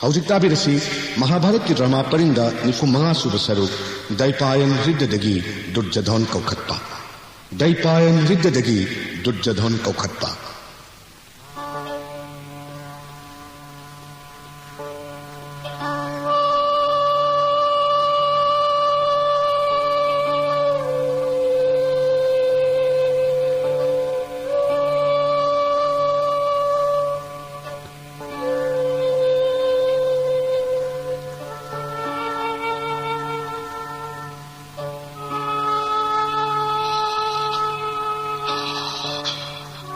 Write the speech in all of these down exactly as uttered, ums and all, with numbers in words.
ꯍꯧꯖꯤꯛ ꯇꯥꯕꯤꯔꯁꯤ ꯃꯍꯥꯚꯥꯔꯠꯀꯤ ꯗ꯭ꯔꯃꯥ ꯄꯔꯤꯡꯗ ꯅꯤꯐꯨ ꯃꯉꯥ ꯁꯨꯕ ꯁꯔꯨꯛ, ꯗꯩꯄꯥꯌꯟ ꯔꯤꯗꯗꯒꯤ ꯗꯨꯔꯖꯙꯣꯟ ꯀꯧꯈꯠꯄ꯫ ꯗꯩꯄꯥꯌꯟ ꯔꯤꯗꯗꯒꯤ ꯗꯨꯔꯖꯙꯣꯟ ꯀꯧꯈꯠꯄ꯫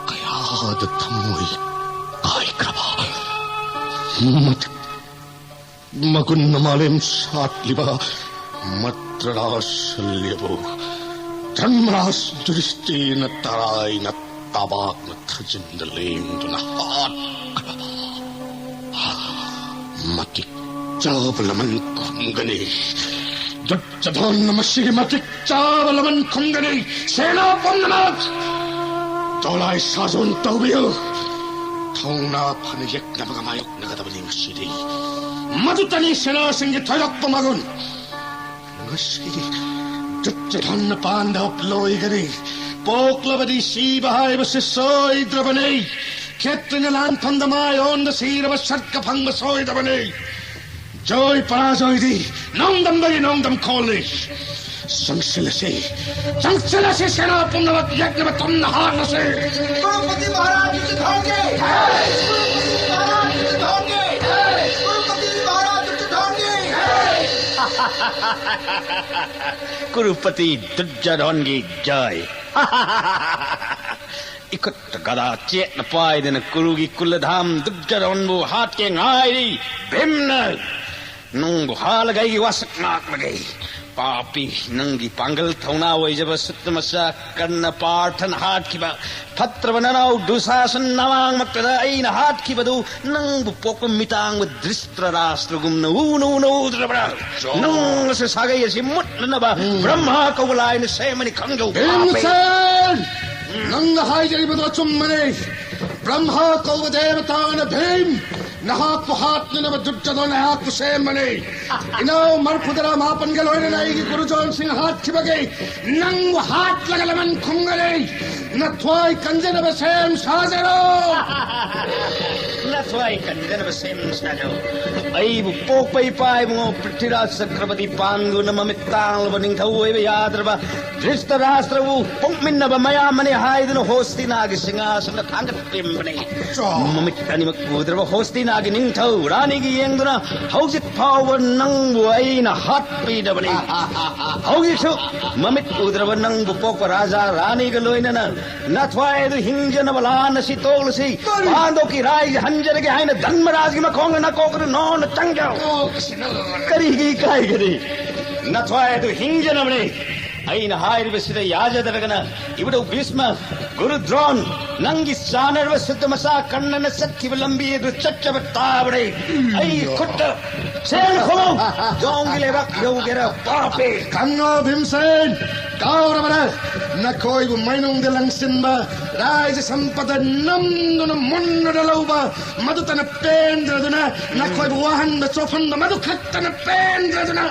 ꯀꯌꯥꯗ ꯊꯃꯣꯏ ꯀꯥꯏꯈ꯭ꯔꯕ, ꯃꯇꯤꯛ ꯃꯒꯨꯟꯅ ꯃꯥꯂꯦꯝ ꯁꯥꯠꯂꯤꯕ ꯃꯇ꯭ꯔꯔꯥꯖ ꯂꯦꯕꯨ ꯙꯔꯃꯔꯥꯖ ꯌꯨꯙꯤꯁꯇꯤꯔꯅ ꯇꯔꯥꯏꯅ ꯇꯕꯥꯛꯅ ꯊꯥꯖꯤꯟꯗ ꯂꯦꯡꯗꯨꯅ ꯍꯥꯠꯈ꯭ꯔꯕ꯫ ꯃꯇꯤꯛ ꯆꯥꯕ ꯂꯃꯟ ꯈꯨꯝꯒꯅꯤ꯫ ꯗꯨꯔꯖꯙꯣꯟꯅ ꯃꯁꯤꯒꯤ ꯃꯇꯤꯛ ꯆꯥꯕ ꯂꯃꯟ ꯈꯨꯝꯒꯅꯤ꯫ ꯁꯦꯅꯥ ꯄꯨꯝꯅꯃꯛ ꯗꯣꯂꯥꯏ ꯁꯥꯖꯣꯟ ꯇꯧꯕꯤꯌꯨ꯫ ꯊꯧꯅꯥ ꯐꯅ ꯌꯦꯛꯅꯕꯒ ꯃꯥꯌꯣꯛꯅꯒꯗꯕꯅꯤ ꯉꯁꯤꯗꯤ꯫ ꯃꯗꯨꯇꯅꯤ ꯁꯦꯅꯥꯁꯤꯡꯒꯤ ꯊꯣꯏꯗꯣꯛꯄ ꯃꯒꯨꯟ꯫ ꯉꯁꯤꯗꯤ ꯗꯨꯔꯖꯣꯙꯟꯅ ꯄꯥꯟꯗꯕ ꯂꯣꯏꯒꯅꯤ꯫ ꯄꯣꯛꯂꯕꯗꯤ ꯁꯤꯕ ꯍꯥꯏꯕꯁꯤ ꯁꯣꯏꯗ꯭ꯔꯕꯅꯤ꯫ ꯈꯦꯇ꯭ꯔꯤꯅ ꯂꯥꯟꯐꯝꯗ ꯃꯥꯏ ꯑꯣꯟꯗ ꯁꯤꯔꯕ ꯁꯔꯒ ꯐꯪꯕ ꯁꯣꯏꯗꯕꯅꯤ꯫ ꯖꯣꯏ ꯄꯔꯥꯖꯣꯏꯗꯤ ꯅꯣꯡꯗꯝꯗꯒꯤ ꯅꯣꯡꯗꯝ ꯈꯣꯜꯂꯤ꯫ ꯆꯪꯁꯤꯜꯂꯁꯤ, ꯆꯪꯁꯤꯜꯂꯁꯤ, ꯁꯦꯅꯥ ꯄꯨꯝꯅꯃꯛ ꯌꯦꯛꯅꯕ ꯇꯝꯅ ꯍꯥꯠꯂꯁꯤ꯫ ꯀ꯭ꯔꯣꯔꯄꯇꯤ ꯃꯍꯥꯔꯥꯖ ꯌꯨꯙ ꯊꯥꯡꯒꯦ! ꯀ꯭ꯔꯣꯔꯄꯇꯤ ꯃꯍꯥꯔꯥꯖ ꯌꯨꯙ ꯊꯥꯡꯒꯦ! ꯀ꯭ꯔꯣꯔꯄꯇꯤ ꯃꯍꯥꯔꯥꯖ ꯌꯨꯙ ꯊꯥꯡꯒꯦ! ꯀ꯭ꯔꯣꯔꯄꯇꯤ ꯗꯨꯔꯖꯣꯙꯟꯒꯤ ꯖꯥꯏ꯫ ꯏꯈꯨꯠꯇ ꯒꯗꯥ ꯆꯦꯠꯅ ꯄꯥꯏꯗꯅ ꯀꯨꯔꯨꯒꯤ ꯀꯨꯂꯙꯥꯝ ꯗꯨꯔꯖꯣꯙꯟꯕꯨ ꯍꯥꯠꯀꯦ ꯉꯥꯏꯔꯤ꯫ ꯚꯤꯝꯅ ꯅꯪꯕꯨ ꯍꯥꯠꯂꯒ ꯑꯩꯒꯤ ꯋꯥꯁꯛ ꯉꯥꯛꯂꯒꯦ꯫ ꯄꯥꯄꯤ, ꯅꯪꯒꯤ ꯄꯥꯡꯒꯜ ꯊꯧꯅꯥ ꯑꯣꯏꯖꯕ ꯁꯨꯠꯇ ꯃꯆꯥ ꯀꯔꯅ ꯄꯥꯔꯊꯅ ꯍꯥꯠꯈꯤꯕ, ꯐꯠꯇ꯭ꯔꯕ ꯅꯅꯥꯎ ꯗꯨꯁꯥꯁꯟ ꯅꯃꯥꯡꯃꯛꯇꯗ ꯑꯩꯅ ꯍꯥꯠꯈꯤꯕꯗꯨ ꯅꯪꯕꯨ ꯄꯣꯛꯄ ꯃꯤꯇꯥꯡꯕ ꯗ꯭ꯔꯤꯁ ꯇ꯭ꯔꯥꯔꯥꯁꯇ꯭ꯔꯒꯨꯝꯅ ꯎꯅ ꯎꯅ ꯎꯗ꯭ꯔꯕ꯭ꯔꯥ? ꯆꯣ꯫ ꯅꯪ ꯑꯁꯤ ꯁꯥꯒꯩ ꯑꯁꯤ ꯃꯨꯠꯅꯅꯕ ꯎꯝ꯫ ꯕ꯭ꯔꯍ꯭ꯃꯥ ꯀꯧꯕ ꯂꯥꯏꯅ ꯁꯦꯝꯃꯅꯤ, ꯈꯪꯖꯧ, ꯄꯥꯄꯤ꯫ ꯚꯤꯝꯁꯦꯟ! ꯅꯪꯅ ꯍꯥꯏꯖꯔꯤꯕꯗꯣ ꯑꯆꯨꯝꯕꯅꯤ꯫ ꯕ꯭ꯔꯍ꯭ꯃꯥ ꯀꯧꯕ ꯗꯦꯕꯇꯥꯅ ꯚꯤꯝ ꯅꯍꯥꯛꯄꯨ ꯍꯥꯠꯅꯅꯕ ꯗꯨꯔꯖꯣꯙꯅ ꯑꯩꯍꯥꯛꯄꯨ ꯁꯦꯝꯕꯅꯤ꯫ ꯏꯅꯥꯎ ꯃꯔꯐꯨꯇꯔꯥ ꯃꯥꯄꯟꯒ ꯂꯣꯏꯅꯅ ꯑꯩꯒꯤ ꯒꯨꯔꯨ ꯖꯣꯟꯁꯤꯡ ꯍꯥꯠꯈꯤꯕꯒꯤ ꯅꯪꯕꯨ ꯍꯥꯠꯂꯒ ꯂꯃꯟ ꯈꯨꯝꯒꯅꯤ꯫ ꯅꯊ꯭ꯋꯥꯏ ꯀꯟꯖꯅꯕ ꯁꯦꯝ ꯁꯥꯖꯔꯣ꯫ ꯅꯊ꯭ꯋꯥꯏ ꯀꯟꯖꯅꯕ ꯁꯦꯝ ꯁꯥꯖꯔꯣ꯫ ꯑꯩꯕꯨ ꯄꯣꯛꯄ ꯏꯄꯥ ꯏꯕꯨꯡꯉꯣ ꯄ꯭ꯔꯤꯊꯤꯔꯥꯖ ꯆꯀ꯭ꯔꯕꯔꯇꯤ ꯄꯥꯟꯗꯨꯅ ꯃꯃꯤꯠ ꯇꯥꯡꯂꯕ ꯅꯤꯡꯊꯧ ꯑꯣꯏꯕ ꯌꯥꯗ꯭ꯔꯕ ꯙ꯭ꯔꯤꯇꯔꯥꯁꯇ꯭ꯔꯕꯨ ꯄꯣꯛꯃꯤꯟꯅꯕ ꯃꯌꯥꯝ ꯑꯃꯅꯤ ꯍꯥꯏꯗꯨꯅ ꯍꯣꯁꯇꯤꯅꯥꯒꯤ ꯁꯤꯡꯍꯥꯁꯅꯗ ꯊꯥꯡꯒꯠꯄꯤꯔꯝꯕꯅꯤ꯫ ꯃꯃꯤꯠ ꯑꯅꯤꯃꯛ ꯎꯗ꯭ꯔꯕ ꯍꯣꯁꯇꯤꯅꯥꯒꯤ ꯅꯤꯡꯊꯧ ꯔꯥꯅꯤꯒꯤ ꯌꯦꯡꯗꯨꯅ ꯍꯧꯖꯤꯛ ꯐꯥꯎꯕ ꯅꯪꯕꯨ ꯑꯩꯅ ꯍꯥꯠꯄꯤꯗꯕꯅꯤ꯫ ꯍꯧꯖꯤꯛꯁꯨ ꯃꯃꯤꯠ ꯎꯗ꯭ꯔꯕ ꯅꯪꯕꯨ ꯄꯣꯛꯄ ꯔꯥꯖꯥ ꯔꯥꯅꯤꯒ ꯂꯣꯏꯅꯅ ꯅꯊ꯭ꯋꯥꯏ ꯑꯗꯨ ꯍꯤꯡꯖꯅꯕ ꯂꯥꯟ ꯑꯁꯤ ꯇꯣꯛꯂꯁꯤ꯫ ꯀꯔꯤ? ꯄꯥꯟꯗꯣꯞꯀꯤ ꯔꯥꯏꯖ ꯍꯟꯖꯔꯒꯦ ꯍꯥꯏꯅ ꯙꯔꯃꯔꯥꯖꯒꯤ ꯃꯈꯣꯡꯗ ꯅꯀꯣꯛ ꯑꯗꯨ ꯅꯣꯟꯅ ꯆꯪꯖꯧ꯫ ꯀꯔꯤꯒꯤ ꯏꯀꯥꯏꯒꯅꯤ? ꯅꯊ꯭ꯋꯥꯏ ꯑꯗꯨ ꯍꯤꯡꯖꯅꯕꯅꯤ꯫ ꯑꯩꯅ ꯍꯥꯏꯔꯤꯕꯁꯤꯗ ꯌꯥꯖꯗ꯭ꯔꯒꯅ ꯏꯕꯨꯙꯧ ꯚꯤꯁꯃ, ꯒꯨꯔꯨ ꯗ꯭ꯔꯣꯟ, ꯅꯪꯒꯤ ꯆꯥꯅꯔꯕ ꯁꯨꯠꯇ ꯃꯆꯥ ꯀꯟꯅꯅ ꯆꯠꯈꯤꯕ ꯂꯝꯕꯤ ꯑꯗꯨ ꯆꯠꯆꯕ ꯇꯥꯕꯅꯤ꯫ ꯑꯩꯒꯤ ꯈꯨꯠꯇ ꯁꯦꯜ ꯈꯨꯝꯃꯨ꯫ ꯌꯣꯡꯒꯤ ꯂꯩꯕꯥꯛ ꯌꯧꯒꯦꯔꯥ ꯄꯥꯄꯤ꯫ ꯈꯪꯉꯣ ꯚꯤꯝꯁꯦꯟ, ꯀꯥꯎꯔꯕꯔꯥ? ꯅꯈꯣꯏꯕꯨ ꯃꯩꯅꯨꯡꯗ ꯂꯪꯁꯤꯟꯕ, ꯔꯥꯏꯖ ꯁꯝꯄꯗ ꯅꯝꯗꯨꯅ ꯃꯨꯟꯅꯗ ꯂꯧꯕ, ꯃꯗꯨꯇꯅ ꯄꯦꯟꯗ꯭ꯔꯗꯨꯅ ꯅꯈꯣꯏꯕꯨ ꯋꯥꯍꯟꯕ ꯆꯣꯞꯍꯟꯕ ꯃꯗꯨ ꯈꯛꯇꯅ ꯄꯦꯟꯗ꯭ꯔꯗꯨꯅ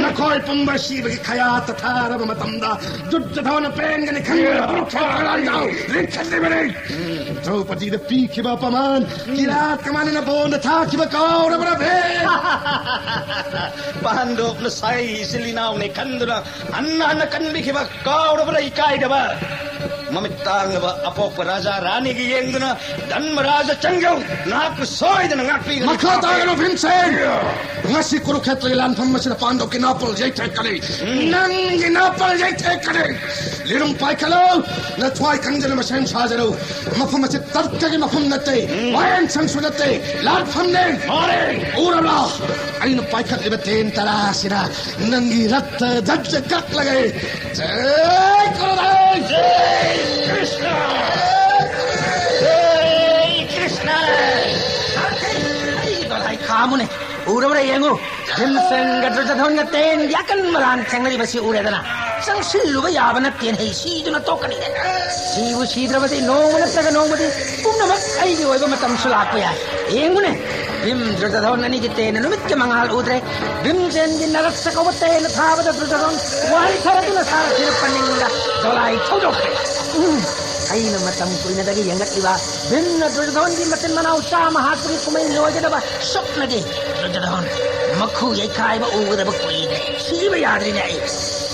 ꯅꯈꯣꯏ ꯄꯨꯝꯕ ꯁꯤꯕꯒꯤ ꯈꯌꯥꯠꯇ ꯊꯥꯔꯕ ꯃꯇꯝꯗ ꯗꯨꯔꯖꯣꯙꯅ ꯄꯦꯟꯒꯅꯤ ꯈꯟꯕꯗ ꯀꯨꯔꯨꯛꯁꯦꯇ꯭ꯔ ꯂꯥꯟꯖꯥꯎ ꯂꯤꯡꯈꯠꯂꯤꯕꯅꯤ꯫ ꯗ꯭ꯔꯧꯄꯗꯤꯗ ꯄꯤꯈꯤꯕ ꯑꯄꯃꯥꯟ, ꯀꯤꯔꯥꯠ ꯀꯃꯥꯟꯅꯅ ꯕꯣꯟꯗ ꯊꯥꯈꯤꯕ ꯀꯥꯎꯔꯕ꯭ꯔꯥ ꯚꯤꯝ? ꯄꯥꯟꯗꯣꯞꯅ ꯁꯥꯏ ꯏꯆꯤꯜ ꯏꯅꯥꯎꯅꯤ ꯈꯟꯗꯨꯅ ꯍꯟꯅ ꯍꯟꯅ ꯀꯟꯕꯤꯈꯤꯕ ꯀꯥꯎꯔꯕ꯭ꯔꯥ ꯏꯀꯥꯏꯗꯕ? ꯃꯃꯤꯠ ꯇꯥꯡꯂꯕ ꯑꯄꯣꯛꯄ ꯔꯥꯖꯥ ꯔꯥꯅꯤꯒꯤ ꯌꯦꯡꯗꯨꯅ ꯙꯔꯃꯔꯥꯖ ꯆꯪꯖꯧ, ꯅꯍꯥꯛꯄꯨ ꯁꯣꯏꯗꯅ ꯉꯥꯛꯄꯤꯒꯅꯤ꯫ ꯃꯈꯥ ꯇꯥꯒꯅꯨ ꯚꯤꯝꯁꯦꯟ! ꯉꯁꯤ ꯀꯨꯔꯨꯛꯁꯦꯇ꯭ꯔꯒꯤ ꯂꯥꯟꯐꯝ ꯑꯁꯤꯗ ꯄꯥꯟꯗꯣꯞꯀꯤ ꯅꯥꯄꯜ ꯌꯩꯊꯦꯛꯀꯅꯤ꯫ ꯅꯪꯒꯤ ꯅꯥꯄꯜ ꯌꯩꯊꯦꯛꯀꯅꯤ꯫ ꯂꯤꯔꯨꯝ ꯄꯥꯏꯈꯠꯂꯨ, ꯅꯊ꯭ꯋꯥꯏ ꯀꯟꯖꯅꯕ ꯁꯦꯝ ꯁꯥꯖꯔꯨ꯫ ꯃꯐꯝ ꯑꯁꯤ ꯇꯔꯀꯒꯤ ꯃꯐꯝ ꯅꯠꯇꯦ, ꯋꯥꯌꯦꯟ ꯁꯪꯁꯨ ꯅꯠꯇꯦ, ꯂꯥꯟꯐꯝꯅꯦ꯫ ꯎꯔꯕ꯭ꯔꯥ? ꯑꯩꯅ ꯄꯥꯏꯈꯠꯂꯤꯕ ꯇꯦꯟ ꯇꯔꯥ ꯑꯁꯤꯅ ꯅꯪꯒꯤ ꯔꯛꯇ ꯙꯖ ꯀꯛꯂꯒꯦ꯫ ꯖꯩ ꯒꯨꯔꯨꯗꯦꯕ! ꯖꯩ ꯀ꯭ꯔꯤꯁꯅ! ꯖꯩ ꯀ꯭ꯔꯤꯁꯅ! ꯑꯩ ꯗꯣꯂꯥꯏ ꯈꯥꯝꯃꯨꯅꯦ꯫ ꯎꯔꯕ꯭ꯔꯥ ꯌꯦꯡꯉꯨ꯫ ꯚꯤꯝꯁꯦꯟꯒ ꯗꯨꯔꯖꯣꯙꯟꯒ ꯇꯦꯟꯒꯤ ꯑꯀꯟꯕ ꯂꯥꯟ ꯊꯦꯡꯅꯔꯤꯕꯁꯤ ꯎꯔꯦꯗꯅ꯫ ꯆꯪꯁꯤꯜꯂꯨꯕ ꯌꯥꯕ ꯅꯠꯇꯦꯅꯦ꯫ ꯁꯤꯗꯨꯅ ꯇꯣꯛꯀꯅꯤ꯫ ꯁꯤꯕꯨ ꯁꯤꯗ꯭ꯔꯕꯗꯤ ꯅꯣꯡꯃ ꯅꯠꯇ꯭ꯔꯒ ꯅꯣꯡꯃꯗꯤ ꯄꯨꯝꯅꯃꯛ ꯑꯩꯒꯤ ꯑꯣꯏꯕ ꯃꯇꯝꯁꯨ ꯂꯥꯛꯄ ꯌꯥꯏ꯫ ꯌꯦꯡꯉꯨꯅꯦ꯫ ꯚꯤꯝ ꯗꯨꯔꯖꯣꯙꯟ ꯑꯅꯤꯒꯤ ꯇꯦꯟꯅ ꯅꯨꯃꯤꯠꯀꯤ ꯃꯉꯥꯜ ꯎꯗ꯭ꯔꯦ꯫ ꯚꯤꯝꯁꯦꯟꯒꯤ ꯅꯔꯁ ꯀꯧꯕ ꯇꯦꯟꯅ ꯊꯥꯕꯗ ꯗꯨꯔꯖꯣꯙꯟ ꯋꯥꯍꯩ ꯊꯔꯗꯨꯅ ꯁꯥꯔꯊꯤꯅ ꯄꯟꯅꯤꯡꯗ ꯗꯣꯂꯥꯏ ꯊꯧꯗꯣꯛꯈ꯭ꯔꯦ꯫ ꯎꯝ, ꯑꯩꯅ ꯃꯇꯝ ꯀꯨꯏꯅꯗꯒꯤ ꯌꯦꯡꯂꯛꯂꯤꯕ ꯚꯤꯝꯅ ꯗꯨꯔꯖꯣꯙꯟꯒꯤ ꯃꯆꯤꯟ ꯃꯅꯥꯎ ꯆꯥꯝꯃ ꯍꯥꯠꯄꯒꯤ ꯀꯨꯝꯍꯩ ꯂꯣꯏꯒꯗꯕ ꯁꯨꯞꯅꯒꯤ ꯗꯨꯔꯖꯣꯙꯟ ꯃꯈꯨ ꯌꯩꯈꯥꯏꯕ ꯎꯒꯗꯕ ꯀꯨꯏꯔꯦ꯫ ꯁꯤꯕ ꯌꯥꯗ꯭ꯔꯤꯅꯦ ꯑꯩ꯫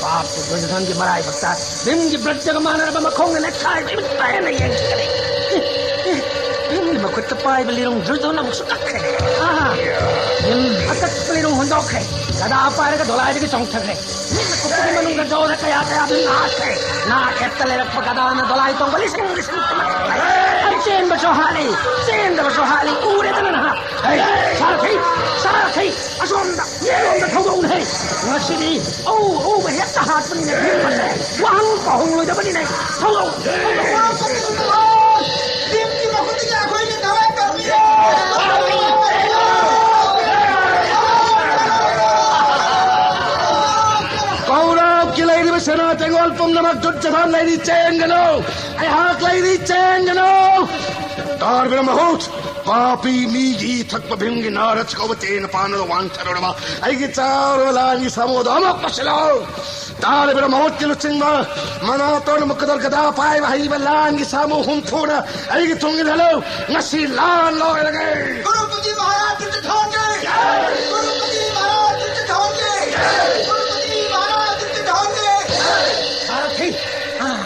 ꯄꯥꯞꯀꯤ ꯗꯨꯔꯖꯣꯙꯟꯒꯤ ꯃꯔꯥꯏꯕꯛꯇ ꯚꯤꯝꯒꯤ ꯕ꯭ꯔꯖꯒ ꯃꯥꯟꯅꯔꯕ ꯃꯈꯣꯡꯅ ꯅꯦꯠꯈꯥꯏꯕ ꯏꯃꯤꯠ ꯄꯦꯟꯅ ꯌꯦꯡꯈꯤꯒꯅꯤ꯫ ꯑꯦ, ꯑꯦ, ꯚꯤꯝꯒꯤ ꯃꯈꯨꯠꯇ ꯄꯥꯏꯕ ꯂꯤꯔꯨꯡ ꯗꯨꯔꯖꯣꯙꯟ ꯑꯃꯨꯛꯁꯨ ꯀꯛꯈ꯭ꯔꯦ꯫ ꯑꯥ, ꯚꯤꯝ ꯑꯀꯛꯄ ꯂꯤꯔꯨꯡ ꯍꯨꯟꯗꯣꯛꯈ꯭ꯔꯦ꯫ ꯒꯗꯥ ꯄꯥꯏꯔꯒ ꯗꯣꯂꯥꯏꯗꯒꯤ ꯆꯣꯡꯊꯈ꯭ꯔꯦ꯫ ꯃꯤꯠꯅ ꯀꯨꯞꯄꯒꯤ ꯃꯅꯨꯡꯗ ꯖꯣꯗ ꯀꯌꯥ ꯀꯌꯥ ꯚꯤꯝ ꯍꯥꯠꯈ꯭ꯔꯦ꯫ ꯅꯥ ꯑꯦꯞꯇ ꯂꯩꯔꯛꯄ ꯒꯗꯥꯅ ꯗꯣꯂꯥꯏ ꯇꯣꯡꯕ ꯂꯤꯁꯤꯡ ꯂꯤꯁꯤꯡ ꯇꯨꯝꯂꯛꯈ꯭ꯔꯦ꯫ ꯆꯦꯟꯕꯁꯨ ꯍꯥꯠꯂꯤ, ꯆꯦꯟꯗꯕꯁꯨ ꯍꯥꯠꯂꯤ꯫ ꯎꯔꯦꯗꯅ ꯅꯍꯥꯛ꯫ ꯍꯦ, ꯁꯥꯔꯊꯤ, ꯁꯥꯔꯊꯤ, ꯑꯁꯣꯝꯗ ꯌꯦꯠꯂꯣꯝꯗ ꯊꯧꯗꯣꯛꯎꯅꯦ꯫ ꯉꯁꯤꯗꯤ ꯑꯎ ꯑꯎꯕ ꯍꯦꯛꯇ ꯍꯥꯠꯄꯅꯤꯅꯦ ꯚꯤꯝ ꯑꯁꯦ꯫ ꯋꯥꯍꯪ ꯄꯥꯎꯍꯪꯂꯣꯏꯗꯕꯅꯤꯅꯦ꯫ ꯊꯧꯗꯣꯛꯎ, ꯊꯧꯗꯣꯛꯎ꯫ ꯚꯤꯝꯒꯤ ꯃꯈꯨꯠꯇꯒꯤ ꯑꯩꯈꯣꯏꯒꯤ ꯊꯋꯥꯏ ꯀꯛꯄꯤꯔꯣ꯫ ꯀꯧꯔꯕꯒꯤ ꯂꯩꯔꯤꯕ ꯁꯦꯅꯥ ꯇꯦꯡꯒꯣꯜ ꯄꯨꯝꯅꯃꯛ ꯗꯨꯔꯖꯣꯙꯟ ꯂꯩꯔꯤ ꯆꯦꯟꯒꯅꯨ꯫ ꯑꯩꯍꯥꯛ ꯂꯩꯔꯤ ꯆꯦꯟꯒꯅꯨ꯫ ꯇꯥꯔꯕꯤꯔ ꯃꯍꯨꯠ, ꯄꯥꯄꯤ ꯃꯤꯒꯤ ꯊꯛꯄ ꯚꯤꯝꯒꯤ ꯅꯥꯔ ꯆꯤꯀꯧꯕ ꯇꯦꯟꯅ ꯄꯥꯟꯅꯗ ꯋꯥꯡꯊꯔꯨꯔꯕ ꯑꯩꯒꯤ ꯆꯥꯎꯔꯕ ꯂꯥꯟꯒꯤ ꯁꯥꯃꯨꯗꯣ ꯑꯃꯨꯛ ꯄꯨꯁꯤꯜꯂꯣ꯫ ꯇꯥꯔꯕꯤꯔ ꯃꯍꯨꯠꯀꯤ ꯂꯨꯆꯤꯡꯕ ꯃꯅꯥꯇꯣꯟ ꯃꯨꯛꯀꯗꯣꯔ ꯒꯗꯥ ꯄꯥꯏꯕ ꯍꯩꯕ ꯂꯥꯟꯒꯤ ꯁꯥꯃꯨ ꯍꯨꯝꯐꯨꯅ ꯑꯩꯒꯤ ꯇꯨꯡ ꯏꯜꯍꯜꯂꯨ꯫ ꯉꯁꯤ ꯂꯥꯟ ꯂꯣꯏꯔꯒꯦ꯫ ꯀ꯭ꯔꯣꯔꯄꯇꯤ ꯃꯍꯥꯔꯥꯖ ꯗꯨꯔꯖꯣꯙꯟꯒꯤ꯫ ꯀ꯭ꯔꯣꯔꯄꯇꯤ ꯃꯍꯥꯔꯥꯖ ꯗꯨꯔꯖꯣꯙꯟꯒꯤ꯫ ꯀ꯭ꯔꯣꯔꯄꯇꯤ ꯃꯍꯥꯔꯥꯖ ꯗꯨꯔꯖꯣꯙꯟꯒꯤ꯫ ꯁꯥꯔꯊꯤ, ꯑꯥ,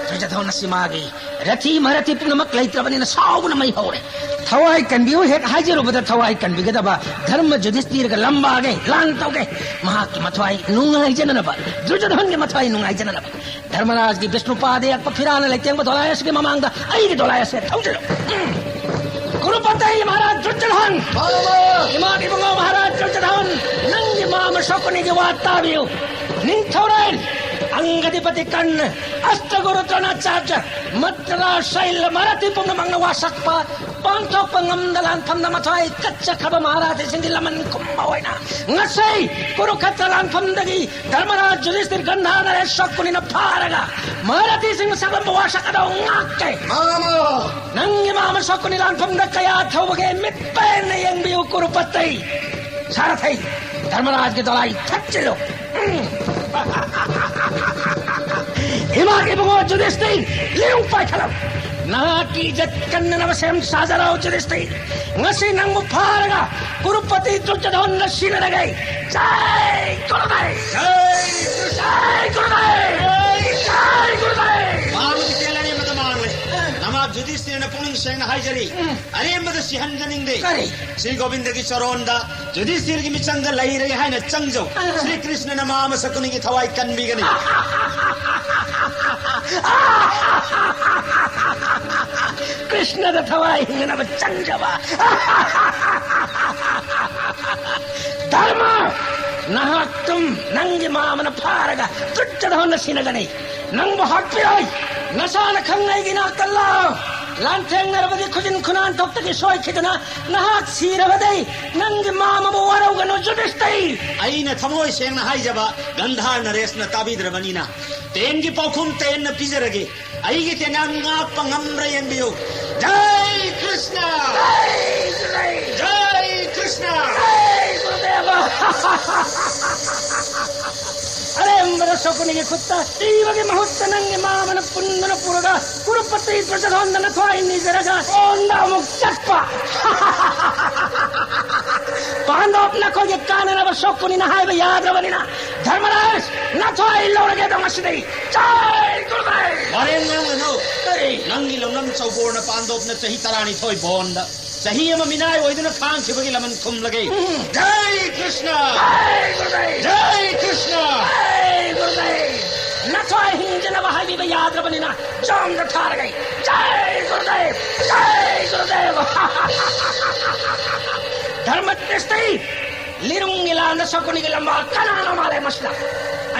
ꯗꯨꯔꯖꯣꯙꯟ ꯑꯁꯤ ꯃꯥꯒꯤ ꯔꯊꯤ ꯃꯔꯊꯤ ꯄꯨꯝꯅꯃꯛ ꯂꯩꯇ꯭ꯔꯕꯅꯤꯅ ꯁꯥꯎꯕꯅ ꯃꯩ ꯍꯧꯔꯦ꯫ ꯊꯋꯥꯏ ꯀꯟꯕꯤꯌꯨ ꯍꯦꯛ ꯍꯥꯏꯖꯔꯨꯕꯗ ꯊꯋꯥꯏ ꯀꯟꯕꯤꯒꯗꯕ ꯙꯔꯃ ꯌꯨꯙꯤꯁꯇꯤꯔꯒ ꯂꯝꯕꯥꯒꯦ, ꯂꯥꯟ ꯇꯧꯒꯦ꯫ ꯃꯍꯥꯛꯀꯤ ꯃꯊ꯭ꯋꯥꯏ ꯅꯨꯡꯉꯥꯏꯖꯅꯅꯕ, ꯗꯨꯔꯖꯣꯙꯟꯒꯤ ꯃꯊ꯭ꯋꯥꯏ ꯅꯨꯡꯉꯥꯏꯖꯅꯅꯕ꯫ ꯙꯔꯃꯔꯥꯖꯒꯤ ꯕꯤꯁꯅꯨꯄꯥꯗ ꯌꯥꯛꯄ ꯐꯤꯔꯥꯜꯅ ꯂꯩꯇꯦꯡꯕ ꯗꯣꯂꯥꯏ ꯑꯁꯤꯒꯤ ꯃꯃꯥꯡꯗ ꯑꯩꯒꯤ ꯗꯣꯂꯥꯏ ꯑꯁꯦ ꯊꯧꯖꯤꯜꯂꯨ꯫ ꯎꯝ꯫ ꯀ꯭ꯔꯣꯔꯄꯇꯤ ꯃꯍꯥꯔꯥꯖ ꯗꯨꯔꯖꯣꯙꯟ! ꯏꯃꯥ ꯏꯕꯨꯡꯉꯣ ꯃꯍꯥꯔꯥꯖ ꯗꯨꯔꯖꯣꯙꯟ! ꯅꯪꯒꯤ ꯃꯥꯃ ꯁꯀꯨꯅꯤꯒꯤ ꯋꯥ ꯇꯥꯕꯤꯌꯨ꯫ ꯅꯤꯡꯊꯧꯔꯦꯜ! ꯑꯪꯒꯗꯤꯄꯇꯤ ꯀꯔꯅ, ꯑꯁꯇꯒꯨꯔꯨ ꯗ꯭ꯔꯣꯅꯥꯆꯥꯔꯌ, ꯃꯠꯇ꯭ꯔ ꯁꯩꯂ ꯃꯥꯔꯥꯊꯤ ꯄꯨꯝꯅꯃꯛꯅ ꯋꯥꯁꯛꯄ, ꯄꯥꯡꯊꯣꯛꯄ ꯉꯝꯗ ꯂꯥꯟꯐꯝꯗ ꯃꯊ꯭ꯋꯥꯏ ꯀꯠꯆꯈ꯭ꯔꯕ ꯃꯍꯥꯔꯥꯊꯤꯁꯤꯡꯒꯤ ꯂꯃꯟ ꯈꯨꯝꯕ ꯑꯣꯏꯅ ꯉꯁꯤ ꯀꯨꯔꯨꯈꯦꯇ꯭ꯔ ꯂꯥꯟꯐꯝꯗꯒꯤ ꯙꯔꯃꯔꯥꯖ ꯌꯨꯙꯤꯁꯊꯤꯔ ꯒꯟꯙꯥꯔ ꯅꯔꯦꯁ ꯁꯀꯨꯅꯤꯅ ꯐꯥꯔꯒ ꯃꯍꯥꯔꯥꯊꯤꯁꯤꯡꯅ ꯁꯛꯂꯝꯕ ꯋꯥꯁꯛ ꯑꯗꯣ ꯉꯥꯛꯀꯦ꯫ ꯃꯥꯃꯣ! ꯅꯪꯒꯤ ꯃꯥꯃ ꯁꯀꯨꯅꯤ ꯂꯥꯟꯐꯝꯗ ꯀꯌꯥ ꯊꯧꯕꯒꯦ ꯃꯤꯠ ꯄꯦꯟꯅ ꯌꯦꯡꯕꯤꯌꯨ ꯀꯨꯔꯨꯄꯇꯩ꯫ ꯁꯥꯔꯊꯩ, ꯙꯔꯃꯔꯥꯖꯒꯤ ꯗꯣꯂꯥꯏ ꯊꯠꯆꯤꯜꯂꯨ꯫ ꯏꯃꯥ ꯏꯕꯨꯡꯉꯣ ꯌꯨꯙꯤꯁꯊꯤꯔ, ꯂꯤꯔꯨꯡ ꯄꯥꯏꯈꯠꯂꯣ꯫ ꯅꯍꯥꯛꯀꯤ ꯏꯖꯠ ꯀꯟꯅꯅꯕ ꯁꯦꯝ ꯁꯥꯖꯔꯣ ꯌꯨꯙꯤꯁꯊꯤꯔ꯫ ꯉꯁꯤ ꯅꯪꯕꯨ ꯐꯥꯔꯒ ꯀꯨꯔꯨꯄꯇꯤ ꯗꯨꯔꯖꯣꯙꯟꯗ ꯁꯤꯟꯅꯔꯒꯦ꯫ ꯖꯥꯏ ꯒꯨꯔꯨꯗꯦꯕ! ꯖꯥꯏ ꯒꯨꯔꯨꯗꯦꯕ! ꯖꯥꯏ ꯒꯨꯔꯨꯗꯦꯕ! ꯃꯥꯡꯂꯤ ꯀꯩꯊꯦꯜ ꯑꯔꯦꯝꯕꯗ ꯃꯥꯡꯂꯦ꯫ ꯅꯃꯥ ꯌꯨꯙꯤꯁꯊꯤꯔꯅ ꯄꯨꯛꯅꯤꯡ ꯁꯦꯡꯅ ꯍꯥꯏꯖꯔꯤ꯫ ꯎꯝ꯫ ꯑꯔꯦꯝꯕꯗ ꯁꯤꯍꯟꯖꯅꯤꯡꯗꯦ꯫ ꯀꯔꯤ? ꯁ꯭ꯔꯤ ꯒꯣꯕꯤꯟꯗꯒꯤ ꯆꯔꯣꯟꯗ ꯌꯨꯙꯤꯁꯊꯤꯔꯒꯤ ꯃꯤꯆꯪꯗ ꯂꯩꯔꯦ ꯍꯥꯏꯅ ꯆꯪꯖꯧ꯫ ꯑꯥ꯫ ꯁ꯭ꯔꯤ ꯀ꯭ꯔꯤꯁꯅꯅ ꯃꯥꯃ ꯁꯀꯨꯅꯤꯒꯤ ꯊꯋꯥꯏ ꯀꯟꯕꯤꯒꯅꯤ꯫ ꯀ꯭ꯔꯤꯁꯅꯗ ꯊꯋꯥꯏ ꯍꯤꯡꯅꯅꯕ ꯆꯪꯖꯕ꯫ ꯙꯔꯃ, ꯅꯍꯥꯛꯇꯨꯝ ꯅꯪꯒꯤ ꯃꯥꯃꯅ ꯐꯥꯔꯒ ꯗꯨꯔꯖꯣꯙꯟꯗ ꯁꯤꯟꯅꯒꯅꯤ꯫ ꯅꯪꯕꯨ ꯍꯥꯠꯄꯤꯔꯣꯏ꯫ ꯅꯁꯥꯅ ꯈꯪꯅ ꯑꯩꯒꯤ ꯅꯥꯛꯇ ꯂꯥꯛꯑꯣ꯫ ꯂꯥꯟꯊꯦꯡꯅꯔꯕꯗꯤ ꯈꯨꯖꯤꯟ ꯈꯨꯅꯥꯟ ꯊꯣꯛꯇꯒꯤ ꯁꯣꯏꯈꯤꯗꯨꯅ ꯅꯍꯥꯛ ꯁꯤꯔꯕꯗꯤ ꯅꯪꯒꯤ ꯃꯥꯃꯕꯨ ꯋꯥꯔꯧꯒꯅꯨ ꯌꯨꯙꯤꯁꯊꯤꯔ꯫ ꯑꯩꯅ ꯊꯃꯣꯏ ꯁꯦꯡꯅ ꯍꯥꯏꯖꯕ, ꯒꯟꯙꯥꯔ ꯅꯔꯦꯁꯅ ꯇꯥꯕꯤꯗ꯭ꯔꯕꯅꯤꯅ ꯇꯦꯟꯒꯤ ꯄꯥꯎꯈꯨꯝ ꯇꯦꯟꯅ ꯄꯤꯖꯔꯒꯦ꯫ ꯑꯩꯒꯤ ꯇꯦꯡꯉꯥꯡ ꯉꯥꯛꯄ ꯉꯝꯕ꯭ꯔꯥ ꯌꯦꯡꯕꯤꯌꯨ꯫ ꯖꯥꯏ ꯀ꯭ꯔꯤꯁꯅ! ꯖꯥꯏ ꯀ꯭ꯔꯤꯁꯅ! ꯖꯥꯏ ꯒꯨꯔꯨꯗꯦꯕ! ꯑꯔꯦꯝꯕꯗ ꯁꯀꯨꯅꯤꯒꯤ ꯈꯨꯠꯇ ꯁꯤꯕꯒꯤ ꯃꯍꯨꯠꯇ ꯅꯪꯒꯤ ꯃꯥꯃꯅ ꯄꯨꯟꯗꯨꯅ ꯄꯨꯔꯒ ꯀꯨꯔꯨꯄꯇꯤ ꯗꯨꯔꯖꯣꯙꯟꯗ ꯅꯊ꯭ꯋꯥꯏ ꯅꯤꯖꯔꯒ ꯀꯣꯟꯗ ꯑꯃꯨꯛ ꯆꯠꯄ꯫ ꯄꯥꯟꯗꯕ ꯅꯈꯣꯏꯒꯤ ꯀꯥꯟꯅꯅꯕ ꯁꯀꯨꯅꯤꯅ ꯍꯥꯏꯕ ꯌꯥꯗ꯭ꯔꯕꯅꯤꯅ ꯙꯔꯃꯔꯥꯖ, ꯅꯊ꯭ꯋꯥꯏ ꯂꯧꯔꯒꯦ ꯑꯗꯣ ꯉꯁꯤꯗꯤ꯫ ꯖꯥꯏ ꯒꯨꯔꯨꯗꯦꯕ! ꯋꯥꯔꯦꯡ ꯉꯥꯡꯒꯅꯨ꯫ ꯀꯔꯤ? ꯅꯪꯒꯤ ꯂꯧꯅꯝ ꯆꯧꯕꯣꯔꯅ ꯄꯥꯟꯗꯣꯞꯅ ꯆꯍꯤ ꯇꯔꯥꯅꯤꯊꯣꯏ ꯕꯣꯟꯗ ꯆꯍꯤ ꯑꯃ ꯃꯤꯅꯥꯏ ꯑꯣꯏꯗꯨꯅ ꯈꯥꯡꯈꯤꯕꯒꯤ ꯂꯃꯟ ꯈꯨꯝꯂꯒꯦ꯫ ꯎꯝ꯫ ꯖꯥꯏ ꯀ꯭ꯔꯤꯁꯅ! ꯖꯥꯏ ꯒꯨꯔꯨꯗꯦꯕ! ꯖꯥꯏ ꯀ꯭ꯔꯤꯁꯅ! ꯖꯥꯏ ꯒꯨꯔꯨꯗꯦꯕ! ꯅꯊ꯭ꯋꯥꯏ ꯍꯤꯡꯖꯅꯕ ꯍꯥꯏꯕꯤꯕ ꯌꯥꯗ꯭ꯔꯕꯅꯤꯅ ꯖꯣꯝꯗ ꯊꯥꯔꯒꯦ꯫ ꯖꯥꯏ ꯒꯨꯔꯨꯗꯦꯕ! ꯖꯥꯏ ꯒꯨꯔꯨꯗꯦꯕ! ꯙꯔꯃ ꯇꯦꯁꯇꯤ! ꯂꯤꯔꯨꯡꯒꯤ ꯂꯥꯟꯗ ꯁꯀꯨꯅꯤꯒꯤ ꯂꯝꯕꯥ ꯀꯅꯥꯅꯣ ꯃꯥꯂꯦꯝ ꯑꯁꯤꯗ?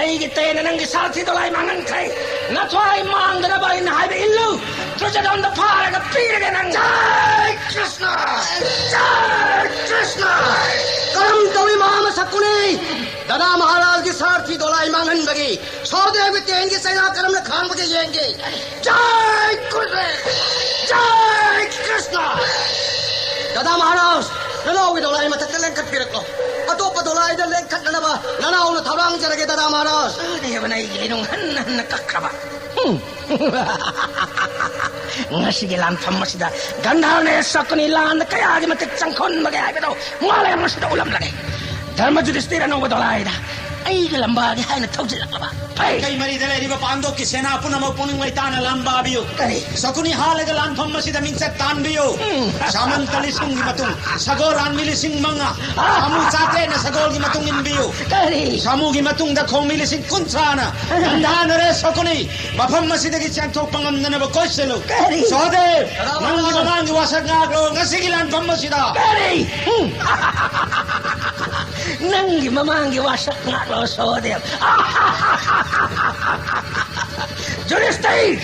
ꯑꯩꯒꯤ ꯇꯦꯟꯅ ꯅꯪꯒꯤ ꯁꯥꯔꯊꯤ ꯗꯣꯂꯥꯏ ꯃꯥꯡꯍꯟꯈ꯭ꯔꯦ꯫ ꯅꯊ꯭ꯋꯥꯏ ꯃꯥꯡꯗꯅꯕ ꯑꯩꯅ ꯍꯥꯏꯕ ꯏꯜꯂꯨ꯫ ꯗꯨꯔꯖꯣꯙꯟꯗ ꯐꯥꯔꯒ ꯄꯤꯔꯒꯦ ꯅꯪ꯫ ꯖꯥꯏ ꯀ꯭ꯔꯤꯁꯅ! ꯖꯥꯏ ꯀ꯭ꯔꯤꯁꯅ! ꯀꯔꯝ ꯇꯧꯏ ꯃꯍꯥꯃꯁꯀꯨꯅꯤ? ꯗꯗꯥ ꯃꯍꯥꯔꯥꯖꯒꯤ ꯁꯥꯔꯊꯤ ꯗꯣꯂꯥꯏ ꯃꯥꯡꯍꯟꯕꯒꯤ ꯁꯍꯗꯦꯕꯒꯤ ꯇꯦꯟꯒꯤ ꯆꯩꯅꯥ ꯀꯔꯝꯅ ꯈꯥꯡꯕꯒꯦ ꯌꯦꯡꯒꯦ꯫ ꯖꯥꯏ ꯀ꯭ꯔꯤꯁꯅ! ꯖꯥꯏ ꯀ꯭ꯔꯤꯁꯅ! ꯗꯗꯥ ꯃꯍꯥꯔꯥꯖ, ꯅꯅꯥꯎꯒꯤ ꯗꯣꯂꯥꯏ ꯃꯊꯛꯇ ꯂꯦꯡꯈꯠꯄꯤꯔꯛꯂꯣ꯫ ꯑꯇꯣꯞꯄ ꯗꯣꯂꯥꯏꯗ ꯂꯦꯡꯈꯠꯅꯅꯕ ꯅꯅꯥꯎꯅ ꯊꯧꯔꯥꯡꯖꯔꯒꯦ ꯗꯗꯥ ꯃꯍꯥꯔꯥꯖ꯫ ꯁꯍꯗꯦꯕꯅ ꯑꯩꯒꯤ ꯂꯩꯅꯨꯡ ꯍꯟꯅ ꯍꯟꯅ ꯀꯛꯈ꯭ꯔꯕ꯫ ꯍꯨꯝ꯫ ꯉꯁꯤꯒꯤ ꯂꯥꯟꯐꯝ ꯑꯁꯤꯗ ꯒꯟꯙꯥꯔꯅ ꯁꯀꯨꯅꯤ ꯂꯥꯟꯗ ꯀꯌꯥꯒꯤ ꯃꯇꯤꯛ ꯆꯪꯈꯣꯟꯕꯒꯦ ꯍꯥꯏꯕꯗꯨ ꯃꯥꯂꯦꯝ ꯑꯁꯤꯗ ꯎꯠꯂꯝꯂꯒꯦ꯫ ꯙꯔꯃ ꯌꯨꯙꯤꯁꯇꯤꯔ ꯑꯅꯧꯕ ꯗꯣꯂꯥꯏꯗ ꯑꯩꯒꯤ ꯂꯝꯕꯥꯒꯤ ꯍꯥꯏꯅ ꯊꯧꯖꯤꯜꯂꯛꯂꯕ꯫ ꯐꯩ꯫ ꯀꯩ ꯃꯔꯤꯗ ꯂꯩꯔꯤꯕ ꯄꯥꯟꯗꯣꯞꯀꯤ ꯁꯦꯅꯥ ꯄꯨꯝꯅꯃꯛ ꯄꯨꯛꯅꯤꯡ ꯂꯩꯇꯥꯅ ꯂꯥꯟ ꯄꯥꯕꯤꯌꯨ꯫ ꯀꯔꯤ? ꯁꯀꯨꯅꯤ ꯍꯥꯜꯂꯒ ꯂꯥꯟꯐꯝ ꯑꯁꯤꯗ ꯃꯤꯡꯆꯠ ꯇꯥꯟꯕꯤꯌꯨ꯫ ꯎꯝ꯫ ꯁꯥꯃꯟꯇ ꯂꯤꯁꯤꯡꯒꯤ ꯃꯇꯨꯡ, ꯁꯒꯣꯜ ꯂꯥꯟꯃꯤ ꯂꯤꯁꯤꯡ ꯃꯉꯥ, ꯁꯥꯃꯨ ꯆꯥꯇ꯭ꯔꯦꯠꯅ ꯁꯒꯣꯜꯒꯤ ꯃꯇꯨꯡ ꯏꯟꯕꯤꯌꯨ꯫ ꯀꯔꯤ? ꯁꯥꯃꯨꯒꯤ ꯃꯇꯨꯡꯗ ꯈꯣꯡꯃꯤ ꯂꯤꯁꯤꯡ ꯀꯨꯟꯊ꯭ꯔꯥꯅ ꯒꯟꯙꯥꯔ ꯅꯔꯦꯁ ꯁꯀꯨꯅꯤ ꯃꯐꯝ ꯑꯁꯤꯗꯒꯤ ꯆꯦꯟꯊꯣꯛꯄ ꯉꯝꯗꯅꯕ ꯀꯣꯏꯁꯤꯜꯂꯨ꯫ ꯀꯔꯤ? ꯁꯍꯗꯦꯕ, ꯅꯪꯒꯤ ꯃꯃꯥꯡꯒꯤ ꯋꯥꯁꯛ ꯉꯥꯛꯂꯣ ꯉꯁꯤꯒꯤ ꯂꯥꯟꯐꯝ ꯑꯁꯤꯗ꯫ ꯀꯔꯤ? ꯍꯨꯝ꯫ ꯅꯪꯒꯤ ꯃꯃꯥꯡꯒꯤ ꯋꯥꯁꯛ ꯉꯥꯛꯂꯣ ꯁꯍꯗꯦꯕ? ꯌꯨꯙꯤꯁꯇꯤꯔ!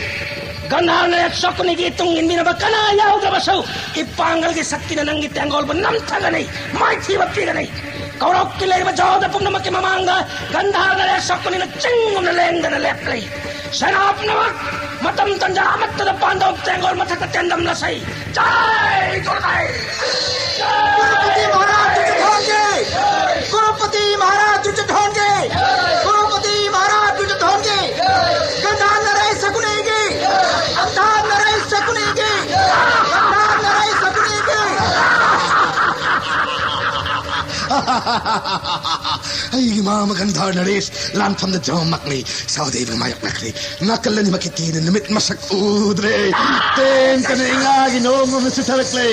ꯒꯟꯙꯥꯔ ꯅꯔꯦꯁ ꯁꯀꯨꯅꯤꯒꯤ ꯏꯇꯨꯡ ꯏꯟꯕꯤꯅꯕ ꯀꯅꯥ ꯌꯥꯎꯗ꯭ꯔꯕꯁꯨ ꯏꯄꯥꯡꯒꯜꯒꯤ ꯁꯛꯇꯤꯅ ꯅꯪꯒꯤ ꯇꯦꯡꯒꯣꯜꯕꯨ ꯅꯝꯊꯒꯅꯤ, ꯃꯥꯏꯊꯤꯕ ꯄꯤꯒꯅꯤ꯫ ꯀꯧꯔꯛꯀꯤ ꯂꯩꯔꯤꯕ ꯖꯍꯣꯗ ꯄꯨꯝꯅꯃꯛꯀꯤ ꯃꯃꯥꯡꯗ ꯒꯟꯙꯥꯔ ꯅꯔꯦꯁ ꯁꯀꯨꯅꯤꯅ ꯆꯤꯡꯒꯨꯝꯅ ꯂꯦꯡꯗꯅ ꯂꯦꯞꯂꯤ꯫ ꯁꯦꯅꯥ ꯄꯨꯝꯅꯃꯛ ꯃꯇꯝ ꯇꯟꯖꯥ ꯑꯃꯠꯇꯗ ꯄꯥꯟꯗꯣꯞ ꯇꯦꯡꯒꯣꯜ ꯃꯊꯛꯇ ꯇꯦꯟꯗꯝꯂꯁꯤ꯫ ꯖꯥꯏ ꯒꯨꯔꯨꯗꯦꯕ! ꯀ꯭ꯔꯣꯔꯄꯇꯤ ꯃꯍꯥꯔꯥꯖ ꯗꯨꯔꯖꯣꯙꯟꯒꯤ! ꯀ꯭ꯔꯣꯔꯄꯇꯤ ꯃꯍꯥꯔꯥꯖ ꯗꯨꯔꯖꯣꯙꯟꯒꯤ! ꯀ꯭ꯔꯣꯔꯄꯇꯤ ꯃꯍꯥꯔꯥꯖ ꯗꯨꯔꯖꯣꯙꯟꯒꯤ! ꯒꯟꯙꯥꯔ ꯅꯔꯦꯁ ꯁꯀꯨꯅꯤꯒꯤ! ꯒꯟꯙꯥꯔ ꯅꯔꯦꯁ ꯁꯀꯨꯅꯤꯒꯤ! ꯒꯟꯙꯥꯔ ꯅꯔꯦꯁ ꯁꯀꯨꯅꯤꯒꯤ! ꯑꯩꯒꯤ ꯃꯥꯃ ꯒꯟꯙꯥꯔ ꯅꯔꯦꯁ ꯂꯥꯟꯐꯝꯗ ꯖꯣꯝꯃꯛꯂꯤ꯫ ꯁꯍꯗꯦꯕ ꯃꯥꯌꯣꯛꯅꯈ꯭ꯔꯦ꯫ ꯅꯥꯀꯜ ꯑꯅꯤꯃꯛꯀꯤ ꯇꯦꯟꯅ ꯅꯨꯃꯤꯠ ꯃꯁꯛ ꯎꯗ꯭ꯔꯦ꯫ ꯇꯦꯟ ꯀꯅ ꯏꯉꯥꯒꯤ ꯅꯣꯡꯒꯨꯝꯅ ꯆꯨꯊꯔꯛꯂꯦ꯫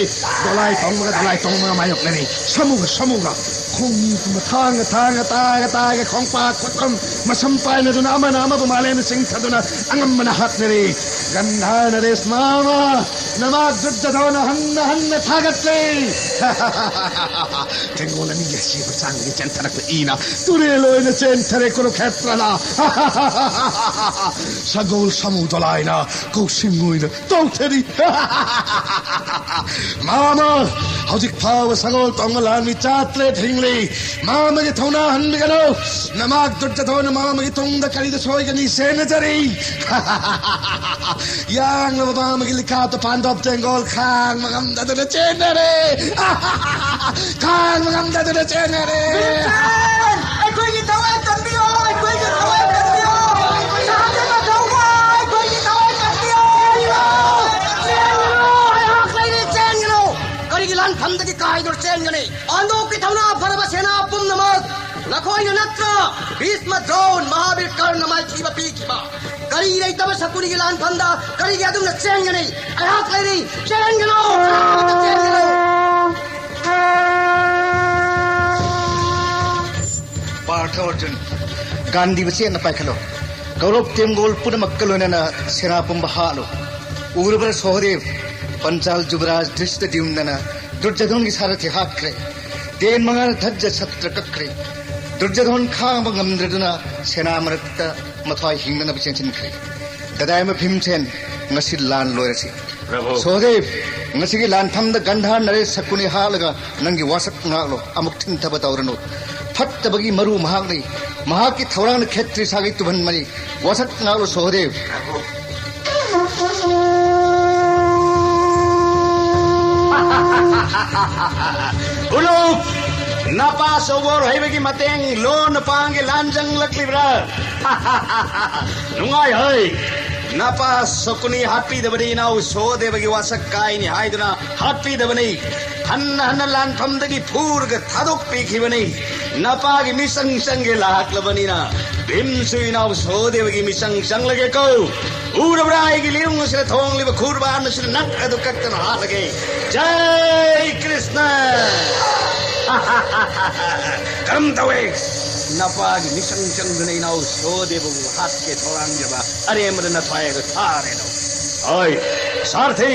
ꯗꯣꯂꯥꯏ ꯇꯣꯡꯕꯒ ꯗꯣꯂꯥꯏ ꯇꯣꯡꯕꯒ ꯃꯥꯌꯣꯛꯅꯔꯦ꯫ ꯁꯥꯃꯨꯒ ꯁꯥꯃꯨꯒ ꯈꯣꯡ ꯃꯊꯥꯡ ꯃꯊꯥꯡ ꯑꯇꯥꯒ ꯑꯇꯥꯒ ꯈꯣꯡꯄꯥꯛ ꯈꯨꯠꯂꯨꯝ ꯃꯁꯝ ꯄꯥꯏꯅꯗꯨꯅ ꯑꯃꯅ ꯑꯃꯕꯨ ꯃꯥꯂꯦꯝꯗ ꯆꯤꯡꯊꯗꯨꯅ ꯑꯉꯝꯕꯅ ꯍꯥꯠꯅꯔꯤ꯫ ꯒꯟꯙꯥꯔ ꯅꯔꯦꯁ ꯃꯥꯃ, ꯅꯃꯥ ꯗꯨꯔꯖꯙꯣꯟ ꯍꯟꯅ ꯍꯟꯅ ꯊꯥꯒꯠꯂꯤ꯫ ꯇꯦꯡꯒꯣꯜ ꯑꯅꯤꯒꯤ ꯑꯁꯤꯕ ꯆꯥꯡꯗꯒꯤ ꯆꯦꯟꯊꯔꯛꯄ ꯏꯅ ꯇꯨꯔꯦꯜ ꯑꯣꯏꯅ ꯆꯦꯟꯊꯔꯦ ꯀꯨꯔꯨꯈꯦꯇ꯭ꯔꯗ꯫ ꯁꯒꯣꯜ ꯁꯃꯨ ꯗꯣꯂꯥꯏꯅ ꯀꯧꯁꯤꯡ ꯑꯣꯏꯅ ꯇꯧꯊꯔꯤ꯫ ꯃꯥꯃ, ꯍꯧꯖꯤꯛ ꯐꯥꯎꯕ ꯁꯒꯣꯜ ꯇꯣꯡꯕ ꯂꯥꯟꯃꯤ ꯆꯥꯇ꯭ꯔꯦꯠ ꯍꯤꯡꯂꯤ꯫ ꯃꯥꯃꯒꯤ ꯊꯧꯅꯥ ꯍꯟꯕꯤꯒꯅꯨ꯫ ꯅꯃꯥ ꯗꯨꯔꯖꯙꯣꯟ ꯃꯥꯃꯒꯤ ꯇꯨꯡꯗ ꯀꯔꯤꯗ ꯁꯣꯏꯒꯅꯤ ꯁꯦꯟꯅꯖꯔꯤ꯫ ꯌꯥꯡꯂꯕ ꯃꯥꯃꯒꯤ ꯂꯤꯈꯥꯠꯇ ꯄꯥꯟꯗꯣꯞ ꯇꯦꯡꯒꯣꯜ ꯈꯥꯡꯕ ꯉꯝꯗꯗꯨꯅ ꯆꯦꯟꯅꯔꯦ꯫ ꯈꯥꯡꯕ ꯉꯝꯗꯗꯨꯅ ꯆꯦꯟꯅꯔꯦ꯫ ꯚꯤꯝꯁꯦꯟ! ꯑꯩꯈꯣꯏꯒꯤ ꯊꯋꯥꯏ ꯀꯟꯕꯤꯌꯣ! ꯑꯩꯈꯣꯏꯒꯤ ꯊꯋꯥꯏ ꯀꯟꯕꯤꯌꯣ! ꯁꯍꯗꯦꯕ ꯙꯧꯕ! ꯑꯩꯈꯣꯏꯒꯤ ꯊꯋꯥꯏ ꯀꯟꯕꯤꯌꯣ! ꯆꯦꯟꯒꯅꯨ! ꯑꯩꯍꯥꯛ ꯂꯩꯔꯤ, ꯆꯦꯟꯒꯅꯨ! ꯀꯔꯤꯒꯤ ꯂꯥꯟꯐꯝꯗꯒꯤ ꯀꯥꯏꯗꯨꯅ ꯆꯦꯟꯒꯅꯤ? ꯄꯥꯟꯗꯣꯞꯀꯤ ꯊꯧꯅꯥ ꯐꯔꯕ ꯁꯦꯅꯥ ꯄꯨꯝꯅꯃꯛ ꯅꯈꯣꯏꯅ ꯅꯠꯇ꯭ꯔꯥ? ꯚꯤꯁꯃ, ꯗ꯭ꯔꯣꯟ, ꯃꯍꯥꯕꯤꯔ, ꯀꯔꯅ ꯃꯥꯏꯊꯤꯕ ꯄꯤꯈꯤꯕ꯫ ꯀꯔꯤ ꯂꯩꯇꯕ ꯁꯀꯨꯅꯤꯒꯤ ꯂꯥꯟꯐꯝꯗ ꯀꯔꯤꯒꯤ ꯑꯗꯨꯝꯅ ꯆꯦꯟꯒꯅꯤ? ꯑꯩꯍꯥꯛ ꯂꯩꯔꯤ, ꯆꯦꯟꯒꯅꯨ! ꯀꯅꯥꯃꯠꯇ ꯆꯦꯟꯒꯅꯨ! ꯄꯥꯔꯊ ꯑꯔꯖꯨꯟ, ꯒꯥꯟꯙꯤꯕꯨ ꯆꯦꯠꯅ ꯄꯥꯏꯈꯠꯂꯣ꯫ ꯀꯧꯔꯕ ꯇꯦꯡꯒꯣꯜ ꯄꯨꯝꯅꯃꯛꯀ ꯂꯣꯏꯅꯅ ꯁꯦꯅꯥ ꯄꯨꯝꯕ ꯍꯥꯠꯂꯨ꯫ ꯎꯔꯕ꯭ꯔꯥ ꯁꯣꯍꯗꯦꯕ? ꯄꯟꯆꯥꯜ ꯖꯨꯕꯔꯥꯖ ꯙ꯭ꯔꯤꯁꯇꯗ꯭ꯌꯨꯝꯅꯅ ꯗꯨꯔꯖꯙꯣꯟꯒꯤ ꯁꯥꯔꯊꯤ ꯍꯥꯠꯈ꯭ꯔꯦ꯫ ꯇꯦꯟ ꯃꯉꯥꯅ ꯙꯖ ꯁꯇ꯭ꯔ ꯀꯛꯈ꯭ꯔꯦ꯫ ꯗꯨꯔꯖꯙꯣꯟ ꯈꯥꯡꯕ ꯉꯝꯗ꯭ꯔꯗꯨꯅ ꯁꯦꯅꯥ ꯃꯔꯛꯇ ꯃꯊ꯭ꯋꯥꯏ ꯍꯤꯡꯅꯅꯕ ꯆꯦꯟꯁꯤꯟꯈ꯭ꯔꯦ꯫ ꯒꯗꯥꯏꯃ ꯚꯤꯝꯁꯦꯟ, ꯉꯁꯤ ꯂꯥꯟ ꯂꯣꯏꯔꯁꯤ꯫ ꯄ꯭ꯔꯚꯨ꯫ ꯁꯣꯍꯗꯦꯕ, ꯉꯁꯤꯒꯤ ꯂꯥꯟꯐꯝꯗ ꯒꯟꯙꯥꯔ ꯅꯔꯦꯁ ꯁꯀꯨꯅꯤ ꯍꯥꯠꯂꯒ ꯅꯪꯒꯤ ꯋꯥꯁꯛ ꯉꯥꯛꯂꯣ꯫ ꯑꯃꯨꯛ ꯊꯤꯟꯊꯕ ꯇꯧꯔꯅꯨ꯫ ꯐꯠꯇꯕꯒꯤ ꯃꯔꯨ ꯃꯍꯥꯛꯅꯤ꯫ ꯃꯍꯥꯛꯀꯤ ꯊꯧꯔꯥꯡꯅ ꯈꯦꯇ꯭ꯔꯤ ꯁꯥꯒꯩ ꯇꯨꯝꯍꯟꯕꯅꯤ꯫ ꯋꯥꯁꯛ ꯉꯥꯛꯂꯣ ꯁꯣꯍꯗꯦꯕ꯫ ꯎꯂꯨꯞ! ꯅꯄꯥ ꯁꯣꯒꯣꯔ ꯍꯩꯕꯒꯤ ꯃꯇꯦꯡ ꯂꯣꯟꯅ ꯄꯥꯡꯒꯦ ꯂꯥꯟꯖꯪꯂꯛꯂꯤꯕ꯭ꯔꯥ? ꯅꯨꯡꯉꯥꯏ ꯍꯩ! ꯅꯄꯥ ꯁꯀꯨꯅꯤ ꯍꯥꯠꯄꯤꯗꯕꯅꯤ ꯏꯅꯥꯎ ꯁꯣꯍꯗꯦꯕꯒꯤ ꯋꯥꯁꯛ ꯀꯥꯏꯅꯤ ꯍꯥꯏꯗꯨꯅ ꯍꯥꯠꯄꯤꯗꯕꯅꯤ꯫ ꯍꯟꯅ ꯍꯟꯅ ꯂꯥꯟꯐꯝꯗꯒꯤ ꯐꯨꯔꯒ ꯊꯥꯗꯣꯛꯄꯤꯈꯤꯕꯅꯤ꯫ ꯅꯄꯥꯒꯤ ꯃꯤꯆꯪ ꯆꯪꯒꯦ ꯂꯥꯛꯂꯕꯅꯤꯅ ꯚꯤꯝꯁꯨ ꯏꯅꯥꯎ ꯁꯣꯍꯗꯦꯕꯒꯤ ꯃꯤꯆꯪ ꯆꯪꯂꯒꯦ ꯀꯧ꯫ ꯎꯔꯕ꯭ꯔꯥ ꯑꯩꯒꯤ ꯂꯤꯔꯨꯡ ꯑꯁꯤꯗ ꯊꯣꯡꯂꯤꯕ ꯈꯨꯔꯕꯥꯟ ꯑꯁꯤꯅ ꯅꯪ ꯑꯗꯨ ꯀꯛꯇꯅ ꯍꯥꯠꯂꯒꯦ꯫ ꯖꯩ ꯀ꯭ꯔꯤꯁꯅ! ꯀꯔꯝ ꯇꯧꯏ? ꯅꯄꯥꯒꯤ ꯃꯤꯆꯪ ꯆꯪꯗꯨꯅ ꯏꯅꯥꯎ ꯁꯣꯗꯦꯕꯕꯨ ꯍꯥꯠꯀꯦ ꯊꯧꯔꯥꯡꯖꯕ ꯑꯔꯦꯝꯕꯗ ꯅꯊ꯭ꯋꯥꯏ ꯑꯗꯨ ꯊꯥꯔꯦꯗꯣ꯫ ꯍꯣꯏ, ꯁꯥꯔꯊꯤ,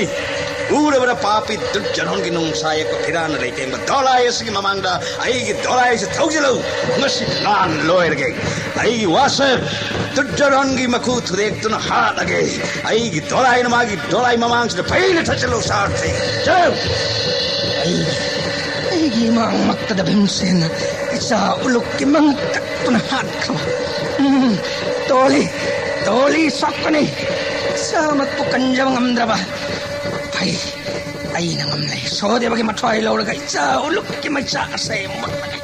ꯎꯔꯕ꯭ꯔꯥ ꯄꯥꯄꯤ ꯗꯨꯔꯖꯣꯙꯟꯒꯤ ꯅꯨꯡꯁꯥ ꯌꯦꯛꯄ ꯐꯤꯔꯥꯟꯅ ꯂꯩꯇꯦꯡꯕ ꯗꯣꯂꯥꯏ ꯑꯁꯤꯒꯤ ꯃꯃꯥꯡꯗ ꯑꯩꯒꯤ ꯗꯣꯂꯥꯏꯁꯤ ꯊꯧꯖꯤꯜꯂꯨ꯫ ꯉꯁꯤ ꯂꯥꯟ ꯂꯣꯏꯔꯒꯦ꯫ ꯑꯩꯒꯤ ꯋꯥꯁꯛ ꯗꯨꯔꯖꯣꯙꯟꯒꯤ ꯃꯈꯨ ꯊꯨꯗꯦꯛꯇꯨꯅ ꯍꯥꯠꯂꯒꯦ꯫ ꯑꯩꯒꯤ ꯗꯣꯂꯥꯏꯅ ꯃꯥꯒꯤ ꯗꯣꯂꯥꯏ ꯃꯃꯥꯡꯁꯤꯗ ꯐꯩꯅ ꯊꯠꯆꯜꯂꯨ ꯁꯥꯔꯊꯤ꯫ ꯆꯠꯂꯨ! ꯑꯩ, ꯑꯩꯒꯤ ꯏꯃꯥꯡꯃꯛꯇꯗ ꯚꯤꯝꯁꯦꯟꯅ ꯏꯆꯥ ꯎꯂꯨꯛꯀꯤ ꯃꯪ ꯀꯛꯇꯨꯅ ꯍꯥꯠꯈ꯭ꯔꯕ꯫ ꯎꯝ, ꯇꯣꯜꯂꯤ, ꯇꯣꯜꯂꯤ ꯁꯣꯛꯀꯅꯤ꯫ ꯏꯆꯥꯃꯛꯄꯨ ꯀꯟꯖꯕ ꯉꯝꯗ꯭ꯔꯕ꯫ ꯐꯩ, ꯑꯩꯅ ꯉꯝꯂꯦ꯫ ꯁꯣꯗꯦꯕꯒꯤ ꯃꯊ꯭ꯋꯥꯏ ꯂꯧꯔꯒ ꯏꯆꯥ ꯎꯂꯨꯛꯀꯤ ꯃꯩꯆꯥꯛ ꯑꯁꯦ ꯃꯨꯠꯂꯒꯦ꯫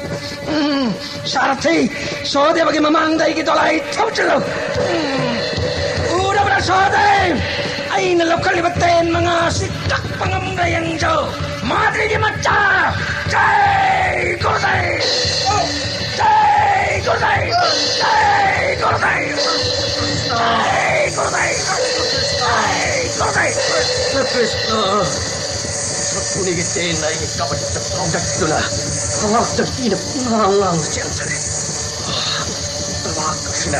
ꯎꯝ, ꯁꯥꯔꯊꯤ, ꯁꯣꯗꯦꯕꯒꯤ ꯃꯃꯥꯡꯗ ꯑꯩꯒꯤ ꯗꯣꯂꯥꯏ ꯊꯧꯖꯤꯜꯂꯨ꯫ ꯎꯔꯕ꯭ꯔꯥ ꯁꯣꯗꯦ? ꯑꯩꯅ ꯂꯧꯈꯠꯂꯤꯕ ꯇꯦꯟ ꯃꯉꯥ ꯑꯁꯤ ꯀꯛꯄ ꯉꯝꯕ꯭ꯔꯥ ꯌꯦꯡꯖꯧ꯫ ꯃꯥꯗ꯭ꯔꯤꯒꯤ ꯃꯆꯥ! ꯖꯩ ꯒꯨꯔꯨꯗꯦ! ꯖꯩ ꯒꯨꯔꯨꯗꯦ! ꯖꯩ ꯒꯨꯔꯨꯗꯦ! ꯖꯩ ꯒꯨꯔꯨꯗꯦ! ꯖꯩ ꯒꯨꯔꯨꯗꯦ! ꯀ꯭ꯔꯤꯁꯅ! ꯁꯛꯄꯨꯅꯤꯒꯤ ꯇꯦꯟꯅ ꯑꯩꯒꯤ ꯀꯕꯠꯇ ꯐꯥꯎꯗꯠꯇꯨꯅ ꯈꯣꯡꯉꯥꯎꯇ ꯄꯤꯅ ꯄꯨꯡꯉꯥꯡ ꯉꯥꯡꯅ ꯆꯦꯟꯊꯔꯦ꯫ ꯇꯕꯥꯛ ꯑꯁꯤꯅ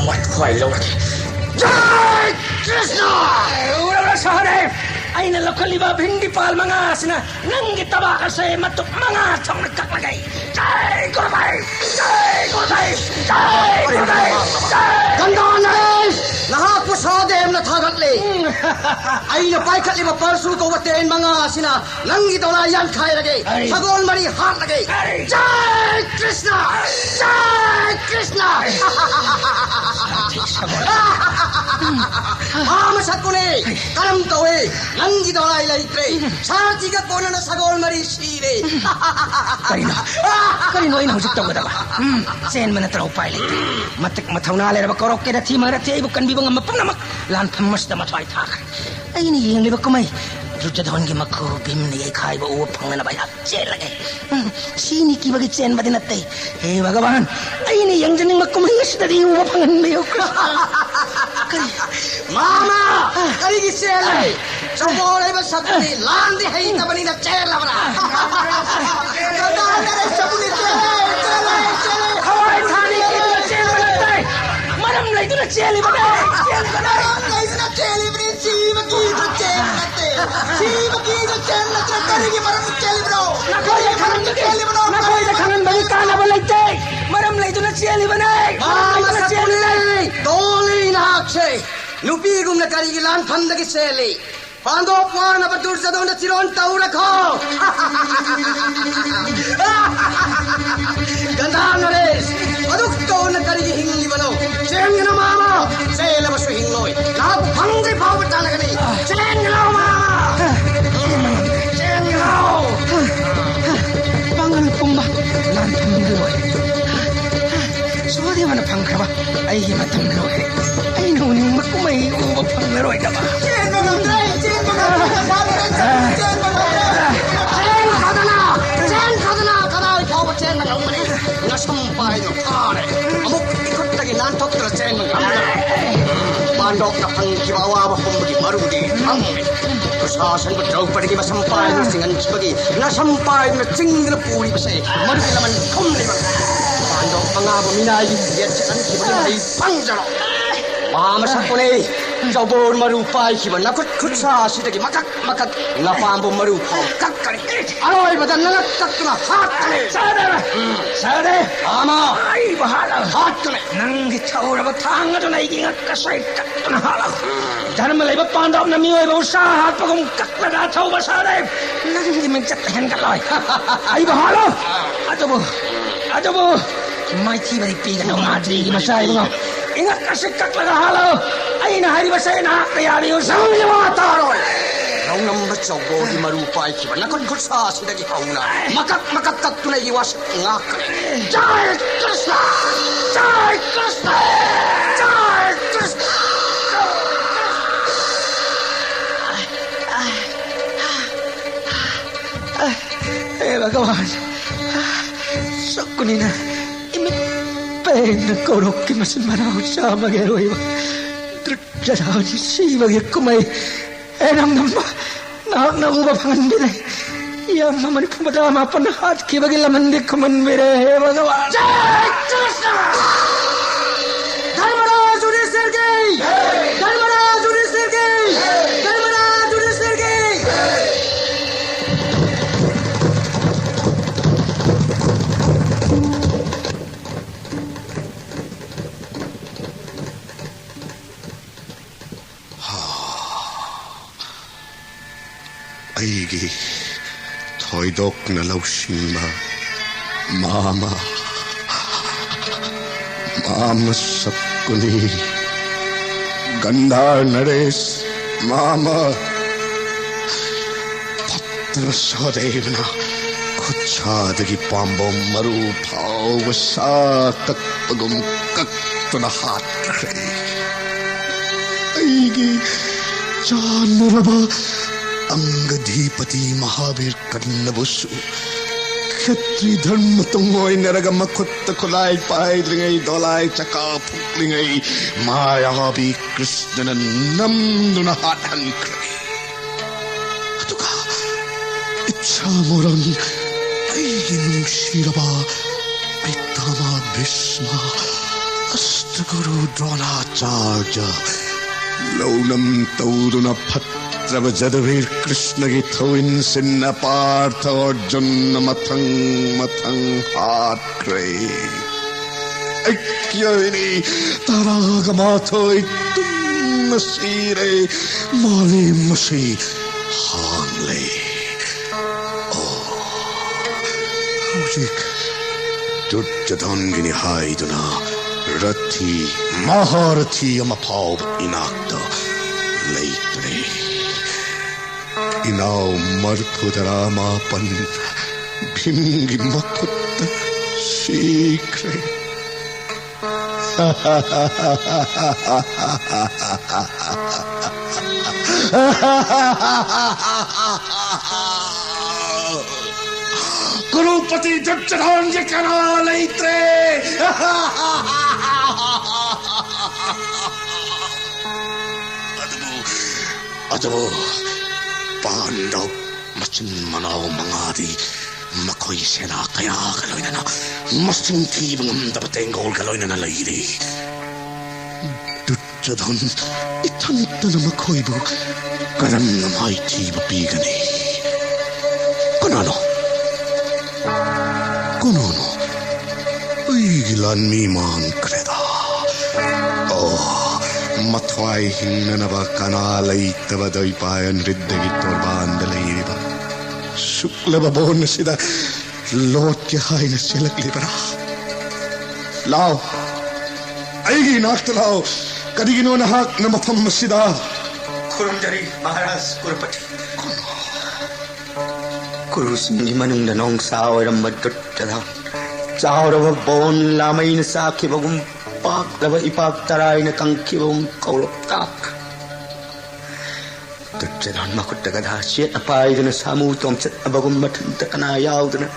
ꯃꯊ꯭ꯋꯥꯏ ꯂꯧꯔꯒꯦ꯫ ꯖꯥꯏ ꯀ꯭ꯔꯤꯁꯅ! ꯎꯔꯕ꯭ꯔꯥ ꯁꯍꯗꯦꯕ? ꯑꯩꯅ ꯂꯧꯈꯠꯂꯤꯕ ꯚꯤꯝꯒꯤ ꯄꯥꯜ ꯃꯉꯥ ꯑꯁꯤꯅ ꯅꯪꯒꯤ ꯇꯕꯥꯛ ꯑꯁꯦ ꯃꯇꯨꯞ ꯃꯉꯥ ꯊꯣꯛꯅ ꯀꯛꯂꯒꯦ꯫ ꯖꯥꯏ ꯒꯨꯔꯨꯗꯦꯕ! ꯖꯥꯏ ꯒꯨꯔꯨꯗꯦꯕ! ꯖꯥꯏ ꯒꯨꯔꯨꯗꯦꯕ! ꯖꯥꯏ! ꯒꯟꯗꯥ ꯅꯔꯦꯁ! ꯅꯍꯥꯛꯄꯨ ꯁꯍꯗꯦꯕꯅ ꯊꯥꯒꯠꯂꯤ꯫ ꯎꯝ꯫ ꯑꯩꯅ ꯄꯥꯏꯈꯠꯂꯤꯕ ꯄꯔꯁꯨ ꯀꯧꯕ ꯇꯦꯟ ꯃꯉꯥ ꯑꯁꯤꯅ ꯅꯪꯒꯤ ꯗꯣꯂꯥꯏ ꯌꯥꯟꯈꯥꯏꯔꯒꯦ꯫ ꯑꯩ ꯁꯒꯣꯜ ꯃꯔꯤ ꯍꯥꯠꯂꯒꯦ꯫ ꯑꯩ ꯖꯥꯏ ꯀ꯭ꯔꯤꯁꯅ! ꯖꯥꯏ ꯀ꯭ꯔꯤꯁꯅ! ꯁꯒꯣꯜ꯫ ꯃꯥ ꯃꯁꯛꯄꯨꯅꯦ꯫ ꯀꯔꯝ ꯇꯧꯏ? ꯅꯪꯒꯤ ꯗꯣꯂꯥꯏ ꯂꯩꯇ꯭ꯔꯦ꯫ ꯁꯥꯔꯊꯤꯒ ꯀꯣꯟꯅꯅ ꯁꯒꯣꯜ ꯃꯔꯤ ꯁꯤꯔꯦ꯫ ꯀꯔꯤꯅꯣ? ꯀꯔꯤꯅꯣ ꯑꯩꯅ ꯍꯧꯖꯤꯛ ꯇꯧꯒꯗꯕ? ꯎꯝ, ꯆꯦꯟꯕ ꯅꯠꯇ꯭ꯔꯥ ꯎꯄꯥꯏ ꯂꯩꯇꯦ꯫ ꯃꯇꯤꯛ ꯃꯊꯧꯅꯥ ꯂꯩꯔꯕ ꯀꯧꯔꯛꯀꯦ ꯔꯊꯤ ꯃꯍꯥꯔꯊꯤ ꯑꯩꯕꯨ ꯀꯟꯕꯤꯕ ꯉꯝꯕ ꯄꯨꯝꯅꯃꯛ ꯂꯥꯟꯐꯝ ꯑꯁꯤꯗ ꯃꯊ꯭ꯋꯥꯏ ꯊꯥꯈ꯭ꯔꯦ꯫ ꯑꯩꯅ ꯌꯦꯡꯂꯤꯕ ꯀꯨꯝꯍꯩ ꯗꯨꯔꯖꯣꯙꯟꯒꯤ ꯃꯈꯨ ꯚꯤꯝꯅ ꯌꯩꯈꯥꯏꯕ ꯎꯕ ꯐꯪꯅꯅꯕ ꯑꯩꯍꯥꯛ ꯆꯦꯜꯂꯒꯦ꯫ ꯎꯝ, ꯁꯤꯅꯤ ꯀꯤꯕꯒꯤ ꯆꯦꯟꯕꯗꯤ ꯅꯠꯇꯦ꯫ ꯍꯦ ꯚꯒꯋꯥꯟ, ꯑꯩꯅ ꯌꯦꯡꯖꯅꯤꯡꯕ ꯀꯨꯝꯍꯩ ꯑꯁꯤꯗꯗꯤ ꯎꯕ ꯐꯪꯍꯟꯕꯤꯌꯨ꯫ ꯀꯔꯤ? ꯃꯥꯃ! ꯀꯔꯤꯒꯤ ꯆꯦꯜꯂꯤ? ꯆꯧꯕꯣꯜ ꯍꯥꯏꯕ ꯁꯛꯄꯨꯗꯤ ꯂꯥꯟꯗꯤ ꯍꯩꯇꯕꯅꯤꯅ ꯆꯦꯜꯂꯕ꯭ꯔꯥ? ꯀꯗꯥꯏꯗ ꯂꯩ ꯆꯧꯕꯣꯜ? ꯃꯔꯝ ꯂꯩꯇꯅ ꯆꯦꯜꯂꯤꯕꯅꯤ, ꯁꯤꯕꯒꯤꯗ ꯆꯦꯟꯕ ꯅꯠꯇꯦ꯫ ꯁꯤꯕꯒꯤꯗ ꯆꯦꯟꯕ ꯅꯠꯇꯦ꯫ ꯀꯔꯤꯒꯤ ꯃꯔꯝ ꯆꯦꯜꯂꯤꯕꯅꯣ? ꯅꯈꯣꯏꯗ ꯀꯔꯤꯒꯤ ꯃꯔꯝ ꯈꯪꯍꯟꯕꯒꯤ, ꯆꯦꯜꯂꯤꯕꯅꯣ? ꯅꯈꯣꯏꯗ ꯈꯪꯍꯟꯕꯒꯤ ꯀꯥꯟꯅꯕ ꯂꯩꯇꯦ꯫ ꯃꯔꯝ ꯂꯩꯇꯅ ꯆꯦꯜꯂꯤꯕꯅꯦ꯫ ꯃꯔꯝ ꯂꯩꯇꯅ ꯆꯦꯜꯂꯤꯕꯅꯦ꯫ ꯗꯣꯂꯤ ꯅꯍꯥꯛꯁꯦ ꯅꯨꯄꯤꯒꯨꯝꯅ ꯀꯔꯤꯒꯤ ꯂꯥꯟꯐꯝꯗꯒꯤ ꯆꯦꯜꯂꯤ? ꯄꯥꯟꯗꯣꯞ ꯋꯥꯅꯕ ꯗꯨꯔꯖꯗꯣꯟꯗ ꯆꯤꯔꯣꯟ ꯇꯧꯔꯈꯣ꯫ ꯒꯟꯙꯥ ꯅꯔꯦꯁ, ꯑꯗꯨꯛ ꯇꯧꯅ ꯀꯔꯤꯒꯤ ꯍꯤꯡꯂꯤꯕꯅꯣ? ꯆꯦꯟꯒꯅꯨ ꯃꯥꯃ, ꯆꯦꯜꯂꯕꯁꯨ ꯍꯤꯡꯂꯣꯏ꯫ ꯅꯍꯥꯛꯄꯨ ꯐꯪꯗ꯭ꯔꯤ ꯐꯥꯎꯕ ꯇꯥꯟꯅꯒꯅꯤ꯫ ꯆꯦꯟꯒꯅꯨ ꯃꯥꯃ꯫ ꯆꯦꯟꯒꯅꯨ꯫ ꯄꯥꯡꯒꯜ ꯄꯨꯝꯕ ꯂꯥꯟꯐꯝꯗ ꯂꯣꯏꯔꯦ꯫ ꯁꯨꯍꯗꯦꯕꯅ ꯐꯪꯈ꯭ꯔꯕ ꯑꯩꯒꯤ ꯃꯇꯝ ꯂꯣꯏꯔꯦ꯫ ꯑꯩꯅ ꯎꯅꯤꯡꯕ ꯀꯨꯝꯍꯩ ꯎꯕ ꯐꯪꯂꯔꯣꯏꯗꯕ꯫ ꯆꯦꯟꯕ ꯉꯝꯗ꯭ꯔꯦ, ꯆꯦꯟꯕ ꯉꯝꯗ꯭ꯔꯦ, ꯆꯦꯟꯕ ꯉꯝꯗ꯭ꯔꯦ, ꯆꯦꯟꯕ ꯉꯝꯗ꯭ꯔꯦ꯫ ꯆꯦꯟꯈ꯭ꯔꯗꯅ, ꯆꯦꯟꯈ꯭ꯔꯗꯅ ꯀꯗꯥꯏ ꯐꯥꯎꯕ ꯆꯦꯟꯕ ꯉꯝꯒꯅꯤ? ꯅꯁꯝ ꯄꯥꯏꯗꯨꯅ ꯐꯥꯔꯦ꯫ ꯑꯃꯨꯛ ꯏꯈꯨꯠꯇꯒꯤ ꯅꯥꯟꯊꯣꯛꯇꯨꯅ ꯆꯦꯟꯕ ꯉꯝꯗ꯭ꯔꯦ꯫ ꯄꯥꯟꯗꯣꯞꯅ ꯐꯪꯈꯤꯕ ꯑꯋꯥꯕ ꯄꯨꯝꯕꯒꯤ ꯃꯔꯨꯗꯤ ꯐꯪꯂꯦ꯫ ꯗꯨꯁꯥꯁꯟꯕꯨ ꯗ꯭ꯔꯧꯄꯗꯤꯒꯤ ꯃꯁꯝ ꯄꯥꯏꯗꯨꯅ ꯆꯤꯡꯍꯟꯈꯤꯕꯒꯤ ꯅꯁꯝ ꯄꯥꯏꯗꯨꯅ ꯆꯤꯡꯗꯨꯅ ꯄꯨꯔꯤꯕꯁꯦ ꯃꯗꯨꯒꯤ ꯂꯃꯟ ꯊꯨꯝꯂꯤꯕ꯫ ꯄꯥꯟꯗꯣꯞ ꯑꯉꯥꯕ ꯃꯤꯅꯥꯏꯒꯤ ꯈꯨꯌꯦꯠ ꯆꯠꯍꯟꯈꯤꯕꯒꯤ ꯃꯍꯩ ꯐꯪꯖꯔꯣ꯫ ꯃꯥ ꯃꯁꯛꯄꯨꯅꯦ ꯆꯧꯕꯣꯔ ꯃꯔꯨ ꯄꯥꯏꯈꯤꯕ ꯅꯈꯨꯠ ꯈꯨꯠꯁꯥ ꯑꯁꯤꯗꯒꯤ ꯃꯀꯛ ꯃꯀꯛ ꯅꯄꯥꯝꯕꯣꯝ ꯃꯔꯨ ꯐꯥꯎ ꯀꯛꯀꯅꯤ꯫ ꯑꯔꯣꯏꯕꯗ ꯅꯉꯛ ꯀꯛꯇꯨꯅ ꯍꯥꯠꯀꯅꯤ꯫ ꯁꯍꯗꯦꯕ! ꯁꯍꯗꯦꯕ! ꯑꯃ! ꯑꯩꯕꯨ ꯍꯥꯠꯂꯣ! ꯍꯥꯠꯀꯅꯤ! ꯅꯪꯒꯤ ꯊꯧꯔꯕ ꯊꯥꯡ ꯑꯗꯨꯅ ꯑꯩꯒꯤ ꯉꯛ ꯑꯁꯣꯏ ꯀꯛꯇꯨꯅ ꯍꯥꯠꯂꯣ! ꯙꯔꯃ ꯂꯩꯕ ꯄꯥꯟꯗꯧꯅ ꯃꯤꯑꯣꯏꯕꯕꯨ ꯁꯥ ꯍꯥꯠꯄꯒꯨꯝ ꯀꯛꯂꯒ ꯊꯧꯕ ꯁꯍꯗꯦꯕ! ꯅꯪꯒꯤ ꯃꯤꯡꯆꯠ ꯍꯦꯟꯒꯠꯂꯣꯏ! ꯑꯩꯕꯨ ꯍꯥꯠꯂꯣ! ꯑꯗꯨꯕꯨ, ꯑꯗꯨꯕꯨ ꯃꯥꯏꯊꯤꯕꯗꯤ ꯄꯤꯒꯅꯨ, ꯃꯥꯗ꯭ꯔꯤꯒꯤ ꯃꯆꯥ ꯏꯕꯨꯡꯉꯣ! ꯏꯉꯛ ꯑꯁꯤ ꯀꯛꯂꯒ ꯍꯥꯠꯂꯣ! ꯑꯩꯅ ꯍꯥꯏꯔꯤꯕꯁꯦ ꯅꯍꯥꯛꯅ ꯌꯥꯕꯤꯌꯨ! ꯅꯪꯒꯤ ꯋꯥ ꯇꯥꯔꯣꯏ! ꯂꯧꯅꯝꯕ ꯆꯧꯕꯣꯒꯤ ꯃꯔꯨ ꯄꯥꯏꯈꯤꯕ ꯅꯈꯨꯠ ꯈꯨꯠꯁꯥ ꯑꯁꯤꯗꯒꯤ ꯍꯧꯅ ꯃꯀꯛ ꯃꯀꯛ ꯀꯛꯇꯨꯅ ꯑꯩꯒꯤ ꯋꯥꯁꯛ ꯉꯥꯛꯀꯅꯤ꯫ ꯖꯥꯏ ꯀ꯭ꯔꯤꯁꯅ! ꯖꯥꯏ ꯀ꯭ꯔꯤꯁꯅ! ꯖꯥꯏ ꯀ꯭ꯔꯤꯁꯅ! ꯍꯦ ꯚꯒꯋꯥꯟ, ꯁꯛꯀꯨꯅꯤꯅ ꯏꯃꯤꯠ ꯄꯦꯟꯅ ꯀꯧꯔꯣꯛꯀꯤ ꯃꯆꯤꯟ ꯃꯅꯥꯎ ꯆꯥꯝꯃꯒꯤ ꯑꯔꯣꯏꯕ ꯗ꯭ꯔꯤꯛ ꯖꯔꯥꯅꯤ ꯁꯤꯕꯒꯤ ꯀꯨꯝꯍꯩ ꯍꯦ ꯅꯣꯡꯗꯝꯕ, ꯅꯍꯥꯛꯅ ꯎꯕ ꯐꯪꯍꯟꯕꯤꯔꯦ꯫ ꯌꯥꯝꯅ ꯃꯅꯤꯄꯨꯔ ꯃꯆꯥ ꯃꯥꯄꯟ ꯍꯥꯠꯈꯤꯕꯒꯤ ꯂꯃꯟꯗꯤ ꯈꯨꯃꯟꯕꯤꯔꯦ, ꯍꯦ ꯚꯒꯋꯥꯟ꯫ ꯖꯥꯏ ꯀ꯭ꯔꯤꯁꯅ! ꯙꯔꯃꯔꯥꯖ ꯌꯨꯙꯤꯁꯊꯤꯔꯒꯤ! ꯑꯩꯒꯤ ꯊꯣꯏꯗꯣꯛꯅ ꯂꯧꯁꯤꯡꯕ ꯃꯥꯃ, ꯃꯥꯃ ꯁꯛꯀꯨꯅꯤ꯫ ꯒꯟꯙꯥꯔ ꯅꯔꯦꯁ, ꯃꯥꯃ꯫ ꯐꯠꯇꯕ ꯁꯍꯗꯦꯕꯅ ꯈꯨꯠꯁꯥꯗꯒꯤ ꯄꯥꯝꯕꯣꯝ ꯃꯔꯨ ꯐꯥꯎꯕ ꯁꯥ ꯀꯛꯄꯒꯨꯝ ꯀꯛꯇꯨꯅ ꯍꯥꯠꯈ꯭ꯔꯦ꯫ ꯑꯩꯒꯤ ꯆꯥꯟꯅꯔꯕ ꯑꯪꯒꯙꯤꯄꯇꯤ ꯃꯍꯥꯕꯤꯔ ꯀꯟꯅꯕꯨꯁꯨ ꯈꯦꯇ꯭ꯔꯤ ꯙꯔꯃ ꯇꯨꯡꯑꯣꯏꯅꯔꯒ ꯃꯈꯨꯠꯇ ꯈꯨꯠꯂꯥꯏ ꯄꯥꯏꯗ꯭ꯔꯤꯉꯩ, ꯗꯣꯂꯥꯏ ꯆꯀꯥ ꯐꯨꯛꯂꯤꯉꯩ, ꯃꯥꯌꯥꯕꯤ ꯀ꯭ꯔꯤꯁꯅꯅ ꯅꯝꯗꯨꯅ ꯍꯥꯠꯍꯟꯈ꯭ꯔꯦ꯫ ꯑꯗꯨꯒ ꯏꯠꯁꯥ ꯃꯣꯔꯟ, ꯑꯩꯒꯤ ꯅꯨꯡꯁꯤꯔꯕ ꯄꯤꯇꯥꯃꯥ ꯚꯤꯁꯃ, ꯑꯁꯇꯒꯨꯔꯨ ꯗ꯭ꯔꯣꯅꯥꯆꯥꯔꯌ, ꯂꯧꯅꯝ ꯇꯧꯗꯨꯅ ꯐꯠꯇ꯭ꯔꯕ ꯖꯗꯨꯕꯤꯔ ꯀ꯭ꯔꯤꯁꯅꯒꯤ ꯊꯧꯏꯟꯁꯤꯟꯅ ꯄꯥꯔꯊ ꯑꯔꯖꯨꯟꯅ ꯃꯊꯪ ꯃꯊꯪ ꯍꯥꯠꯈ꯭ꯔꯦ꯫ ꯑꯩꯒꯤ ꯇꯔꯥꯒ ꯃꯥꯊꯣꯏ ꯇꯨꯝꯅ ꯁꯤꯔꯦ꯫ ꯃꯥꯂꯦꯝ ꯑꯁꯤ ꯍꯥꯡꯂꯦ꯫ ꯑꯣ, ꯍꯧꯖꯤꯛ ꯗꯨꯔꯖꯣꯙꯟꯒꯤꯅꯤ ꯍꯥꯏꯗꯨꯅ ꯔꯊꯤ, ꯃꯍꯥꯔꯊꯤ ꯑꯃ ꯐꯥꯎꯕ ꯏꯅꯥꯛꯇ ꯂꯩꯇ꯭ꯔꯦ꯫ ꯏꯅꯥꯎ ꯃꯔꯐꯨꯇꯔꯥ ꯃꯥꯄꯟ ꯚꯤꯝꯒꯤ ꯃꯈꯨꯠꯇ ꯁꯤꯈ꯭ꯔꯦ꯫ ꯀ꯭ꯔꯨꯄꯇꯤ ꯗꯨꯔꯖꯣꯙꯟꯒꯤ ꯀꯅꯥ ꯂꯩꯇ꯭ꯔꯦ꯫ ꯑꯗꯨꯕꯨ, ꯑꯗꯨꯕꯨ ꯄꯥꯟꯗꯕ ꯃꯆꯤꯟ ꯃꯅꯥꯎ ꯃꯉꯥꯗꯤ ꯃꯈꯣꯏ ꯁꯦꯅꯥ ꯀꯌꯥꯒ ꯂꯣꯏꯅꯅ, ꯃꯁꯤꯡ ꯊꯤꯕ ꯉꯝꯗꯕ ꯇꯦꯡꯒꯣꯜꯒ ꯂꯣꯏꯅꯅ ꯂꯩꯔꯤ꯫ ꯗꯨꯔꯖꯣꯙꯟ ꯏꯊꯟꯇꯅ ꯃꯈꯣꯏꯕꯨ ꯀꯔꯝꯅ ꯃꯥꯏꯊꯤꯕ ꯄꯤꯒꯅꯤ? ꯀꯅꯥꯅꯣ? ꯀꯅꯥꯅꯣ? ꯑꯩꯒꯤ ꯂꯥꯟꯃꯤ ꯃꯥꯡꯈ꯭ꯔꯦꯗ꯫ ꯑꯣ, ꯃꯊ꯭ꯋꯥꯏ ꯍꯤꯡꯅꯅꯕ ꯀꯅꯥ ꯂꯩꯇꯕ ꯗ꯭ꯋꯩꯄꯥꯌꯟ ꯔꯤꯗꯒꯤ ꯇꯣꯔꯕꯥꯟꯗ ꯂꯩꯔꯤ꯫ ꯁꯨꯛꯂꯕ ꯕꯣꯟ ꯑꯁꯤꯗ ꯂꯣꯠꯀꯦ ꯍꯥꯏꯅ ꯆꯦꯜꯂꯛꯂꯤꯕ꯭ꯔꯥ? ꯂꯥꯎ, ꯑꯩꯒꯤ ꯏꯅꯥꯛꯇ ꯂꯥꯎ꯫ ꯀꯔꯤꯒꯤꯅꯣ ꯅꯍꯥꯛꯅ ꯃꯐꯝ ꯑꯁꯤꯗ? ꯈꯨꯔꯨꯝꯖꯔꯤ ꯃꯍꯥꯔꯥꯖ ꯀꯨꯔꯨꯄꯇꯤ꯫ ꯀꯨꯔꯨꯁꯤꯡꯒꯤ ꯃꯅꯨꯡꯗ ꯅꯣꯡꯁꯥ ꯑꯣꯏꯔꯝꯕ ꯗꯨꯠꯇꯗ ꯆꯥꯎꯔꯕ ꯕꯣꯟ ꯂꯥꯃꯩꯅ ꯆꯥꯈꯤꯕꯒꯨꯝ, ꯄꯥꯛꯂꯕ ꯏꯄꯥꯛ ꯇꯔꯥꯏꯅ ꯀꯪꯈꯤꯕꯒꯨꯝ ꯀꯧꯔꯛ ꯇꯥꯛ꯫ ꯗꯨꯠꯇꯗ ꯃꯈꯨꯠꯇ ꯒꯗꯥ ꯆꯦꯠꯅ ꯄꯥꯏꯗꯨꯅ ꯁꯥꯃꯨ ꯇꯣꯝꯆꯠꯅꯕꯒꯨꯝ ꯃꯊꯟꯇ ꯀꯅꯥ ꯌꯥꯎꯗꯅ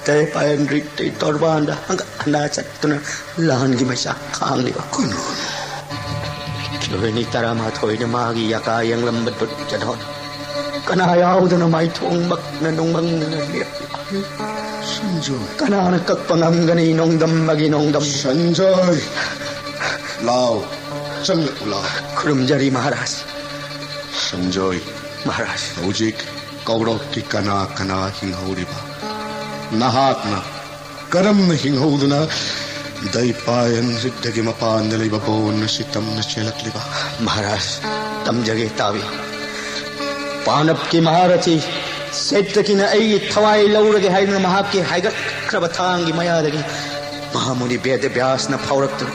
ꯗꯌꯥꯄꯥꯌꯟ ꯔꯤꯛꯇꯩ ꯇꯣꯔꯕꯥꯟꯗ ꯍꯪꯒꯠ ꯍꯟꯗꯥ ꯆꯠꯇꯨꯅ ꯂꯥꯟꯒꯤ ꯃꯩꯆꯥꯛ ꯈꯥꯡꯂꯤꯕ ꯀꯨꯟ ꯀꯤꯂꯣꯃꯤꯇꯔ ꯇꯔꯥꯃꯥꯊꯣꯏꯅ ꯃꯥꯒꯤ ꯌꯥꯀꯥ ꯌꯦꯡꯂꯝꯕ ꯗꯨꯠꯇꯗ ꯀꯅꯥ ꯌꯥꯎꯗꯅ ꯃꯥꯏꯊꯣꯡꯃꯛꯅ ꯅꯨꯡꯃꯪꯅ ꯂꯦꯞꯂꯤ꯫ ꯁꯟꯖꯣꯏ꯫ ꯀꯅꯥꯅ ꯀꯛꯄ ꯉꯝꯒꯅꯤ ꯅꯣꯡꯗꯝ ꯑꯃꯒꯤ ꯅꯣꯡꯗꯝ? ꯁꯟꯖꯣꯏ꯫ ꯂꯥꯎ, ꯆꯪꯂꯛꯎ ꯂꯥꯎ꯫ ꯈꯨꯔꯨꯝꯖꯔꯤ ꯃꯍꯥꯔꯥꯖ꯫ ꯁꯟꯖꯣꯏ꯫ ꯃꯍꯥꯔꯥꯖ꯫ ꯍꯧꯖꯤꯛ ꯀꯧꯔꯣꯛꯀꯤ ꯀꯅꯥ ꯀꯅꯥ ꯍꯤꯡꯍꯧꯔꯤꯕ? ꯅꯍꯥꯛꯅ ꯀꯔꯝꯅ ꯍꯤꯡꯍꯧꯗꯨꯅ ꯗꯩꯄꯥꯌꯟ ꯍ꯭ꯔꯤꯠꯇꯒꯤ ꯃꯄꯥꯟꯗ ꯂꯩꯕ ꯕꯣꯟ ꯑꯁꯤ ꯇꯝꯅ ꯆꯦꯜꯂꯛꯂꯤꯕ? ꯃꯍꯥꯔꯥꯖ, ꯇꯝꯖꯒꯦ, ꯇꯥꯕꯤꯌꯨ꯫ ꯄꯥꯟꯗꯕꯀꯤ ꯃꯍꯥꯔꯊꯤ ꯁꯦꯇ꯭ꯔꯀꯤꯅ ꯑꯩꯒꯤ ꯊꯋꯥꯏ ꯂꯧꯔꯒꯦ ꯍꯥꯏꯗꯨꯅ ꯃꯍꯥꯛꯀꯤ ꯍꯥꯏꯒꯠꯈ꯭ꯔꯕ ꯊꯥꯡꯒꯤ ꯃꯌꯥꯗꯒꯤ ꯃꯍꯥꯃꯨꯅꯤ ꯕꯦꯗ ꯕ꯭ꯌꯥꯁꯅ ꯐꯥꯎꯔꯛꯇꯨꯅ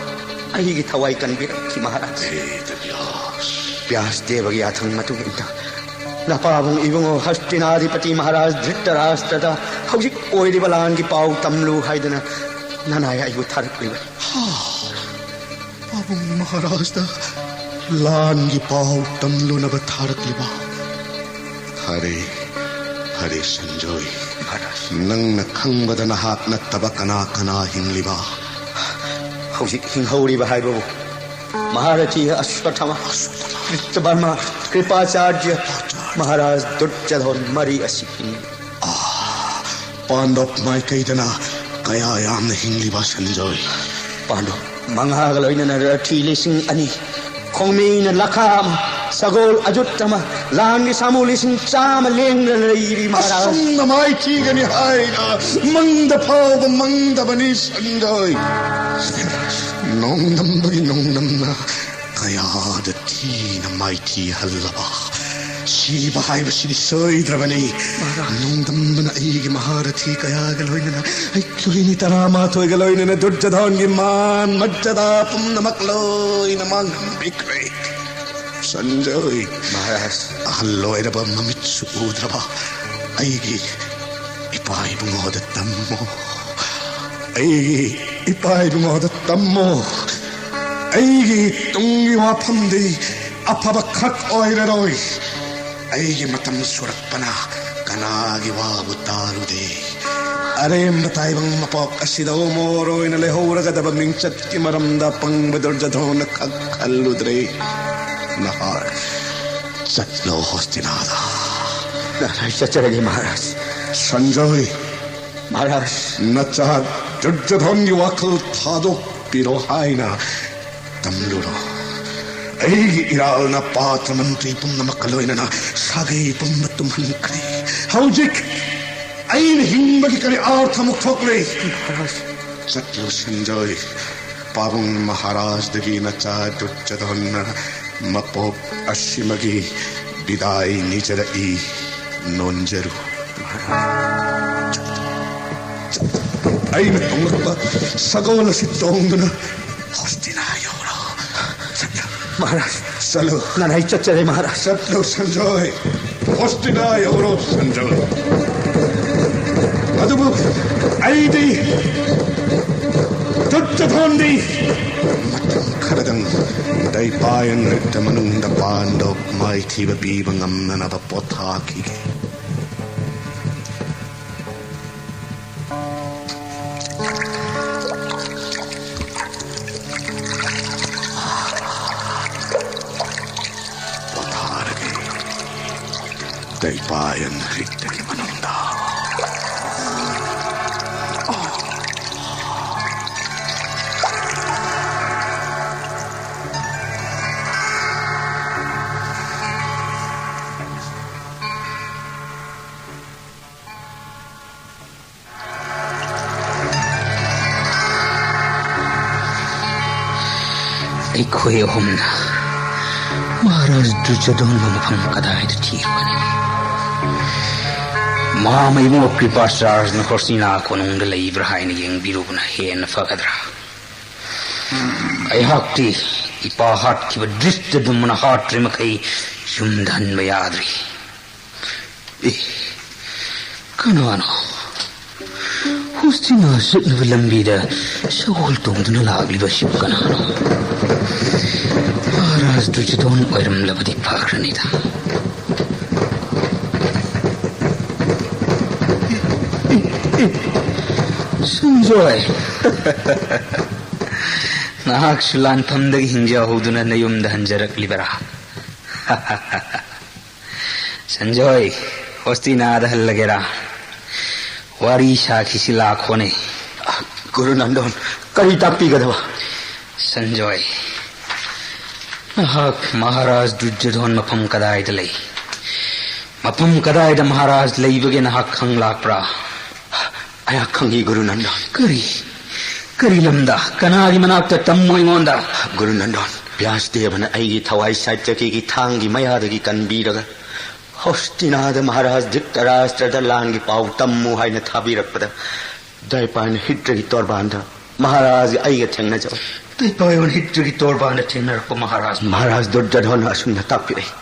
ꯑꯩꯒꯤ ꯊꯋꯥꯏ ꯀꯟꯕꯤꯔꯛꯈꯤ ꯃꯍꯥꯔꯥꯖ꯫ ꯕꯦꯗ ꯕ꯭ꯌꯥꯁ꯫ ꯕ꯭ꯌꯥꯁ ꯗꯦꯕꯒꯤ ꯌꯥꯊꯪ ꯃꯇꯨꯡ ꯏꯟꯅ ꯅꯄꯥꯕꯨꯡ ꯏꯕꯨꯡꯉꯣ ꯍꯁꯇꯤꯅꯥꯙꯤꯄꯇꯤ ꯃꯍꯥꯔꯥꯖ ꯙ꯭ꯔꯤꯇꯔꯥꯁꯇ꯭ꯔꯗ ꯍꯧꯖꯤꯛ ꯑꯣꯏꯔꯤꯕ ꯂꯥꯟꯒꯤ ꯄꯥꯎ ꯇꯝꯂꯨ ꯍꯥꯏꯗꯨꯅ ꯅꯅꯥꯏ ꯑꯩꯕꯨ ꯊꯥꯔꯛꯂꯤꯕꯅꯤ꯫ ꯍꯥ! ꯄꯥꯕꯨꯡ ꯃꯍꯥꯔꯥꯖꯇ ꯂꯥꯟꯒꯤ ꯄꯥꯎ ꯇꯝꯂꯨꯅꯕ ꯊꯥꯔꯛꯂꯤꯕ? ꯐꯔꯦ, ꯐꯔꯦ ꯁꯟꯖꯣꯏ꯫ ꯃꯍꯥꯔꯥꯖ꯫ ꯅꯪꯅ ꯈꯪꯕꯗ ꯅꯍꯥꯛ ꯅꯠꯇꯕ ꯀꯅꯥ ꯀꯅꯥ ꯍꯤꯡꯂꯤꯕ? ꯍꯧꯖꯤꯛ ꯍꯤꯡꯍꯧꯔꯤꯕ ꯍꯥꯏꯕꯕꯨ ꯃꯍꯥꯔꯊꯤ ꯑꯁ꯭ꯋꯠꯊꯥꯃ, ꯀ꯭ꯔꯤꯇꯕꯔꯃ, ꯀ꯭ꯔꯤꯄꯥꯆꯥꯔꯖ, ꯃꯍꯥꯔꯥꯖ ꯗꯨꯔꯖꯣꯙꯟ ꯃꯔꯤ ꯑꯁꯤ ꯍꯤꯡꯂꯤ꯫ ꯑꯥ, ꯄꯥꯟꯗꯕ ꯃꯥꯏꯀꯩꯗꯅ ꯀꯌꯥ ꯌꯥꯝꯅ ꯍꯤꯡꯂꯤꯕ ꯁꯟꯖꯣꯏ? ꯄꯥꯟꯗꯕ ꯃꯉꯥꯒ ꯂꯣꯏꯅꯅ ꯔꯊꯤ ꯂꯤꯁꯤꯡ ꯑꯅꯤ, ꯈꯣꯡꯃꯤꯅ ꯂꯈꯥ ꯑꯃ, ꯁꯒꯣꯜ ꯑꯖꯨꯠ ꯑꯃ, ꯂꯥꯟꯒꯤ ꯁꯥꯃꯨ ꯂꯤꯁꯤꯡ ꯆꯥꯝꯃ ꯂꯦꯡꯗꯅ ꯂꯩꯔꯤ ꯃꯍꯥꯔꯥꯖ꯫ ꯑꯁꯨꯝꯅ ꯃꯥꯏꯊꯤꯒꯅꯤ ꯍꯥꯏꯅ ꯃꯪꯗ ꯐꯥꯎꯕ ꯃꯪꯗꯕꯅꯤ ꯁꯟꯖꯣꯏ꯫ ꯅꯣꯡꯗꯝꯕꯒꯤ ꯅꯣꯡꯗꯝꯅ ꯀꯌꯥꯗ ꯊꯤꯅ ꯃꯥꯏꯊꯤꯍꯜꯂꯕ ꯁꯤꯕ ꯍꯥꯏꯕꯁꯤꯗꯤ ꯁꯣꯏꯗ꯭ꯔꯕꯅꯤ꯫ ꯅꯣꯡꯗꯝꯕꯅ ꯑꯩꯒꯤ ꯃꯍꯥꯔꯊꯤ ꯀꯌꯥꯒ ꯂꯣꯏꯅꯅ, ꯑꯩꯈꯣꯏꯅꯤ ꯇꯔꯥꯃꯥꯊꯣꯏꯒ ꯂꯣꯏꯅꯅ ꯗꯨꯔꯖꯣꯙꯟꯒꯤ ꯃꯥꯟ ꯃꯔꯖꯗꯥ ꯄꯨꯝꯅꯃꯛ ꯂꯣꯏꯅ ꯃꯥꯡꯍꯟꯕꯤꯈ꯭ꯔꯦ꯫ ꯁꯟꯖꯣꯏ, ꯃꯍꯥꯔꯥꯖ꯫ ꯑꯍꯜ ꯑꯣꯏꯔꯕ, ꯃꯃꯤꯠꯁꯨ ꯎꯗ꯭ꯔꯕ ꯑꯩꯒꯤ ꯏꯄꯥ ꯏꯕꯨꯡꯉꯣꯗ ꯇꯝꯃꯣ꯫ ꯑꯩꯒꯤ ꯏꯄꯥ ꯏꯕꯨꯡꯉꯣꯗ ꯇꯝꯃꯣ꯫ ꯑꯩꯒꯤ ꯇꯨꯡꯒꯤ ꯋꯥꯐꯝꯗꯤ ꯑꯐꯕ ꯈꯛ ꯑꯣꯏꯔꯔꯣꯏ꯫ ꯑꯩꯒꯤ ꯃꯇꯝ ꯁꯨꯔꯛꯄꯅ ꯀꯅꯥꯒꯤ ꯋꯥꯕꯨ ꯇꯥꯔꯨꯗꯦ꯫ ꯑꯔꯦꯝꯕ ꯇꯥꯏꯕꯪ ꯃꯄꯣꯛ ꯑꯁꯤꯗ ꯑꯃꯣꯔ ꯑꯣꯏꯅ ꯂꯩꯍꯧꯔꯒꯗꯕ ꯃꯤꯡꯆꯠꯀꯤ ꯃꯔꯝꯗ ꯑꯄꯪꯕ ꯗꯨꯔꯖꯣꯙꯅ ꯈꯛ ꯈꯜꯂꯨꯗ꯭ꯔꯦ꯫ ꯅꯍꯥꯔ, ꯆꯠꯂꯣ ꯍꯣꯁꯇꯤꯅꯥꯗ꯫ ꯅꯍꯥꯔ, ꯆꯠꯆꯔꯒꯦ ꯃꯍꯥꯔꯥꯖ꯫ ꯁꯟꯖꯣꯏ꯫ ꯃꯍꯥꯔꯥꯖ꯫ ꯅꯆꯥ ꯗꯨꯔꯖꯣꯙꯟꯒꯤ ꯋꯥꯈꯜ ꯊꯥꯗꯣꯛꯄꯤꯔꯣ ꯍꯥꯏꯅ ꯇꯝꯂꯨꯔꯣ꯫ ꯑꯩꯒꯤ ꯏꯔꯥꯜꯅ ꯄꯥꯇ꯭ꯔ ꯃꯟꯇ꯭ꯔꯤ ꯄꯨꯝꯅꯃꯛꯀ ꯂꯣꯏꯅꯅ ꯁꯥꯒꯩ ꯄꯨꯝꯕ ꯇꯨꯝꯍꯟꯈ꯭ꯔꯦ꯫ ꯍꯧꯖꯤꯛ ꯑꯩꯅ ꯍꯤꯡꯕꯒꯤ ꯀꯔꯤ ꯑꯥꯔꯊ ꯑꯃꯨꯛ ꯊꯣꯛꯂꯦ? ꯃꯍꯥꯔꯥꯖ꯫ ꯆꯠꯂꯨ ꯁꯟꯖꯣꯏ, ꯄꯥꯕꯨꯡ ꯃꯍꯥꯔꯥꯖꯗꯒꯤ ꯅꯆꯥ ꯗꯨꯔꯖꯣꯙꯟꯅ ꯃꯄꯣꯛ ꯑꯁꯤꯃꯒꯤ ꯕꯤꯗꯥꯏ ꯅꯤꯖꯔꯛꯏ꯫ ꯅꯣꯟꯖꯔꯨ꯫ ꯑꯩꯅ ꯇꯣꯡꯂꯛꯄ ꯁꯒꯣꯜ ꯑꯁꯤ ꯇꯣꯡꯗꯨꯅ ꯍꯣꯁꯇꯤꯅꯥ ꯌꯧꯔꯣ꯫ ꯃꯍꯥꯔꯥꯖ꯫ ꯆꯠꯂꯨ꯫ ꯅꯅꯥꯏ ꯆꯠꯆꯔꯦ ꯃꯍꯥꯔꯥꯖ꯫ ꯆꯠꯂꯨ ꯁꯟꯖꯣꯏ꯫ ꯍꯣꯁꯇꯤꯅꯥ ꯌꯧꯔꯣ ꯁꯟꯖꯣꯏ꯫ ꯑꯗꯨꯕꯨ ꯑꯩꯗꯤ ꯗꯨꯔꯖꯣꯙꯟꯗꯤ ꯃꯇꯝ ꯈꯔꯗꯪ ꯗꯩꯄꯥꯌꯟ ꯔꯤꯛꯇ ꯃꯅꯨꯡꯗ ꯄꯥꯟꯗꯣꯞ ꯃꯥꯏꯊꯤꯕ ꯄꯤꯕ ꯉꯝꯅꯅꯕ ꯄꯣꯊꯥꯈꯤꯒꯦ꯫ ꯄꯣꯊꯥꯔꯒꯦ꯫ ꯗꯩꯄꯥꯌꯟ ꯔꯤꯛꯇꯒꯤ ꯃꯅꯨꯡꯗ꯫ ꯑꯩꯈꯣꯏ ꯑꯍꯨꯝꯅ ꯃꯍꯥꯔꯥꯖ ꯗꯨꯔꯖꯣꯙꯟꯕꯨ ꯃꯐꯝ ꯀꯗꯥꯏꯗ ꯊꯤꯔꯨꯒꯅꯤ? ꯃꯍꯥꯃꯩꯕꯨꯡ ꯀ꯭ꯔꯤꯄꯥꯆꯥꯔꯖꯅ ꯍꯣꯁꯇꯤꯅꯥ ꯀꯣꯅꯨꯡꯗ ꯂꯩꯕ꯭ꯔꯥ ꯍꯥꯏꯅ ꯌꯦꯡꯕꯤꯔꯨꯕꯅ ꯍꯦꯟꯅ ꯐꯒꯗ꯭ꯔꯥ? ꯑꯩꯍꯥꯛꯇꯤ ꯏꯄꯥ ꯍꯥꯠꯈꯤꯕ ꯗ꯭ꯔꯤꯁꯇꯗꯨꯝꯕꯅ ꯍꯥꯠꯇ꯭ꯔꯤ ꯃꯈꯩ ꯌꯨꯝꯗ ꯍꯟꯕ ꯌꯥꯗ꯭ꯔꯤ꯫ ꯑꯦ, ꯀꯅꯥꯅꯣ? ꯍꯣꯁꯇꯤꯅꯥ ꯆꯠꯅꯕ ꯂꯝꯕꯤꯗ ꯁꯒꯣꯜ ꯇꯣꯡꯗꯨꯅ ꯂꯥꯛꯂꯤꯕꯁꯤꯕꯨ ꯀꯅꯥꯅꯣ? ꯃꯍꯥꯔꯥꯖ ꯗꯨꯔꯖꯣꯙꯟ ꯑꯣꯏꯔꯝꯂꯕꯗꯤ ꯐꯈ꯭ꯔꯅꯤꯗ꯫ ꯁꯟꯖꯣꯏ! ꯅꯍꯥꯛꯁꯨ ꯂꯥꯟꯐꯝꯗꯒꯤ ꯍꯤꯡꯖꯍꯧꯗꯨꯅ ꯅꯌꯨꯝꯗ ꯍꯟꯖꯔꯛꯂꯤꯕꯔꯥ? ꯁꯟꯖꯣꯏ, ꯍꯣꯁꯇꯤꯅꯥꯗ ꯍꯜꯂꯒꯦꯔꯥ? ꯋꯥꯔꯤ ꯁꯥꯈꯤꯁꯤ ꯂꯥꯛꯈꯣꯅꯦ꯫ ꯒꯨꯔꯨ ꯅꯟꯗꯣꯟ, ꯀꯔꯤ ꯇꯥꯛꯄꯤꯒꯗꯕ? ꯁꯟꯖꯣꯏ, ꯅꯍꯥꯛ ꯃꯍꯥꯔꯥꯖ ꯗꯨꯔꯖꯣꯙꯟ ꯃꯐꯝ ꯀꯗꯥꯏꯗ ꯂꯩ? ꯃꯐꯝ ꯀꯗꯥꯏꯗ ꯃꯍꯥꯔꯥꯖ ꯂꯩꯕꯒꯦ ꯅꯍꯥꯛ ꯈꯪꯂꯥꯛꯄ꯭ꯔꯥ? ꯑꯩꯍꯥꯛ ꯈꯪꯏ, ꯒꯨꯔꯨ ꯅꯟꯗꯣꯟ꯫ ꯀꯔꯤ? ꯀꯔꯤ ꯂꯝꯗ? ꯀꯅꯥꯒꯤ ꯃꯅꯥꯛꯇ? ꯇꯝꯃꯨ ꯑꯩꯉꯣꯟꯗ꯫ ꯒꯨꯔꯨ ꯅꯟꯗꯣꯟ, ꯕ꯭ꯌꯥꯁꯗꯦꯕꯅ ꯑꯩꯒꯤ ꯊꯋꯥꯏ ꯁꯥꯏꯠꯆꯀꯤꯒꯤ ꯊꯥꯡꯒꯤ ꯃꯌꯥꯗꯒꯤ ꯀꯟꯕꯤꯔꯒ ꯍꯣꯁꯇꯤꯅꯥꯗ ꯃꯍꯥꯔꯥꯖ ꯙ꯭ꯔꯤꯇꯔꯥꯁꯇ꯭ꯔꯗ ꯂꯥꯟꯒꯤ ꯄꯥꯎ ꯇꯝꯃꯨ ꯍꯥꯏꯅ ꯊꯥꯕꯤꯔꯛꯄꯗ, ꯗ꯭ꯋꯥꯏꯄꯥꯌꯟ ꯍꯤꯠꯇ꯭ꯔꯒꯤ ꯇꯣꯔꯕꯥꯟꯗ ꯃꯍꯥꯔꯥꯖ ꯑꯩꯒ ꯊꯦꯡꯅꯖꯧ꯫ ꯗ꯭ꯋꯥꯏꯄꯥꯌꯟ ꯍꯤꯠꯇ꯭ꯔꯒꯤ ꯇꯣꯔꯕꯥꯟꯗ ꯊꯦꯡꯅꯔꯛꯄ ꯃꯍꯥꯔꯥꯖ꯫ ꯃꯍꯥꯔꯥꯖ ꯗꯨꯔꯖꯣꯙꯟ ꯑꯁꯨꯝꯅ ꯇꯥꯛꯄꯤꯔꯛꯏ,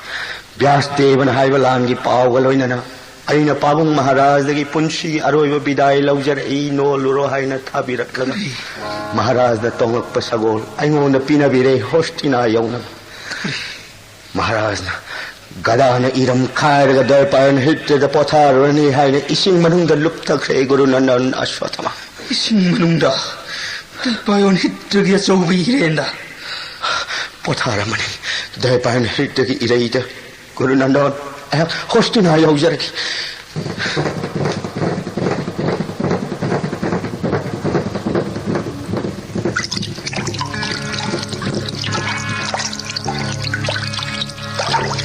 ꯕ꯭ꯌꯥꯁꯗꯦꯕꯅ ꯍꯥꯏꯕ ꯂꯥꯟꯒꯤ ꯄꯥꯎꯒ ꯂꯣꯏꯅꯅ ꯑꯩꯅ ꯄꯥꯕꯨꯡ ꯃꯍꯥꯔꯥꯖꯗꯒꯤ ꯄꯨꯟꯁꯤꯒꯤ ꯑꯔꯣꯏꯕ ꯕꯤꯗꯥꯏ ꯂꯧꯖꯔꯛꯏ, ꯅꯣꯜꯂꯨꯔꯣ ꯍꯥꯏꯅ ꯊꯥꯕꯤꯔꯛꯂꯒ, ꯃꯍꯥꯔꯥꯖꯅ ꯇꯣꯡꯂꯛꯄ ꯁꯒꯣꯜ ꯑꯩꯉꯣꯟꯗ ꯄꯤꯅꯕꯤꯔꯦ, ꯍꯣꯁꯇꯤꯅꯥ ꯌꯧꯅꯕ꯫ ꯃꯍꯥꯔꯥꯖꯅ ꯒꯗꯥꯅ ꯏꯔꯝ ꯈꯥꯏꯔꯒ ꯗ꯭ꯋꯥꯏꯄꯥꯌꯟ ꯍꯤꯠꯇ꯭ꯔꯗ ꯄꯣꯊꯥꯔꯨꯔꯅꯤ ꯍꯥꯏꯅ ꯏꯁꯤꯡ ꯃꯅꯨꯡꯗ ꯂꯨꯞꯊꯈ꯭ꯔꯦ, ꯒꯨꯔꯨ ꯅꯟꯗꯟ ꯑꯁ꯭ꯋꯠꯊꯃ꯫ ꯏꯁꯤꯡ ꯃꯅꯨꯡꯗ? ꯗ꯭ꯋꯥꯏꯄꯥꯌꯟ ꯍꯤꯠꯇ꯭ꯔꯒꯤ ꯑꯆꯧꯕ ꯏꯔꯦꯟꯗ? ꯄꯣꯊꯥꯔꯝꯃꯅꯤ꯫ ꯗ꯭ꯋꯥꯏꯄꯥꯌꯟ ꯍꯤꯠꯇ꯭ꯔꯒꯤ ꯏꯔꯩꯗ, ꯒꯨꯔꯨ ꯅꯟꯗꯟ, ꯑꯩꯍꯥꯛ ꯍꯣꯁꯇꯤꯅꯥ ꯌꯧꯖꯔꯒꯦ꯫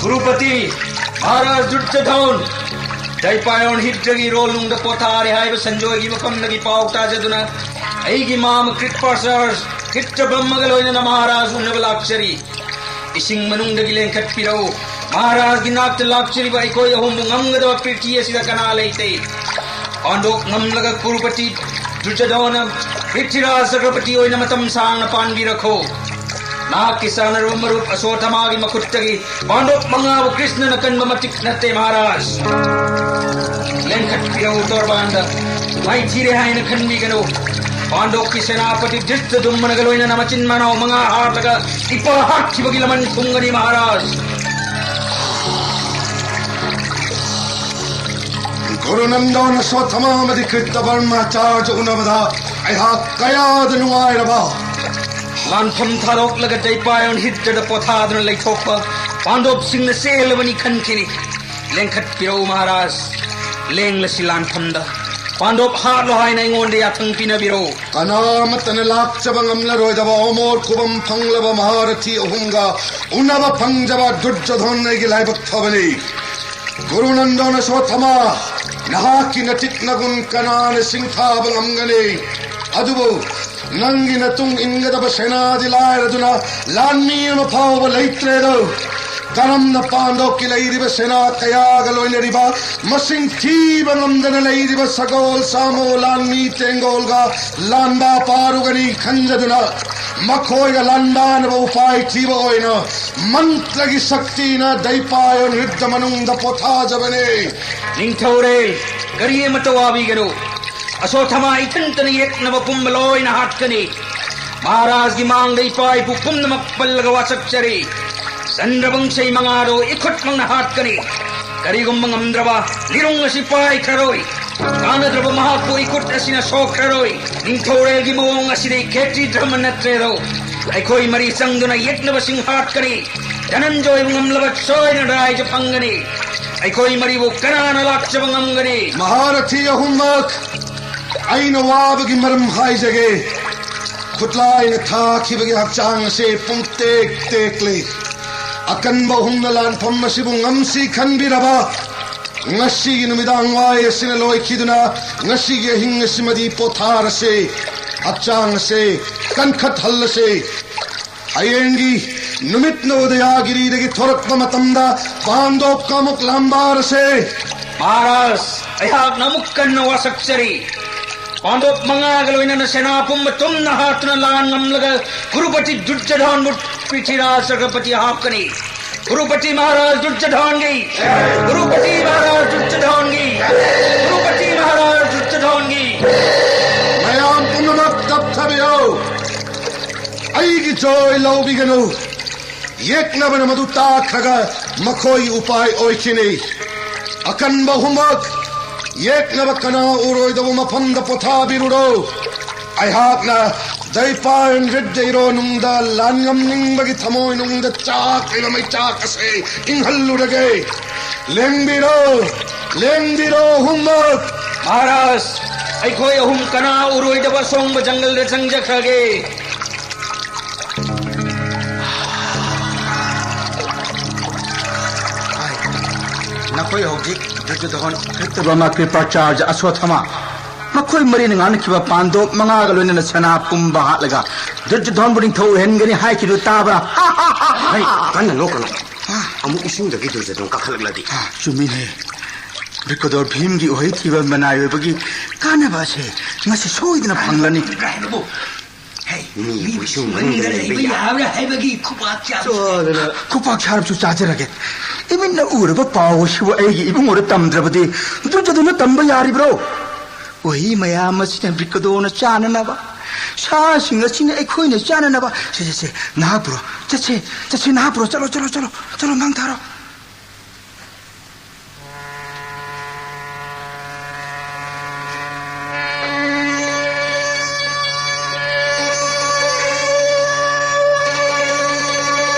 ꯒꯨꯔꯨꯄꯇꯤ, ꯃꯍꯥꯔꯥꯖ ꯗꯨꯔꯖꯣꯙꯟ, ꯗ꯭ꯋꯥꯏꯄꯥꯌꯟ ꯍꯤꯠꯇ꯭ꯔꯒꯤ ꯏꯔꯣꯜꯅꯨꯡꯗ ꯄꯣꯊꯥꯔꯦ ꯍꯥꯏꯕ ꯁꯟꯖꯣꯏꯒꯤ ꯃꯐꯝꯗꯒꯤ ꯄꯥꯎ ꯇꯥꯖꯗꯨꯅ ꯑꯩꯒꯤ ꯃꯥꯃ ꯀ꯭ꯔꯤꯠꯄꯥꯆꯥꯔꯖ, ꯀ꯭ꯔꯤꯠꯇ ꯕ꯭ꯔꯍꯃꯒ ꯂꯣꯏꯅꯅ ꯃꯍꯥꯔꯥꯖ ꯎꯅꯕ ꯂꯥꯛꯆꯔꯤ꯫ ꯏꯁꯤꯡ ꯃꯅꯨꯡꯗꯒꯤ ꯂꯦꯡꯈꯠꯄꯤꯔꯛꯎ꯫ ꯃꯍꯥꯔꯥꯖꯒꯤ ꯅꯥꯛꯇ ꯂꯥꯛꯆꯔꯤꯕ ꯑꯩꯈꯣꯏ ꯑꯍꯨꯝꯕꯨ ꯉꯝꯒꯗꯕ ꯄ꯭ꯔꯤꯊꯤ ꯑꯁꯤꯗ ꯀꯅꯥ ꯂꯩꯇꯦ? ꯄꯥꯟꯗꯣꯞ ꯉꯝꯂꯒ ꯀꯨꯔꯨꯄꯇꯤ ꯗꯨꯔꯖꯣꯙꯅ ꯄ꯭ꯔꯤꯊꯤꯔꯥꯖ ꯆꯀ꯭ꯔꯄꯇꯤ ꯑꯣꯏꯅ ꯃꯇꯝ ꯁꯥꯡꯅ ꯄꯥꯟꯕꯤꯔꯈꯣ꯫ ꯅꯍꯥꯛꯀꯤ ꯆꯥꯟꯅꯔꯕ ꯃꯔꯨꯞ ꯑꯁꯣꯊꯃꯥꯒꯤ ꯃꯈꯨꯠꯇꯒꯤ ꯄꯥꯟꯗꯣꯞ ꯃꯉꯥꯕꯨ ꯀ꯭ꯔꯤꯁꯅꯅ ꯀꯟꯕ ꯃꯇꯤꯛ ꯅꯠꯇꯦ, ꯃꯍꯥꯔꯥꯖ꯫ ꯂꯦꯡꯈꯠꯄꯤꯔꯛꯎ ꯇꯣꯔꯕꯥꯟꯗ꯫ ꯃꯥꯏꯊꯤꯔꯦ ꯍꯥꯏꯅ ꯈꯟꯕꯤꯒꯅꯨ꯫ ꯄꯥꯟꯗꯣꯞꯀꯤ ꯁꯦꯅꯥꯄꯇꯤ ꯙ꯭ꯔꯤꯁꯇ ꯗꯨꯝꯃꯅꯒ ꯂꯣꯏꯅꯅ ꯃꯆꯤꯟ ꯃꯅꯥꯎ ꯃꯉꯥ ꯍꯥꯠꯂꯒ ꯏꯄꯥ ꯍꯥꯠꯈꯤꯕꯒꯤ ꯂꯃꯟ ꯊꯨꯡꯒꯅꯤ, ꯃꯍꯥꯔꯥꯖ꯫ ꯒꯨꯔꯨ ꯅꯟꯗꯣꯟ ꯑꯁꯣꯊꯃꯥ ꯑꯃꯗꯤ ꯀ꯭ꯔꯤꯇ ꯕꯔꯃꯥꯆꯥꯔꯖ ꯎꯅꯕꯗ ꯑꯩꯍꯥꯛ ꯀꯌꯥꯗ ꯅꯨꯡꯉꯥꯏꯔꯕ꯫ ꯂꯥꯟꯐꯝ ꯊꯥꯗꯣꯛꯂꯒ ꯗꯩꯄꯥꯌꯣꯟ ꯍꯤꯠꯇꯗ ꯄꯣꯊꯥꯗꯨꯅ ꯂꯩꯊꯣꯛꯄ ꯄꯥꯟꯗꯣꯞꯁꯤꯡꯅ ꯆꯦꯜꯂꯕꯅꯤ ꯈꯟꯈꯤꯅꯤ꯫ ꯂꯦꯡꯈꯠꯄꯤꯔꯛꯎ ꯃꯍꯥꯔꯥꯖ, ꯂꯦꯡꯂꯁꯤ ꯂꯥꯟꯐꯝꯗ꯫ ꯄꯥꯟꯗꯣꯞ ꯍꯥꯠꯂꯣ ꯍꯥꯏꯅ ꯑꯩꯉꯣꯟꯗ ꯌꯥꯊꯪ ꯄꯤꯅꯕꯤꯔꯛꯎ꯫ ꯀꯅꯥꯃꯠꯇꯅ ꯂꯥꯛꯆꯕ ꯉꯝꯂꯔꯣꯏꯗꯕ ꯑꯃꯣꯔ ꯈꯨꯕꯝ ꯐꯪꯂꯕ ꯃꯍꯥꯔꯊꯤ ꯑꯍꯨꯝꯒ ꯎꯅꯕ ꯐꯪꯖꯕ ꯗꯨꯔꯖꯣꯙꯟ ꯑꯩꯒꯤ ꯂꯥꯏꯕꯛ ꯐꯕꯅꯤ꯫ ꯒꯨꯔꯨ ꯅꯟꯗꯣꯟ ꯑꯁꯣꯊꯃꯥ, ꯅꯍꯥꯛꯀꯤ ꯅꯇꯤꯛ ꯅꯒꯨꯟ ꯀꯅꯥꯅ ꯁꯤꯡꯊꯥꯕ ꯉꯝꯒꯅꯤ? ꯑꯗꯨꯕꯨ ꯅꯪꯒꯤ ꯅꯇꯨꯡ ꯏꯟꯒꯗꯕ ꯁꯦꯅꯥꯗꯤ ꯂꯥꯏꯔꯗꯨꯅ ꯂꯥꯟꯃꯤ ꯑꯃ ꯐꯥꯎꯕ ꯂꯩꯇ꯭ꯔꯦꯗꯣ꯫ ꯀꯔꯝꯅ ꯄꯥꯟꯗꯣꯞꯀꯤ ꯂꯩꯔꯤꯕ ꯁꯦꯅꯥ ꯀꯌꯥꯒ ꯂꯣꯏꯅꯔꯤꯕ ꯃꯁꯤꯡ ꯊꯤꯕ ꯉꯝꯗꯅ ꯂꯩꯔꯤꯕ ꯁꯒꯣꯜ, ꯁꯥꯃꯣ, ꯂꯥꯟꯃꯤ, ꯇꯦꯡꯒꯣꯜꯒ ꯂꯥꯟꯕꯥ ꯄꯥꯔꯨꯒꯅꯤ ꯈꯟꯖꯗꯨꯅ ꯃꯈꯣꯏꯒ ꯂꯥꯟꯕꯥꯅꯕ ꯎꯄꯥꯏ ꯊꯤꯕ ꯑꯣꯏꯅ ꯃꯟꯇ꯭ꯔꯒꯤ ꯁꯛꯇꯤꯅ ꯗꯩꯄꯥꯌꯣꯟ ꯍ꯭ꯔꯤꯗ ꯃꯅꯨꯡꯗ ꯄꯣꯊꯥꯖꯕꯅꯤ꯫ ꯅꯤꯡꯊꯧꯔꯦꯜ, ꯀꯔꯤ ꯑꯃꯠꯇ ꯋꯥꯕꯤꯒꯅꯨ꯫ ꯑꯁꯣꯊꯃꯥ ꯏꯊꯟꯇꯅ ꯌꯦꯛꯅꯕ ꯄꯨꯝꯕ ꯂꯣꯏꯅ ꯍꯥꯠꯀꯅꯤ꯫ ꯃꯍꯥꯔꯥꯖꯒꯤ ꯃꯥꯡꯗ ꯏꯄꯥ ꯏꯄꯨ ꯄꯨꯝꯅꯃꯛ ꯄꯜꯂꯒ ꯋꯥꯁꯛꯆꯔꯤ꯫ ꯆꯟꯗ꯭ꯔꯕꯪꯁꯩ ꯃꯉꯥꯗꯣ ꯏꯈꯨꯠꯃꯛꯅ ꯍꯥꯠꯀꯅꯤ꯫ ꯀꯔꯤꯒꯨꯝꯕ ꯉꯝꯗ꯭ꯔꯕ ꯂꯤꯔꯨꯡ ꯑꯁꯤ ꯄꯥꯏꯈ꯭ꯔꯔꯣꯏ꯫ ꯀꯥꯟꯅꯗ꯭ꯔꯕ ꯃꯍꯥꯛꯄꯨ ꯏꯈꯨꯠ ꯑꯁꯤꯅ ꯁꯣꯛꯈ꯭ꯔꯔꯣꯏ꯫ ꯅꯤꯡꯊꯧꯔꯦꯜꯒꯤ ꯃꯑꯣꯡ ꯑꯁꯤꯗꯤ ꯈꯦꯇ꯭ꯔꯤ ꯙꯔꯃ ꯅꯠꯇ꯭ꯔꯦꯗꯣ꯫ ꯑꯩꯈꯣꯏ ꯃꯔꯤ ꯆꯪꯗꯨꯅ ꯌꯦꯛꯅꯕꯁꯤꯡ ꯍꯥꯠꯀꯅꯤ꯫ ꯙꯅꯟꯖꯣꯏꯕꯨ ꯉꯝꯂꯕ ꯁꯣꯏꯗꯅ ꯔꯥꯏꯖ ꯐꯪꯒꯅꯤ꯫ ꯑꯩꯈꯣꯏ ꯃꯔꯤꯕꯨ ꯀꯅꯥꯅ ꯂꯥꯛꯆꯕ ꯉꯝꯒꯅꯤ? ꯃꯍꯥꯔꯊꯤ ꯑꯍꯨꯝꯃꯛ, ꯑꯩꯅ ꯋꯥꯕꯒꯤ ꯃꯔꯝ ꯍꯥꯏꯖꯒꯦ꯫ ꯈꯨꯠꯂꯥꯏꯅ ꯊꯥꯈꯤꯕꯒꯤ ꯍꯛꯆꯥꯡ ꯑꯁꯤ ꯄꯨꯡꯇꯦꯛ ꯇꯦꯛꯂꯤ꯫ ꯑꯀꯟꯕ ꯑꯍꯨꯝꯅ ꯂꯥꯟꯐꯝ ꯑꯁꯤꯕꯨ ꯉꯝꯁꯤ ꯈꯟꯕꯤꯔꯕ ꯉꯁꯤꯒꯤ ꯅꯨꯃꯤꯗꯥꯡ ꯋꯥꯏ ꯑꯁꯤꯅ ꯂꯣꯏꯈꯤꯗꯨꯅ ꯉꯁꯤꯒꯤ ꯑꯍꯤꯡ ꯑꯁꯤꯃꯗꯤ ꯄꯣꯊꯥꯔꯁꯤ꯫ ꯍꯛꯆꯥꯡ ꯑꯁꯤ ꯀꯟꯈꯠꯍꯜꯂꯁꯤ꯫ ꯍꯌꯦꯡꯒꯤ ꯅꯨꯃꯤꯠꯅ ꯎꯗꯌꯥꯒꯤꯔꯤꯗꯒꯤ ꯊꯣꯔꯛꯄ ꯃꯇꯝꯗ ꯄꯥꯟꯗꯣꯞꯀ ꯑꯃꯨꯛ ꯂꯥꯝꯕꯥꯔꯁꯦ꯫ ꯃꯍꯥꯔꯥꯖ, ꯑꯩꯍꯥꯛꯅ ꯑꯃꯨꯛ ꯀꯟꯅ ꯋꯥꯁꯛꯆꯔꯤ꯫ ꯄꯥꯟꯗꯣꯞ ꯃꯉꯥꯒ ꯂꯣꯏꯅꯅ ꯁꯦꯅꯥ ꯄꯨꯝꯕ ꯇꯨꯝꯅ ꯍꯥꯠꯇꯨꯅ ꯂꯥꯟ ꯉꯝꯂꯒ ꯀꯨꯔꯨꯄꯇꯤ ꯗꯨꯔꯖꯣꯙꯟꯕꯨ ꯄ꯭ꯔꯤꯊꯤꯔꯥꯖ ꯆꯀ꯭ꯔꯄꯇꯤ ꯍꯥꯞꯀꯅꯤ꯫ ꯀꯨꯔꯨꯄꯇꯤ ꯃꯍꯥꯔꯥꯖ ꯗꯨꯔꯖꯣꯙꯟꯒꯤ, ꯀꯨꯔꯨꯄꯇꯤ ꯃꯍꯥꯔꯥꯖ ꯗꯨꯔꯖꯣꯙꯟꯒꯤ, ꯀꯨꯔꯨꯄꯇꯤ ꯃꯍꯥꯔꯥꯖ ꯗꯨꯔꯖꯣꯙꯟꯒꯤ꯫ ꯃꯌꯥꯝ ꯄꯨꯝꯅꯃꯛ ꯇꯞꯊꯕꯤꯌꯨ꯫ ꯑꯩꯒꯤ ꯖꯣꯏ ꯂꯧꯕꯤꯒꯅꯨ꯫ ꯌꯦꯛꯅꯕꯅ ꯃꯗꯨ ꯇꯥꯈ꯭ꯔꯒ ꯃꯈꯣꯏ ꯎꯄꯥꯏ ꯑꯣꯏꯈꯤꯅꯤ꯫ ꯑꯀꯟꯕ ꯑꯍꯨꯝꯃꯛ ꯌꯦꯛꯅꯕ ꯀꯅꯥ ꯎꯔꯣꯏꯗꯕ ꯃꯐꯝꯗ ꯄꯣꯊꯥꯕꯤꯔꯨꯔꯣ꯫ ꯑꯩꯍꯥꯛꯅ ꯗꯩꯄꯥꯟ ꯔꯤꯠ ꯗꯩꯔꯣ ꯅꯨꯡꯗ ꯂꯥꯟꯉꯝꯅꯤꯡꯕꯒꯤ ꯊꯃꯣꯏ ꯅꯨꯡꯗ ꯆꯥꯛꯂꯤꯕ ꯃꯩꯆꯥꯛ ꯑꯁꯤ ꯏꯪꯍꯜꯂꯨꯔꯒꯦ꯫ ꯂꯦꯡꯕꯤꯔꯣ, ꯂꯦꯡꯕꯤꯔꯣ ꯑꯍꯨꯝꯃꯛ꯫ ꯃꯍꯥꯔꯥꯖ, ꯑꯩꯈꯣꯏ ꯑꯍꯨꯝ ꯀꯅꯥ ꯎꯔꯣꯏꯗꯕ ꯑꯁꯣꯡꯕ ꯖꯪꯒꯜꯗ ꯆꯪꯖꯈ꯭ꯔꯒꯦ꯫ ꯅꯈꯣꯏ ꯍꯧꯖꯤꯛ ꯗꯨꯔꯖꯣꯙꯟ, ꯀ꯭ꯔꯤꯇꯕꯃ, ꯀ꯭ꯔꯤꯄꯥꯆꯥꯔꯖ, ꯑꯁ꯭ꯋꯠꯊꯥꯃ, ꯃꯈꯣꯏ ꯃꯔꯤꯅ ꯉꯥꯡꯅꯈꯤꯕ ꯄꯥꯟꯗꯣꯞ ꯃꯉꯥꯒ ꯂꯣꯏꯅꯅ ꯁꯅꯥ ꯄꯨꯝꯕ ꯍꯥꯠꯂꯒ ꯗꯨꯔꯖꯣꯙꯟꯕꯨ ꯅꯤꯡꯊꯧ ꯑꯣꯏꯍꯟꯒꯅꯤ ꯍꯥꯏꯈꯤꯕꯗꯨ ꯇꯥꯕ꯭ꯔꯥ? ꯍꯩ, ꯀꯟꯅ ꯅꯣꯛꯀꯅꯨ꯫ ꯑꯃꯨꯛ ꯏꯁꯤꯡꯗꯒꯤ ꯗꯨꯔꯖꯣꯙꯟ ꯀꯥꯈꯠꯂꯛꯂꯗꯤ꯫ ꯆꯨꯝꯃꯤꯅꯦ꯫ ꯕ꯭ꯔꯤꯀꯣꯗꯣꯔ ꯚꯤꯝꯒꯤ ꯎꯍꯩ ꯊꯤꯕ ꯃꯅꯥꯏ ꯑꯣꯏꯕꯒꯤ ꯀꯥꯟꯅꯕ ꯑꯁꯦ ꯉꯁꯤ ꯁꯣꯏꯗꯅ ꯐꯪꯂꯅꯤ꯫ ꯍꯥꯏꯕꯕꯨ, ꯍꯦ, ꯃꯤꯕꯨ ꯃꯤꯕꯨ ꯏꯁꯤꯡ ꯏꯁꯤꯡ ꯃꯅꯨꯡꯗ ꯃꯅꯨꯡꯗ ꯂꯩꯕ ꯂꯩꯕ ꯌꯥꯕ꯭ꯔꯥ? ꯌꯥꯕ꯭ꯔꯥ ꯍꯥꯏꯕꯒꯤ ꯈꯨꯄꯥꯛ ꯆꯥꯕ꯫ ꯆꯥꯗꯅ꯫ ꯈꯨꯄꯥꯛ ꯆꯥꯔꯕꯁꯨ ꯆꯥꯖꯔꯒꯦ꯫ ꯏꯃꯤꯠꯅ ꯎꯔꯕ ꯄꯥꯎ ꯑꯁꯤꯕꯨ ꯑꯩꯒꯤ ꯏꯕꯨꯡꯉꯣꯗ ꯇꯝꯗ꯭ꯔꯕꯗꯤ ꯗꯨꯔꯖꯣꯙꯅ ꯇꯝꯕ ꯌꯥꯔꯤꯕ꯭ꯔꯣ? ꯎꯍꯩ ꯃꯌꯥꯝ ꯑꯁꯤꯅ ꯕ꯭ꯔꯤꯀꯗꯣꯅ ꯆꯥꯅꯅꯕ, ꯁꯥꯁꯤꯡ ꯑꯁꯤꯅ ꯑꯩꯈꯣꯏꯅ ꯆꯥꯅꯅꯕ꯫ ꯁꯦ, ꯁꯦ, ꯁꯦ, ꯅꯍꯥꯛ ꯄꯨꯔꯣ, ꯆꯠꯁꯦ, ꯆꯠꯁꯦ, ꯅꯍꯥꯛ ꯄꯨꯔꯣ, ꯆꯠꯂꯣ, ꯆꯠꯂꯣ, ꯆꯠꯂꯣ, ꯆꯠꯂꯣ, ꯃꯥꯡ ꯊꯥꯔꯣ꯫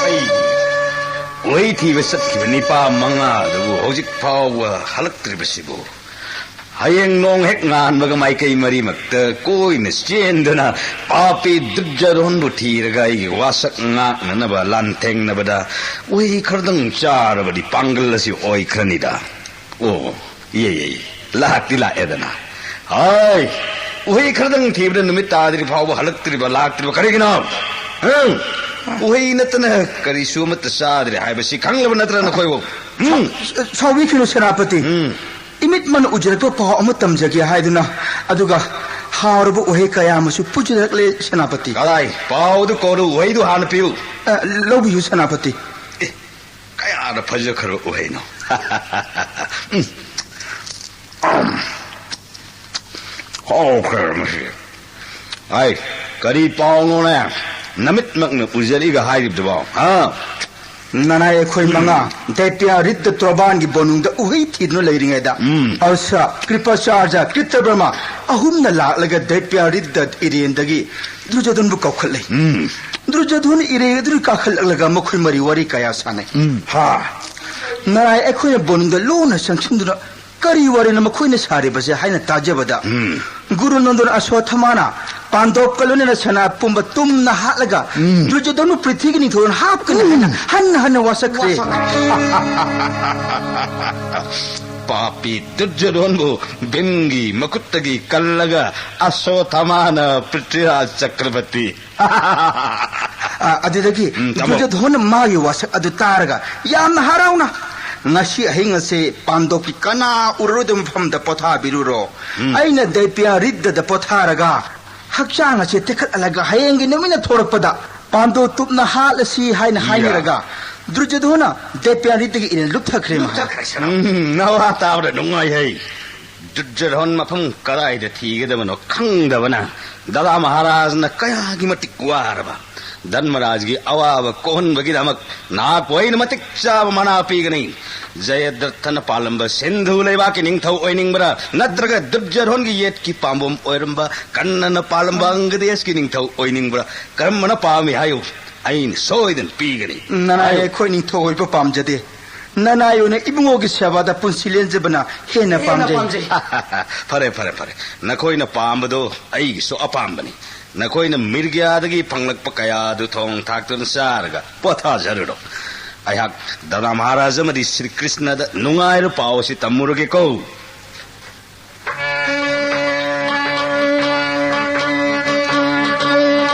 ꯑꯩ ꯎꯍꯩ ꯊꯤꯕ ꯆꯠꯈꯤꯕ ꯅꯤꯄꯥ ꯃꯉꯥꯗꯨꯕꯨ ꯍꯧꯖꯤꯛ ꯐꯥꯎꯕ ꯍꯜꯂꯛꯇ꯭ꯔꯤꯕꯁꯤꯕꯨ? ꯍꯌꯦꯡ ꯅꯣꯡ ꯍꯦꯛ ꯉꯥꯟꯕꯒ ꯃꯥꯏꯀꯩ ꯃꯔꯤꯃꯛꯇ ꯀꯣꯏꯅ ꯆꯦꯟꯗꯨꯅ ꯄꯥꯄꯤ ꯗꯨꯔꯖꯣꯙꯟꯕꯨ ꯊꯤꯔꯒ ꯑꯩꯒꯤ ꯋꯥꯁꯛ ꯉꯥꯛꯅꯅꯕ ꯂꯥꯟꯊꯦꯡꯅꯕꯗ ꯎꯍꯩ ꯈꯔꯗꯪ ꯆꯥꯔꯕꯗꯤ ꯄꯥꯡꯒꯜ ꯑꯁꯤ ꯑꯣꯏꯈ꯭ꯔꯅꯤꯗ꯫ ꯑꯣ, ꯏꯌꯦ, ꯏꯌꯦ, ꯏꯌꯦ꯫ ꯂꯥꯛꯇꯤ ꯂꯥꯛꯑꯦꯗꯅ꯫ ꯍꯥꯏ, ꯎꯍꯩ ꯈꯔꯗꯪ ꯊꯤꯕꯗ ꯅꯨꯃꯤꯠ ꯇꯥꯗ꯭ꯔꯤ ꯐꯥꯎꯕ ꯍꯜꯂꯛꯇ꯭ꯔꯤꯕ, ꯂꯥꯛꯇ꯭ꯔꯤꯕ ꯀꯔꯤꯒꯤꯅꯣ? ꯍꯪ? ꯎꯍꯩ ꯅꯠꯇꯅ ꯀꯔꯤꯁꯨ ꯑꯃꯠꯇ ꯆꯥꯗ꯭ꯔꯦ ꯍꯥꯏꯕꯁꯤ ꯈꯪꯂꯕ ꯅꯠꯇ꯭ꯔꯥ ꯅꯈꯣꯏꯕꯨ? ꯎꯝ? ꯁꯥꯎꯕꯤꯈꯤꯅꯨ ꯁꯦꯅꯥꯄꯇꯤ꯫ ꯎꯝ꯫ ꯏꯃꯤꯠꯃꯛꯅ ꯎꯖꯔꯛꯄ ꯄꯥꯎ ꯑꯃ ꯇꯝꯖꯒꯦ ꯍꯥꯏꯗꯨꯅ, ꯑꯗꯨꯒ ꯍꯥꯎꯔꯕ ꯎꯍꯩ ꯀꯌꯥ ꯑꯃꯁꯨ ꯄꯨꯖꯔꯛꯂꯦ ꯁꯦꯅꯥꯄꯇꯤ꯫ ꯀꯗꯥꯏ? ꯄꯥꯎꯗꯨ ꯀꯣꯜꯂꯨ, ꯎꯍꯩꯗꯨ ꯍꯥꯟꯅ ꯄꯤꯌꯨ꯫ ꯑ, ꯂꯧꯕꯤꯌꯨ ꯁꯦꯅꯥꯄꯇꯤ꯫ ꯑꯦ, ꯀꯌꯥꯗ ꯐꯖꯈ꯭ꯔꯕ ꯎꯍꯩꯅꯣ! ꯎꯝ꯫ ꯍꯥꯎꯈ꯭ꯔꯦ ꯃꯁꯤ꯫ ꯑꯩ, ꯀꯔꯤ ꯄꯥꯎꯅꯣꯅꯦ? ꯅꯃꯤꯠꯃꯛꯅ ꯎꯖꯔꯤꯒ ꯍꯥꯏꯔꯤꯕꯗꯨꯕꯣ, ꯍꯥ? ꯅꯅꯥꯏ ꯑꯩꯈꯣꯏ ꯃꯉꯥ ꯗꯩꯄ꯭ꯌꯥ ꯔꯤꯠꯇ ꯇ꯭ꯔꯣꯕꯥꯟꯒꯤ ꯕꯣꯅꯨꯡꯗ ꯎꯍꯩ ꯊꯤꯗꯨꯅ ꯂꯩꯔꯤꯉꯩꯗ, ꯎꯝ꯫ ꯑꯔꯁꯥ, ꯀ꯭ꯔꯤꯄꯥꯆꯥꯔꯖ, ꯀ꯭ꯔꯤꯇꯕꯔꯃ ꯑꯍꯨꯝꯅ ꯂꯥꯛꯂꯒ ꯗꯩꯄ꯭ꯌꯥ ꯔꯤꯠꯇ ꯏꯔꯦꯟꯗꯒꯤ ꯗꯨꯔꯖꯣꯙꯟꯕꯨ ꯀꯧꯈꯠꯂꯦ꯫ ꯎꯝ꯫ ꯗꯨꯔꯖꯣꯙꯟ ꯏꯔꯦꯟ ꯑꯗꯨ ꯀꯥꯈꯠꯂꯛꯂꯒ ꯃꯈꯣꯏ ꯃꯔꯤ ꯋꯥꯔꯤ ꯀꯌꯥ ꯁꯥꯟꯅꯩ꯫ ꯎꯝ꯫ ꯍꯥ꯫ ꯅꯔꯥꯏ ꯑꯩꯈꯣꯏꯅ ꯕꯣꯅꯨꯡꯗ ꯂꯣꯟꯅ ꯆꯪꯁꯤꯟꯗꯨꯅ ꯀꯔꯤ ꯋꯥꯔꯤꯅꯣ ꯃꯈꯣꯏꯅ ꯁꯥꯔꯤꯕꯁꯦ ꯍꯥꯏꯅ ꯇꯥꯖꯕꯗ, ꯎꯝ꯫ ꯒꯨꯔꯨ ꯅꯟꯗꯟ ꯑꯁ꯭ꯋꯠꯊꯃꯥꯅ ꯄꯥꯟꯗꯣꯞꯀ ꯂꯣꯏꯅꯅ ꯁꯅꯥ ꯄꯨꯝꯕ ꯇꯨꯝꯅ ꯍꯥꯠꯂꯒ, ꯎꯝ꯫ ꯗꯨꯔꯖꯣꯙꯟꯕꯨ ꯄ꯭ꯔꯤꯊꯤꯒꯤ ꯅꯤꯡꯊꯧꯅ ꯍꯥꯞꯀꯅꯤ ꯍꯥꯏꯅ ꯎꯝ꯫ ꯍꯟꯅ ꯍꯟꯅ ꯋꯥꯁꯛꯈ꯭ꯔꯦ꯫ ꯋꯥꯁꯛꯈ꯭ꯔꯦ꯫ ꯄꯥꯄꯤ ꯗꯨꯔꯖꯣꯙꯟꯕꯨ ꯚꯤꯝꯒꯤ ꯃꯈꯨꯠꯇꯒꯤ ꯀꯜꯂꯒ ꯑꯁ꯭ꯋꯠꯊꯃꯥꯅ ꯄ꯭ꯔꯤꯊꯤꯔꯥꯖ ꯆꯀ꯭ꯔꯕꯔꯇꯤ꯫ ꯑ, ꯑꯗꯨꯗꯒꯤ ꯎꯝ, ꯇꯥꯃꯣ꯫ ꯗꯨꯔꯖꯣꯙꯣꯟꯅ ꯃꯥꯒꯤ ꯋꯥꯁꯛ ꯑꯗꯨ ꯇꯥꯔꯒ ꯌꯥꯝꯅ ꯍꯔꯥꯎꯅ, "ꯉꯁꯤ ꯑꯍꯤꯡ ꯑꯁꯦ ꯄꯥꯟꯗꯣꯞꯀꯤ ꯀꯅꯥ ꯎꯔꯔꯣꯏꯗꯕ ꯃꯐꯝꯗ ꯄꯣꯊꯥꯕꯤꯔꯨꯔꯣ꯫ ꯎꯝ꯫ ꯑꯩꯅ ꯗꯩꯄ꯭ꯌꯥ ꯔꯤꯠꯇꯗ ꯄꯣꯊꯥꯔꯒ ꯍꯛꯆꯥꯡ ꯑꯁꯦ ꯇꯦꯛꯈꯠꯍꯜꯂꯒ ꯍꯌꯦꯡꯒꯤ ꯅꯨꯃꯤꯠꯅ ꯊꯣꯔꯛꯄꯗ ꯄꯥꯟꯗꯣꯞ ꯇꯨꯞꯅ ꯍꯥꯠꯂꯁꯤ" ꯍꯥꯏꯅ ꯏꯌꯥ꯫ ꯍꯥꯏꯅꯔꯒ ꯗꯨꯔꯖꯣꯙꯣꯟꯅ ꯗꯩꯄ꯭ꯌꯥ ꯔꯤꯠꯇꯒꯤ ꯏꯔꯦꯟ ꯂꯨꯞꯊꯈ꯭ꯔꯦ ꯃꯍꯥꯔꯥꯖ꯫ ꯂꯨꯞꯊꯈ꯭ꯔꯦ ꯁꯅꯥ꯫ ꯎꯝ, ꯅꯋꯥ ꯇꯥꯕꯗ ꯅꯨꯡꯉꯥꯏꯍꯩ꯫ ꯗꯨꯔꯖꯣꯙꯣꯟ ꯃꯐꯝ ꯀꯗꯥꯏꯗ ꯊꯤꯒꯗꯕꯅꯣ ꯈꯪꯗꯕꯅ ꯗꯥꯗꯥ ꯃꯍꯥꯔꯥꯖꯅ ꯀꯌꯥꯒꯤ ꯃꯇꯤꯛ ꯋꯥꯔꯕ꯫ ꯙꯔꯃꯔꯥꯖꯒꯤ ꯑꯋꯥꯕ ꯀꯣꯛꯍꯟꯕꯒꯤꯗꯃꯛ ꯅꯍꯥꯛꯄꯨ ꯑꯩꯅ ꯃꯇꯤꯛ ꯆꯥꯕ ꯃꯅꯥ ꯄꯤꯒꯅꯤ꯫ ꯖꯌꯗ꯭ꯔꯊꯅ ꯄꯥꯜꯂꯝꯕ ꯁꯤꯟꯙꯨ ꯂꯩꯕꯥꯛꯀꯤ ꯅꯤꯡꯊꯧ ꯑꯣꯏꯅꯤꯡꯕ꯭ꯔꯥ, ꯅꯠꯇ꯭ꯔꯒ ꯗꯨꯔꯖꯣꯙꯣꯟꯒꯤ ꯌꯦꯠꯀꯤ ꯄꯥꯝꯕꯣꯝ ꯑꯣꯏꯔꯝꯕ ꯀꯔꯅꯅ ꯄꯥꯜꯂꯝꯕ ꯑꯪꯒꯗꯦꯁꯀꯤ ꯅꯤꯡꯊꯧ ꯑꯣꯏꯅꯤꯡꯕ꯭ꯔꯥ? ꯀꯔꯝꯕꯅ ꯄꯥꯝꯃꯤ ꯍꯥꯏꯌꯨ, ꯑꯩꯅ ꯁꯣꯏꯗꯅ ꯄꯤꯒꯅꯤ꯫ ꯅꯅꯥꯏ ꯍꯥꯏꯌꯨ꯫ ꯑꯩꯈꯣꯏ ꯅꯤꯡꯊꯧ ꯑꯣꯏꯕ ꯄꯥꯝꯖꯗꯦ꯫ ꯅꯅꯥꯏ ꯑꯣꯏꯅ ꯏꯕꯨꯡꯉꯣꯒꯤ ꯁꯦꯕꯥꯗ ꯄꯨꯟꯁꯤ ꯂꯦꯟꯖꯕꯅ ꯍꯦꯟꯅ ꯍꯦꯟꯅ ꯄꯥꯝꯖꯩ꯫ ꯄꯥꯝꯖꯩ꯫ ꯐꯔꯦ, ꯐꯔꯦ, ꯐꯔꯦ꯫ ꯅꯈꯣꯏꯅ ꯄꯥꯝꯕꯗꯣ ꯑꯩꯒꯤꯁꯨ ꯑꯄꯥꯝꯕꯅꯤ꯫ ꯅꯈꯣꯏꯅ ꯃꯤꯔꯒ꯭ꯌꯥꯗꯒꯤ ꯐꯪꯂꯛꯄ ꯀꯌꯥ ꯑꯗꯨ ꯊꯣꯡ ꯊꯥꯛꯇꯨꯅ ꯆꯥꯔꯒ ꯄꯣꯊꯥꯖꯔꯨꯔꯣ꯫ ꯑꯩꯍꯥꯛ ꯗꯥꯗꯥ ꯃꯍꯥꯔꯥꯖ ꯑꯃꯗꯤ ꯁ꯭ꯔꯤ ꯀ꯭ꯔꯤꯁꯅꯗ ꯅꯨꯡꯉꯥꯏꯔ ꯄꯥꯎ ꯑꯁꯤ ꯇꯝꯃꯨꯔꯒꯦꯀꯣ꯫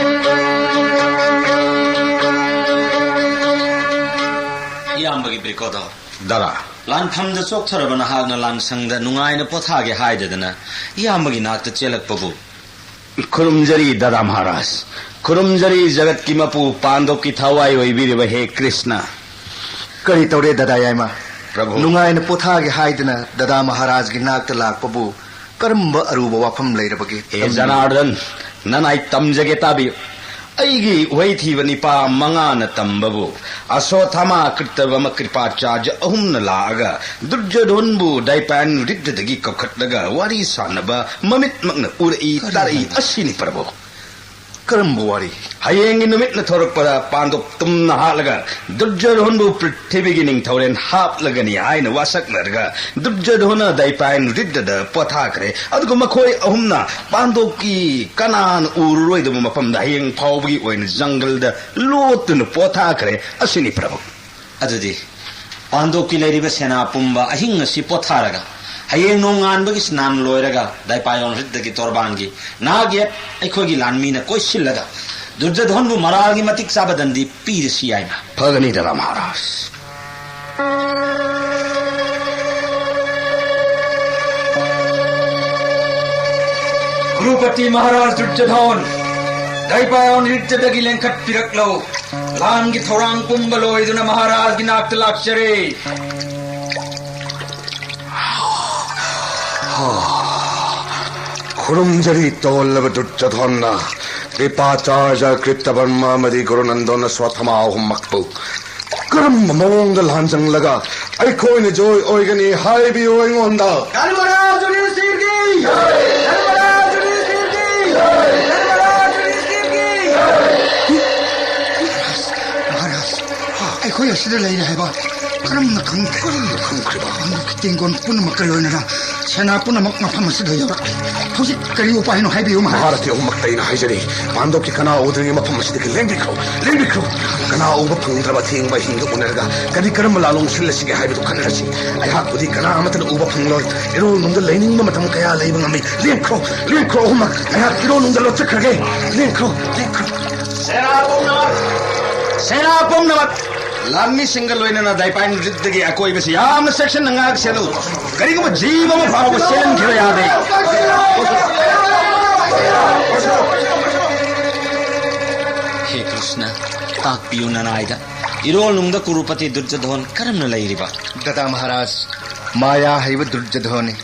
ꯗꯥꯗꯥ꯫ ꯂꯥꯟꯐꯝꯗ ꯆꯣꯛꯊꯔꯕ ꯅꯍꯥꯛꯅ ꯂꯥꯟꯁꯪꯗ ꯅꯨꯡꯉꯥꯏꯅ ꯄꯣꯊꯥꯒꯦ ꯍꯥꯏꯗꯗꯅ ꯏꯌꯥꯝꯕꯒꯤ ꯅꯥꯛꯇ ꯆꯦꯜꯂꯛꯄꯕꯨ? ꯈꯨꯔꯨꯝꯖꯔꯤ ꯗꯥꯗꯥ ꯃꯍꯥꯔꯥꯖ, ꯈꯨꯔꯨꯝꯖꯔꯤ ꯖꯒꯠꯀꯤ ꯃꯄꯨ ꯄꯥꯟꯗꯣꯞꯀꯤ ꯊꯋꯥꯏ ꯑꯣꯏꯕꯤꯔꯤꯕ ꯍꯦ ꯀ꯭ꯔꯤꯁꯅ꯫ ꯀꯔꯤ ꯇꯧꯔꯦ ꯗꯥꯗꯥ ꯌꯥꯏꯃ? ꯄ꯭ꯔꯚꯨ꯫ ꯅꯨꯡꯉꯥꯏꯅ ꯄꯣꯊꯥꯒꯦ ꯍꯥꯏꯗꯅ ꯗꯥꯗꯥ ꯃꯍꯥꯔꯥꯖꯒꯤ ꯅꯥꯛꯇ ꯂꯥꯛꯄꯕꯨ ꯀꯔꯝꯕ ꯑꯔꯨꯕ ꯋꯥꯐꯝ ꯂꯩꯔꯕꯒꯦ? ꯍꯦ ꯇꯝꯕꯤꯌꯨ꯫ ꯖꯅꯥꯔꯗꯟ, ꯅꯅꯥꯏ ꯇꯝꯖꯒꯦ ꯇꯥꯕꯤꯌꯨ꯫ ꯑꯩꯒꯤ ꯎꯍꯩ ꯊꯤꯕ ꯅꯤꯄꯥ ꯃꯉꯥꯅ ꯇꯝꯕꯕꯨ ꯑꯁꯣꯊꯥꯃꯥ, ꯀ꯭ꯔꯤꯇꯕꯃ, ꯀ꯭ꯔꯤꯄꯥꯆꯥꯔꯖ ꯑꯍꯨꯝꯅ ꯂꯥꯛꯑꯒ ꯗꯨꯔꯖꯣꯙꯣꯟꯕꯨ ꯗꯥꯏꯄꯥꯌꯟ ꯔꯤꯗ꯭ꯗꯒꯤ ꯀꯧꯈꯠꯂꯒ ꯋꯥꯔꯤ ꯁꯥꯟꯅꯕ ꯃꯃꯤꯠꯃꯛꯅ ꯎꯔꯛꯏ, ꯀꯔꯤ ꯇꯥꯔꯛꯏ ꯍꯥꯏꯕ? ꯑꯁꯤꯅꯤ ꯄ꯭ꯔꯚꯨ꯫ ꯀꯔꯝꯕ ꯋꯥꯔꯤ? ꯍꯌꯦꯡꯒꯤ ꯅꯨꯃꯤꯠꯅ ꯊꯣꯔꯛꯄꯗ ꯄꯥꯟꯗꯣꯞ ꯇꯨꯝꯅ ꯍꯥꯠꯂꯒ ꯗꯨꯔꯖꯣꯙꯣꯟꯕꯨ ꯄ꯭ꯔꯤꯊꯤꯕꯤꯒꯤ ꯅꯤꯡꯊꯧꯔꯦꯜ ꯍꯥꯞꯂꯒꯅꯤ ꯍꯥꯏꯅ ꯋꯥꯁꯛꯅꯔꯒ ꯗꯨꯔꯖꯣꯙꯣꯟꯅ ꯗꯥꯏꯄꯥꯌꯟ ꯔꯤꯗ꯭ꯗꯗ ꯄꯣꯊꯥꯈ꯭ꯔꯦ꯫ ꯑꯗꯨꯒ ꯃꯈꯣꯏ ꯑꯍꯨꯝꯅ ꯄꯥꯟꯗꯣꯞꯀꯤ ꯀꯅꯥꯅ ꯎꯔꯔꯣꯏꯗꯕ ꯃꯐꯝꯗ ꯍꯌꯦꯡ ꯐꯥꯎꯕꯒꯤ ꯑꯣꯏꯅ ꯖꯪꯒꯜꯗ ꯂꯣꯠꯇꯨꯅ ꯄꯣꯊꯥꯈ꯭ꯔꯦ꯫ ꯑꯁꯤꯅꯤ ꯄ꯭ꯔꯚꯨ꯫ ꯑꯗꯨꯗꯤ ꯄꯥꯟꯗꯣꯞꯀꯤ ꯂꯩꯔꯤꯕ ꯁꯦꯅꯥ ꯄꯨꯝꯕ ꯑꯍꯤꯡ ꯑꯁꯤ ꯄꯣꯊꯥꯔꯒ ꯍꯌꯦꯡ ꯅꯣꯡꯉꯥꯟꯕꯒꯤ ꯁ꯭ꯅꯥꯟ ꯂꯣꯏꯔꯒ ꯗꯥꯏꯄꯥꯌꯣꯟ ꯔꯤꯗ꯭ꯗꯒꯤ ꯇꯣꯔꯕꯥꯟꯒꯤ ꯅꯥꯛ ꯌꯦꯠ ꯑꯩꯈꯣꯏꯒꯤ ꯂꯥꯟꯃꯤꯅ ꯀꯣꯏꯁꯤꯜꯂꯒ ꯗꯨꯔꯖꯣꯙꯣꯟꯕꯨ ꯃꯔꯥꯜꯒꯤ ꯃꯇꯤꯛ ꯆꯥꯕ ꯗꯟꯗꯤ ꯄꯤꯔꯁꯤ ꯍꯥꯏꯅ꯫ ꯐꯒꯅꯤ ꯗꯥꯗꯥ ꯃꯍꯥꯔꯥꯖ꯫ ꯀ꯭ꯔꯨꯄꯇꯤ ꯃꯍꯥꯔꯥꯖ ꯗꯨꯔꯖꯣꯙꯣꯟ, ꯗꯥꯏꯄꯥꯌꯣꯟ ꯔꯤꯗ꯭ꯗꯗꯒꯤ ꯂꯦꯡꯈꯠꯄꯤꯔꯛꯂꯣ꯫ ꯂꯥꯟꯒꯤ ꯊꯧꯔꯥꯡ ꯄꯨꯝꯕ ꯂꯣꯏꯗꯨꯅ ꯃꯍꯥꯔꯥꯖꯒꯤ ꯅꯥꯛꯇ ꯂꯥꯛꯆꯔꯦ꯫ ꯈꯨꯔꯨꯝꯖꯔꯤ ꯇꯣꯜꯂꯕ ꯗꯨꯔꯖꯣꯙꯣꯟꯅ, ꯀ꯭ꯔꯤꯄꯥꯆꯥꯔꯖ, ꯀ꯭ꯔꯤꯇꯕꯔꯃ ꯑꯃꯗꯤ ꯒꯨꯔꯨꯅꯟꯗꯣꯟ ꯑꯁ꯭ꯋꯠꯊꯥꯃꯥ ꯑꯍꯨꯝꯃꯛꯄꯨ꯫ ꯀꯔꯝꯕ ꯃꯑꯣꯡꯗ ꯂꯥꯟꯖꯪꯂꯒ ꯑꯩꯈꯣꯏꯅ ꯖꯣꯏ ꯑꯣꯏꯒꯅꯤ ꯍꯥꯏꯕꯤꯌꯨ ꯑꯩꯉꯣꯟꯗ꯫ ꯙꯔꯃꯔꯥꯖ ꯌꯨꯙꯤꯁꯊꯤꯔꯒꯤ ꯖꯣꯏ! ꯙꯔꯃꯔꯥꯖ ꯌꯨꯙꯤꯁꯊꯤꯔꯒꯤ ꯖꯣꯏ! ꯙꯔꯃꯔꯥꯖ ꯌꯨꯙꯤꯁꯊꯤꯔꯒꯤ ꯖꯣꯏ! ꯃꯍꯥꯔꯥꯖ, ꯃꯍꯥꯔꯥꯖ, ꯑꯩꯈꯣꯏ ꯑꯁꯤꯗ ꯂꯩꯔꯦ ꯍꯥꯏꯕ ꯀꯔꯝꯅ ꯈꯪꯈ꯭ꯔꯦ? ꯀꯔꯝꯅ ꯈꯪꯈ꯭ꯔꯤꯕ? ꯄꯥꯟꯗꯣꯞꯀꯤ ꯇꯦꯡꯒꯣꯟ ꯄꯨꯝꯅꯃꯛꯀ ꯂꯣꯏꯅꯅ ꯁꯦꯅꯥ ꯄꯨꯝꯅꯃꯛ ꯃꯐꯝ ꯑꯁꯤꯗ ꯌꯧꯔꯛꯂꯦ꯫ ꯍꯧꯖꯤꯛ ꯀꯔꯤ ꯎꯄꯥꯏꯅꯣ ꯍꯥꯏꯕꯤꯌꯨ, ꯃꯍꯥꯔꯥꯖ꯫ ꯃꯍꯥꯔꯊꯤ ꯑꯍꯨꯝꯃꯛꯇ ꯑꯩꯅ ꯍꯥꯏꯖꯔꯤ, ꯄꯥꯟꯗꯣꯞꯀꯤ ꯀꯅꯥ ꯎꯗ꯭ꯔꯤꯉꯩ ꯃꯐꯝ ꯑꯁꯤꯗꯒꯤ ꯂꯦꯡꯕꯤꯈ꯭ꯔꯣ, ꯂꯦꯡꯕꯤꯈ꯭ꯔꯣ꯫ ꯀꯅꯥ ꯎꯕ ꯐꯪꯗ꯭ꯔꯕ ꯑꯊꯦꯡꯕ ꯑꯍꯤꯡꯗ ꯎꯅꯔꯒ ꯀꯔꯤ ꯀꯔꯝꯕ ꯂꯥꯂꯣꯡ ꯁꯤꯜꯂꯁꯤꯒꯦ ꯍꯥꯏꯕꯗꯨ ꯈꯟꯅꯔꯁꯤ꯫ ꯑꯩꯍꯥꯛꯄꯨꯗꯤ ꯀꯅꯥ ꯑꯃꯠꯇꯅ ꯎꯕ ꯐꯪꯂꯣꯏ꯫ ꯏꯔꯣꯜ ꯅꯨꯡꯗ ꯂꯩꯅꯤꯡꯕ ꯃꯇꯝ ꯀꯌꯥ ꯂꯩꯕ ꯉꯝꯃꯤ꯫ ꯂꯦꯡꯈ꯭ꯔꯣ, ꯂꯦꯡꯈ꯭ꯔꯣ ꯑꯍꯨꯝꯃꯛ꯫ ꯑꯩꯍꯥꯛ ꯏꯔꯣꯜ ꯅꯨꯡꯗ ꯂꯣꯠꯆꯈ꯭ꯔꯒꯦ꯫ ꯂꯦꯡꯈ꯭ꯔꯣ, ꯂꯦꯡꯈ꯭ꯔꯣ꯫ ꯁꯦꯅꯥ ꯄꯨꯝꯅꯃꯛ, ꯁꯦꯅꯥ ꯄꯨꯝꯅꯃꯛ ꯂꯥꯟꯃꯤꯁꯤꯡꯒ ꯂꯣꯏꯅꯅ ꯗꯥꯏꯄꯥꯏꯟ ꯔꯤꯗꯒꯤ ꯑꯀꯣꯏꯕꯁꯤ ꯌꯥꯝꯅ ꯆꯦꯛꯁꯤꯟꯅ ꯉꯥꯛ ꯁꯦꯜꯂꯨ꯫ ꯀꯔꯤꯒꯨꯝꯕ ꯖꯤꯕ ꯑꯃ ꯐꯥꯎꯕ ꯆꯦꯜꯍꯟꯈꯤꯕ ꯌꯥꯗꯦ꯫ ꯍꯦ ꯀ꯭ꯔꯤꯁꯅ, ꯇꯥꯛꯄꯤꯌꯨ ꯅꯅꯥꯏꯗ, ꯏꯔꯣꯜꯅꯨꯡꯗ ꯀꯨꯔꯨꯄꯇꯤ ꯗꯨꯔꯖꯣꯙꯣꯟ ꯀꯔꯝꯅ ꯂꯩꯔꯤꯕ? ꯗꯗꯥ ꯃꯍꯥꯔꯥꯖ, ꯃꯥꯌꯥ ꯍꯩꯕ ꯗꯨꯔꯖꯣꯙꯣꯟꯅꯤ꯫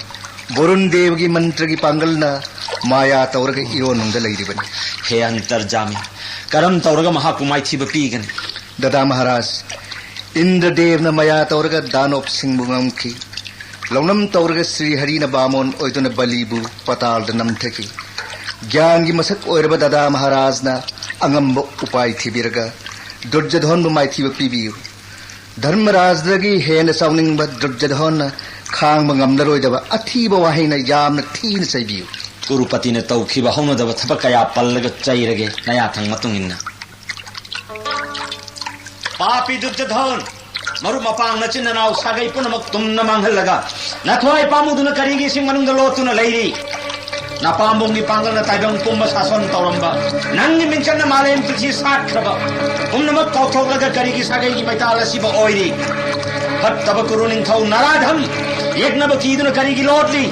ꯕꯣꯔꯨꯟ ꯗꯦꯕꯒꯤ ꯃꯟꯇ꯭ꯔꯒꯤ ꯄꯥꯡꯒꯜꯅ ꯃꯥꯌꯥ ꯇꯧꯔꯒ ꯏꯔꯣꯟꯅꯨꯡꯗ ꯂꯩꯔꯤꯕꯅꯤ꯫ ꯍꯦ ꯑꯟꯇꯔꯖꯥꯃꯤ, ꯀꯔꯝ ꯇꯧꯔꯒ ꯃꯍꯥꯛꯄꯨ ꯃꯥꯏꯊꯤꯕ ꯄꯤꯒꯅꯤ? ꯗꯗꯥ ꯃꯍꯥꯔꯥꯖ, ꯏꯟꯗ꯭ꯔꯗꯦꯕꯅ ꯃꯌꯥ ꯇꯧꯔꯒ ꯗꯥꯅꯣꯞꯁꯤꯡꯕꯨ ꯉꯝꯈꯤ꯫ ꯂꯧꯅꯝ ꯇꯧꯔꯒ ꯁ꯭ꯔꯤ ꯍꯔꯤꯅ ꯕꯥꯃꯣꯟ ꯑꯣꯏꯗꯨꯅ ꯕꯂꯤꯕꯨ ꯄꯇꯥꯜꯗ ꯅꯝꯊꯈꯤ꯫ ꯒ꯭ꯌꯥꯟꯒꯤ ꯃꯁꯛ ꯑꯣꯏꯔꯕ ꯗꯗꯥ ꯃꯍꯥꯔꯥꯖꯅ ꯑꯉꯝꯕ ꯎꯄꯥꯏ ꯊꯤꯕꯤꯔꯒ ꯗꯨꯔꯖꯣꯙꯣꯟꯕꯨ ꯃꯥꯏꯊꯤꯕ ꯄꯤꯕꯤꯌꯨ꯫ ꯙꯔꯃꯔꯥꯖꯗꯒꯤ ꯍꯦꯟꯅ ꯁꯥꯎꯅꯤꯡꯕ ꯗꯨꯔꯖꯣꯙꯣꯟꯅ ꯈꯥꯡꯕ ꯉꯝꯂꯔꯣꯏꯗꯕ ꯑꯊꯤꯕ ꯋꯥꯍꯩꯅ ꯌꯥꯝꯅ ꯊꯤꯅ ꯆꯩꯕꯤꯌꯨ꯫ ꯀꯨꯔꯨꯄꯇꯤꯅ ꯇꯧꯈꯤꯕ ꯍꯧꯅꯗꯕ ꯊꯕꯛ ꯀꯌꯥ ꯄꯜꯂꯒ ꯆꯩꯔꯒꯦ, ꯅꯌꯥꯊꯪ ꯃꯇꯨꯡ ꯏꯟꯅ꯫ ꯄꯥꯄꯤ ꯗꯨꯔꯖꯣꯙꯣꯟ, ꯃꯔꯨꯞ ꯃꯄꯥꯡ ꯅꯆꯤꯟ ꯅꯅꯥꯎ ꯁꯥꯒꯩ ꯄꯨꯝꯅꯃꯛ ꯇꯨꯝꯅ ꯃꯥꯡꯍꯜꯂꯒ ꯅꯊ꯭ꯋꯥꯏ ꯄꯥꯝꯃꯨꯗꯨꯅ ꯀꯔꯤꯒꯤ ꯏꯁꯤꯡ ꯃꯅꯨꯡꯗ ꯂꯣꯠꯇꯨꯅ ꯂꯩꯔꯤ? ꯅꯄꯥꯝꯕꯣꯝꯒꯤ ꯄꯥꯡꯒꯜꯅ ꯇꯥꯏꯕꯪ ꯄꯨꯝꯕ ꯁꯥꯁꯣꯟ ꯇꯧꯔꯝꯕ, ꯅꯪꯒꯤ ꯃꯤꯡꯆꯠꯅ ꯃꯥꯂꯦꯝ ꯄ꯭ꯔꯤꯊꯤ ꯁꯥꯠꯈ꯭ꯔꯕ ꯄꯨꯝꯅꯃꯛ ꯀꯥꯎꯊꯣꯛꯂꯒ ꯀꯔꯤꯒꯤ ꯁꯥꯒꯩꯒꯤ ꯃꯩꯇꯥꯜ ꯑꯁꯤꯕ ꯑꯣꯏꯔꯤ? ꯐꯠꯇꯕ ꯀꯨꯔꯨ ꯅꯤꯡꯊꯧ ꯅꯔꯥꯙꯝ, ꯌꯦꯛꯅꯕ ꯀꯤꯗꯨꯅ ꯀꯔꯤꯒꯤ ꯂꯣꯠꯂꯤ?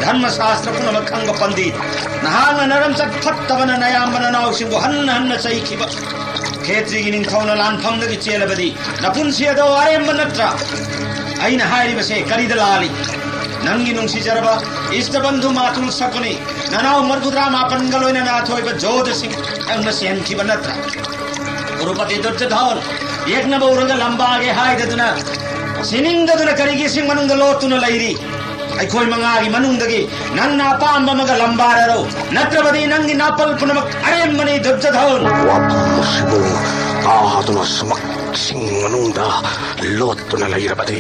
ꯙꯔꯃ ꯁꯥꯁꯇ꯭ꯔ ꯄꯨꯝꯅꯃꯛ ꯈꯪꯕ ꯄꯟꯗꯤꯠ, ꯅꯍꯥꯛꯅ ꯅꯔꯝꯆꯠ ꯐꯠꯇꯕꯅ ꯅꯌꯥꯝꯕ ꯅꯅꯥꯎꯁꯤꯡꯕꯨ ꯍꯟꯅ ꯍꯟꯅ ꯆꯩꯈꯤꯕ꯫ ꯈꯦꯇ꯭ꯔꯤꯒꯤ ꯅꯤꯡꯊꯧꯅ ꯂꯥꯟꯐꯝꯗꯒꯤ ꯆꯦꯜꯂꯕꯗꯤ ꯅꯄꯨꯟꯁꯤ ꯑꯗꯣ ꯑꯔꯦꯝꯕ ꯅꯠꯇ꯭ꯔꯥ? ꯑꯩꯅ ꯍꯥꯏꯔꯤꯕꯁꯦ ꯀꯔꯤꯗ ꯂꯥꯜꯂꯤ? ꯅꯪꯒꯤ ꯅꯨꯡꯁꯤꯖꯔꯕ ꯏꯁꯇꯕꯟꯙꯨ ꯃꯥꯇꯨꯜ ꯁꯀꯨꯅꯤ, ꯅꯅꯥꯎ ꯃꯔꯤꯐꯨꯇꯔꯥ ꯃꯥꯄꯟꯒ ꯂꯣꯏꯅꯅ ꯑꯊꯣꯏꯕ ꯖꯣꯙꯁꯤꯡ ꯅꯪꯅ ꯁꯦꯝꯈꯤꯕ ꯅꯠꯇ꯭ꯔꯥ? ꯀꯨꯔꯨꯄꯇꯤ ꯗꯨꯔꯖꯣꯙꯣꯟ, ꯌꯦꯛꯅꯕ ꯎꯔꯒ ꯂꯝꯕꯥꯒꯦ ꯍꯥꯏꯗꯗꯨꯅ, ꯁꯤꯅꯤꯡꯗꯗꯨꯅ ꯀꯔꯤꯒꯤ ꯏꯁꯤꯡ ꯃꯅꯨꯡꯗ ꯂꯣꯠꯇꯨꯅ ꯂꯩꯔꯤ? ꯑꯩꯈꯣꯏ ꯃꯉꯥꯒꯤ ꯃꯅꯨꯡꯗꯒꯤ ꯅꯪꯅ ꯑꯄꯥꯝꯕ ꯑꯃꯒ ꯂꯝꯕꯥꯔꯔꯣ, ꯅꯠꯇ꯭ꯔꯕꯗꯤ ꯅꯪꯒꯤ ꯅꯥꯄꯜ ꯄꯨꯝꯅꯃꯛ ꯑꯔꯦꯝꯕꯅꯤ, ꯗꯨꯔꯖꯣꯙꯣꯟ꯫ ꯋꯥꯐꯝ ꯑꯁꯤꯕꯨ ꯇꯥꯗꯨꯅ ꯁꯨꯃꯛꯁꯤꯡ ꯃꯅꯨꯡꯗ ꯂꯣꯠꯇꯨꯅ ꯂꯩꯔꯕꯗꯤ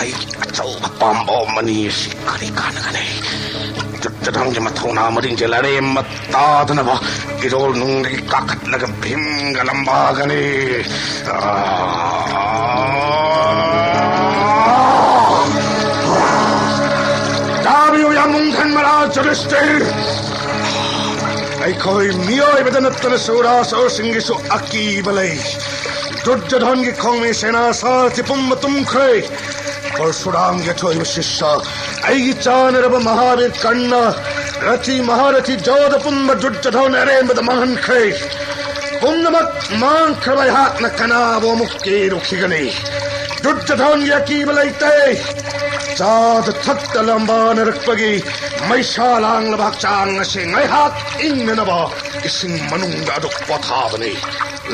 ꯑꯩꯒꯤ ꯑꯆꯧꯕ ꯄꯥꯝꯕꯣꯝ ꯑꯅꯤ ꯑꯁꯤ ꯀꯔꯤ ꯀꯥꯟꯅꯒꯅꯤ? ꯗꯨꯔꯖꯣꯙꯣꯟꯒꯤ ꯃꯊꯧꯅꯥ ꯃꯔꯤꯡꯖꯦꯜ ꯑꯔꯦꯝꯕ ꯇꯥꯗꯅꯕ ꯏꯔꯣꯜ ꯅꯨꯡꯗꯒꯤ ꯀꯥꯈꯠꯂꯒ ꯚꯤꯝꯒ ꯂꯝꯕꯥꯒꯅꯤ꯫ ꯇꯥꯕꯤꯌꯨ, ꯌꯥꯝꯕꯨꯡ ꯈꯟꯕꯔꯥ ꯖꯨꯗꯤꯁꯇꯤꯔ꯫ ꯑꯩꯈꯣꯏ ꯃꯤꯑꯣꯏꯕꯗ ꯅꯠꯇꯅ ꯁꯨꯔꯥꯁꯨꯔꯁꯤꯡꯒꯤꯁꯨ ꯑꯀꯤꯕ ꯂꯩ꯫ ꯗꯨꯔꯖꯣꯙꯟꯒꯤ ꯈꯣꯡꯃꯤ ꯁꯦꯅꯥ ꯁꯥꯔꯊꯤ ꯄꯨꯝꯕ ꯇꯨꯝꯈ꯭ꯔꯦ꯫ ꯄꯔꯁꯨꯔꯥꯝꯒꯤ ꯑꯊꯣꯏꯕ ꯁꯤꯁ꯭ꯌ, ꯑꯩꯒꯤ ꯆꯥꯟꯅꯔꯕ ꯃꯍꯥꯕꯤꯔ ꯀꯔꯅ, ꯔꯊꯤ ꯃꯍꯥꯔꯊꯤ ꯖꯣꯙ ꯄꯨꯝꯕ ꯗꯨꯔꯖꯣꯙꯟ ꯑꯔꯦꯝꯕꯗ ꯃꯥꯡꯍꯟꯈ꯭ꯔꯦ꯫ ꯄꯨꯝꯅꯃꯛ ꯃꯥꯡꯈ꯭ꯔꯕ ꯑꯩꯍꯥꯛꯅ ꯀꯅꯥꯕꯨ ꯑꯃꯨꯛ ꯀꯤꯔꯨꯈꯤꯒꯅꯤ? ꯗꯨꯔꯖꯣꯙꯟꯒꯤ ꯑꯀꯤꯕ ꯂꯩꯇꯦ꯫ ꯆꯥꯗ ꯊꯛꯇ ꯂꯝꯕꯥꯅꯔꯛꯄꯒꯤ ꯃꯩꯁꯥ ꯂꯥꯡꯂꯕ ꯍꯛꯆꯥꯡ ꯑꯁꯤ ꯉꯥꯏꯍꯥꯛ ꯏꯪꯅꯅꯕ ꯏꯁꯤꯡ ꯃꯅꯨꯡꯗ ꯑꯗꯨꯛ ꯄꯣꯊꯥꯕꯅꯤ꯫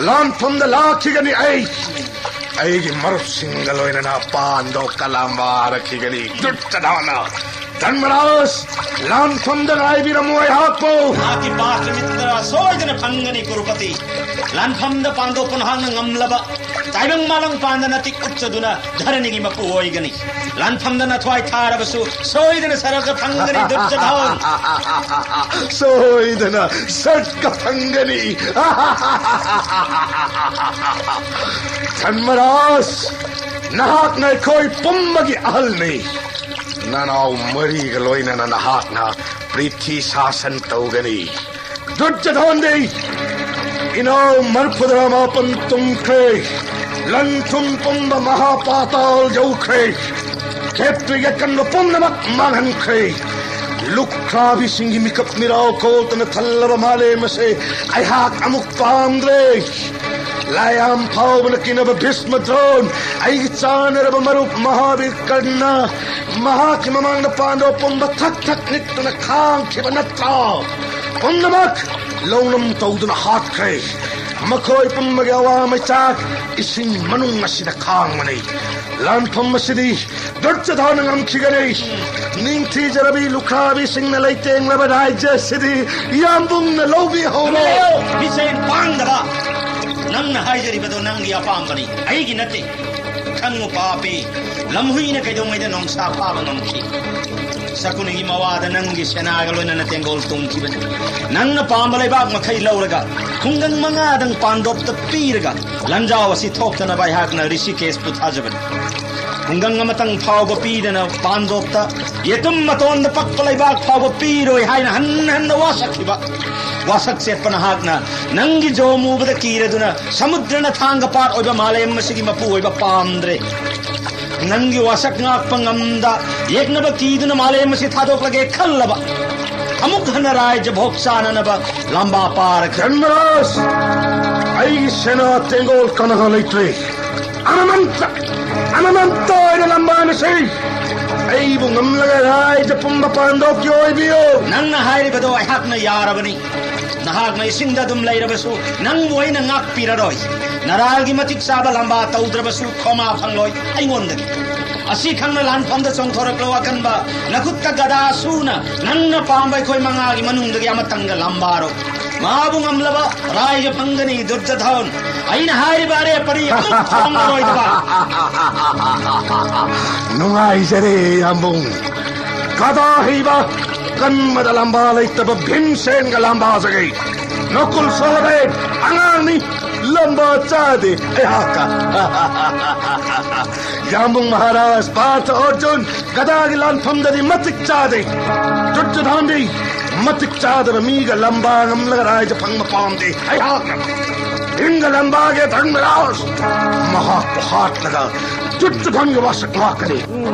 ꯂꯥꯟꯐꯝꯗ ꯂꯥꯛꯈꯤꯒꯅꯤ ꯑꯩ꯫ ꯑꯩꯒꯤ ꯃꯔꯨꯞꯁꯤꯡꯒ ꯂꯣꯏꯅꯅ ꯄꯥꯟꯗꯣꯞ ꯀꯂꯥꯝꯕꯥꯔꯛꯈꯤꯒꯅꯤ꯫ ꯗꯨꯠꯇꯗꯥꯅ, ꯙꯔꯃꯔꯥꯖ, ꯂꯥꯟꯐꯝꯗ ꯉꯥꯏꯕꯤꯔꯝꯃꯨ ꯑꯩꯍꯥꯛꯄꯨ꯫ ꯃꯍꯥꯛꯀꯤ ꯄꯥꯁ ꯃꯤꯇ꯭ꯔ ꯁꯣꯏꯗꯅ ꯐꯪꯒꯅꯤ, ꯀꯨꯔꯨꯄꯇꯤ꯫ ꯂꯥꯟꯐꯝꯗ ꯄꯥꯟꯗꯣꯞ ꯄꯨꯟꯍꯥꯡꯅ ꯉꯝꯂꯕ ꯇꯥꯏꯕꯪ ꯃꯥꯂꯪ ꯄꯥꯟꯗꯅ ꯇꯤꯛ ꯎꯠꯆꯗꯨꯅ ꯙꯔꯅꯤꯒꯤ ꯃꯄꯨ ꯑꯣꯏꯒꯅꯤ꯫ ꯂꯥꯟꯐꯝꯗ ꯅꯊ꯭ꯋꯥꯏ ꯊꯥꯔꯕꯁꯨ ꯁꯣꯏꯗꯅ ꯁꯔꯒ ꯐꯪꯒꯅꯤ, ꯗꯨꯠꯇꯗꯥꯟ꯫ ꯁꯣꯏꯗꯅ ꯁꯔꯒ ꯐꯪꯒꯅꯤ꯫ ꯙꯔꯃꯔꯥꯖ, ꯅꯍꯥꯛꯅ ꯑꯩꯈꯣꯏ ꯄꯨꯝꯕꯒꯤ ꯑꯍꯜꯅꯤ꯫ ꯅꯅꯥꯎ ꯃꯔꯤꯒ ꯂꯣꯏꯅꯅ ꯅꯍꯥꯛꯅ ꯄ꯭ꯔꯤꯊꯤ ꯁꯥꯁꯟ ꯇꯧꯒꯅꯤ꯫ ꯗꯨꯠꯇꯗꯥꯟꯗꯤ ꯏꯅꯥꯎ ꯃꯔꯐꯨꯗ꯭ꯔꯥ ꯃꯥꯄꯟ ꯇꯨꯝꯈ꯭ꯔꯦ꯫ ꯂꯟ ꯊꯨꯝ ꯄꯨꯝꯕ ꯃꯍꯥꯄꯥꯇꯥꯜ ꯌꯧꯈ꯭ꯔꯦ꯫ ꯈꯦꯇ꯭ꯔꯤꯒꯤ ꯑꯀꯟꯕ ꯄꯨꯝꯅꯃꯛ ꯃꯥꯡꯍꯟꯈ꯭ꯔꯦ꯫ ꯂꯨꯈ꯭ꯔꯥꯕꯤꯁꯤꯡꯒꯤ ꯃꯤꯀꯞ ꯃꯤꯔꯥꯎ ꯀꯣꯜꯇꯅ ꯊꯜꯂꯕ ꯃꯥꯂꯦꯝ ꯑꯁꯦ ꯑꯩꯍꯥꯛ ꯑꯃꯨꯛ ꯄꯥꯝꯗ꯭ꯔꯦ꯫ ꯂꯥꯏꯌꯥꯝ ꯐꯥꯎꯕꯅ ꯀꯤꯅꯕ ꯚꯤꯁꯃ ꯗ꯭ꯔꯣꯟ, ꯑꯩꯒꯤ ꯆꯥꯟꯅꯔꯕ ꯃꯔꯨꯞ ꯃꯍꯥꯕꯤꯔ ꯀꯔꯅ, ꯃꯍꯥꯛꯀꯤ ꯃꯃꯥꯡꯗ ꯄꯥꯟꯗꯕ ꯄꯨꯝꯕ ꯊꯛ ꯊꯛ ꯅꯤꯛꯇꯨꯅ ꯈꯥꯡꯈꯤꯕ ꯅꯠꯇ꯭ꯔꯣ? ꯄꯨꯝꯅꯃꯛ ꯂꯧꯅꯝ ꯇꯧꯗꯨꯅ ꯍꯥꯠꯈ꯭ꯔꯦ꯫ ꯃꯈꯣꯏ ꯄꯨꯝꯕꯒꯤ ꯑꯋꯥ ꯃꯩꯆꯥꯛ ꯏꯁꯤꯡ ꯃꯅꯨꯡ ꯑꯁꯤꯗ ꯈꯥꯡꯕꯅꯤ꯫ ꯂꯥꯟꯐꯝ ꯑꯁꯤꯗꯤ ꯗꯨꯔꯖꯣꯙꯅ ꯉꯝꯈꯤꯒꯅꯤ꯫ ꯅꯤꯡꯊꯤꯖꯔꯕꯤ ꯂꯨꯈ꯭ꯔꯥꯕꯤꯁꯤꯡꯅ ꯂꯩꯇꯦꯡꯂꯕ ꯔꯥꯏꯖ꯭ꯌ ꯑꯁꯤꯗꯤ ꯌꯥꯝꯕꯨꯡꯅ ꯂꯧꯕꯤꯍꯧꯔꯣ꯫ ꯃꯤꯁꯦꯟ ꯄꯥꯡꯗꯕ! ꯅꯪꯅ ꯍꯥꯏꯖꯔꯤꯕꯗꯣ ꯅꯪꯒꯤ ꯑꯄꯥꯝꯕꯅꯤ, ꯑꯩꯒꯤ ꯅꯠꯇꯦ꯫ ꯈꯪꯉꯨ ꯄꯥꯄꯤ, ꯂꯝꯍꯨꯏꯅ ꯀꯩꯗꯧꯉꯩꯗ ꯅꯣꯡꯁꯥ ꯐꯥꯕ ꯉꯝꯈꯤ? ꯁꯀꯨꯅꯤꯒꯤ ꯃꯋꯥꯗ ꯅꯪꯒꯤ ꯁꯦꯅꯥꯒ ꯂꯣꯏꯅꯅ ꯇꯦꯡꯒꯣꯜ ꯇꯣꯡꯈꯤꯕꯅꯤ꯫ ꯅꯪꯅ ꯄꯥꯝꯕ ꯂꯩꯕꯥꯛ ꯃꯈꯩ ꯂꯧꯔꯒ, ꯈꯨꯡꯒꯪ ꯃꯉꯥꯗꯪ ꯄꯥꯟꯗꯣꯞꯇ ꯄꯤꯔꯒ, ꯂꯥꯟꯖꯥꯎ ꯑꯁꯤ ꯊꯣꯛꯇꯅꯕ ꯑꯩꯍꯥꯛꯅ ꯔꯤꯁꯤꯀꯦꯁꯄꯨ ꯊꯥꯖꯕꯅꯤ꯫ ꯈꯨꯡꯒꯪ ꯑꯃꯇꯪ ꯐꯥꯎꯕ ꯄꯤꯗꯅ ꯄꯥꯟꯗꯣꯞꯇ, ꯌꯦꯇꯨꯝ ꯃꯇꯣꯟꯗ ꯄꯛꯄ ꯂꯩꯕꯥꯛ ꯐꯥꯎꯕ ꯄꯤꯔꯣꯏ ꯍꯥꯏꯅ ꯍꯟꯅ ꯍꯟꯅ ꯋꯥꯁꯛꯈꯤꯕ, ꯋꯥꯁꯛ ꯆꯦꯠꯄ ꯅꯍꯥꯛꯅ ꯅꯪꯒꯤ ꯖꯣꯝ ꯎꯕꯗ ꯀꯤꯔꯗꯨꯅ ꯁꯃꯨꯗ꯭ꯔꯅ ꯊꯥꯡꯒ ꯄꯥꯠ ꯑꯣꯏꯕ ꯃꯥꯂꯦꯝ ꯑꯁꯤꯒꯤ ꯃꯄꯨ ꯑꯣꯏꯕ ꯄꯥꯝꯗ꯭ꯔꯦ꯫ ꯅꯪꯒꯤ ꯋꯥꯁꯛ ꯉꯥꯛꯄ ꯉꯝꯗ ꯌꯦꯛꯅꯕ ꯀꯤꯗꯨꯅ ꯃꯥꯂꯦꯝ ꯑꯁꯤ ꯊꯥꯗꯣꯛꯂꯒꯦ ꯈꯜꯂꯕ ꯑꯃꯨꯛ ꯍꯟꯅ ꯔꯥꯏꯖ ꯚꯣꯛ ꯆꯥꯅꯅꯕ ꯂꯝꯕꯥ ꯄꯥꯔꯒ ꯙꯔꯃꯔꯥꯖ, ꯑꯩꯒꯤ ꯁꯦꯅꯥ ꯇꯦꯡꯒꯣꯜ ꯀꯅꯥ ꯂꯩꯇ꯭ꯔꯦ꯫ ꯑꯅꯃꯟꯇ, ꯑꯅꯃꯟꯇ ꯑꯣꯏꯅ ꯂꯝꯕꯥꯅꯁꯤ꯫ ꯑꯩꯕꯨ ꯉꯝꯂꯒ ꯔꯥꯏꯖ ꯄꯨꯝꯕ ꯄꯥꯟꯗꯣꯛꯀꯤ ꯑꯣꯏꯕꯤꯌꯨ꯫ ꯅꯪꯅ ꯍꯥꯏꯔꯤꯕꯗꯣ ꯑꯩꯍꯥꯛꯅ ꯌꯥꯔꯕꯅꯤ꯫ ꯅꯍꯥꯛꯅ ꯏꯁꯤꯡꯗ ꯑꯗꯨꯝ ꯂꯩꯔꯕꯁꯨ ꯅꯪꯕꯨ ꯑꯩꯅ ꯉꯥꯛꯄꯤꯔꯔꯣꯏ꯫ ꯅꯔꯥꯜꯒꯤ ꯃꯇꯤꯛ ꯆꯥꯕ ꯂꯝꯕꯥ ꯇꯧꯗ꯭ꯔꯕꯁꯨ ꯈꯣꯃꯥ ꯐꯪꯂꯣꯏ ꯑꯩꯉꯣꯟꯗꯒꯤ꯫ ꯑꯁꯤ ꯈꯪꯅ ꯂꯥꯟꯐꯝꯗ ꯆꯣꯡꯊꯣꯔꯛꯂꯣ ꯑꯀꯟꯕ, ꯅꯈꯨꯠꯇ ꯒꯗꯥ ꯁꯨꯅ ꯅꯪꯅ ꯄꯥꯝꯕ ꯑꯩꯈꯣꯏ ꯃꯉꯥꯒꯤ ꯃꯅꯨꯡꯗꯒꯤ ꯑꯃꯇꯪꯒ ꯂꯝꯕꯥꯔꯣ꯫ ꯃꯥꯕꯨ ꯉꯝꯂꯕ ꯔꯥꯏꯖ ꯐꯪꯒꯅꯤ ꯗꯨꯔꯖꯙꯣꯟ꯫ ꯑꯩꯅ ꯍꯥꯏꯔꯤꯕ ꯑꯔꯦꯞꯄꯔꯤ ꯑꯃꯨꯛ ꯊꯣꯡꯂꯔꯣꯏꯗꯕ꯫ ꯅꯨꯡꯉꯥꯏꯖꯔꯦ ꯌꯥꯝꯕꯨꯡ꯫ ꯒꯗꯥ ꯍꯩꯕ ꯀꯟꯕꯗ ꯂꯝꯕꯥ ꯂꯩꯇꯕ ꯚꯤꯝꯁꯦꯟꯒ ꯂꯝꯕꯥꯖꯒꯦ꯫ ꯅꯀꯨꯜ ꯁꯍꯗꯦꯕ ꯑꯉꯥꯡꯅꯤ, ꯂꯝꯕꯥ ꯆꯥꯗꯦ ꯑꯩꯍꯥꯛꯀ꯫ ꯌꯥꯝꯕꯨꯡ ꯃꯍꯥꯔꯥꯖ, ꯄꯥꯔꯊ ꯑꯔꯖꯨꯟ, ꯒꯗꯥꯒꯤ ꯂꯥꯟꯐꯝꯗꯗꯤ ꯃꯇꯤꯛ ꯆꯥꯗꯦ꯫ ꯗꯨꯔꯖꯣꯙꯟꯗꯤ ꯃꯇꯤꯛ ꯆꯥꯗꯕ ꯃꯤꯒ ꯂꯝꯕꯥ ꯉꯝꯂꯒ ꯔꯥꯏꯖ ꯐꯪꯕ ꯄꯥꯝꯗꯦ꯫ ꯑꯩꯍꯥꯛꯅ ꯚꯤꯝꯒ ꯂꯝꯕꯥꯒꯦ ꯙꯔꯃꯔꯥꯖ꯫ ꯃꯍꯥꯛꯄꯨ ꯍꯥꯠꯂꯒ ꯗꯨꯔꯖꯣꯙꯟꯒꯤ ꯋꯥꯁꯛ ꯉꯥꯛꯀꯅꯤ꯫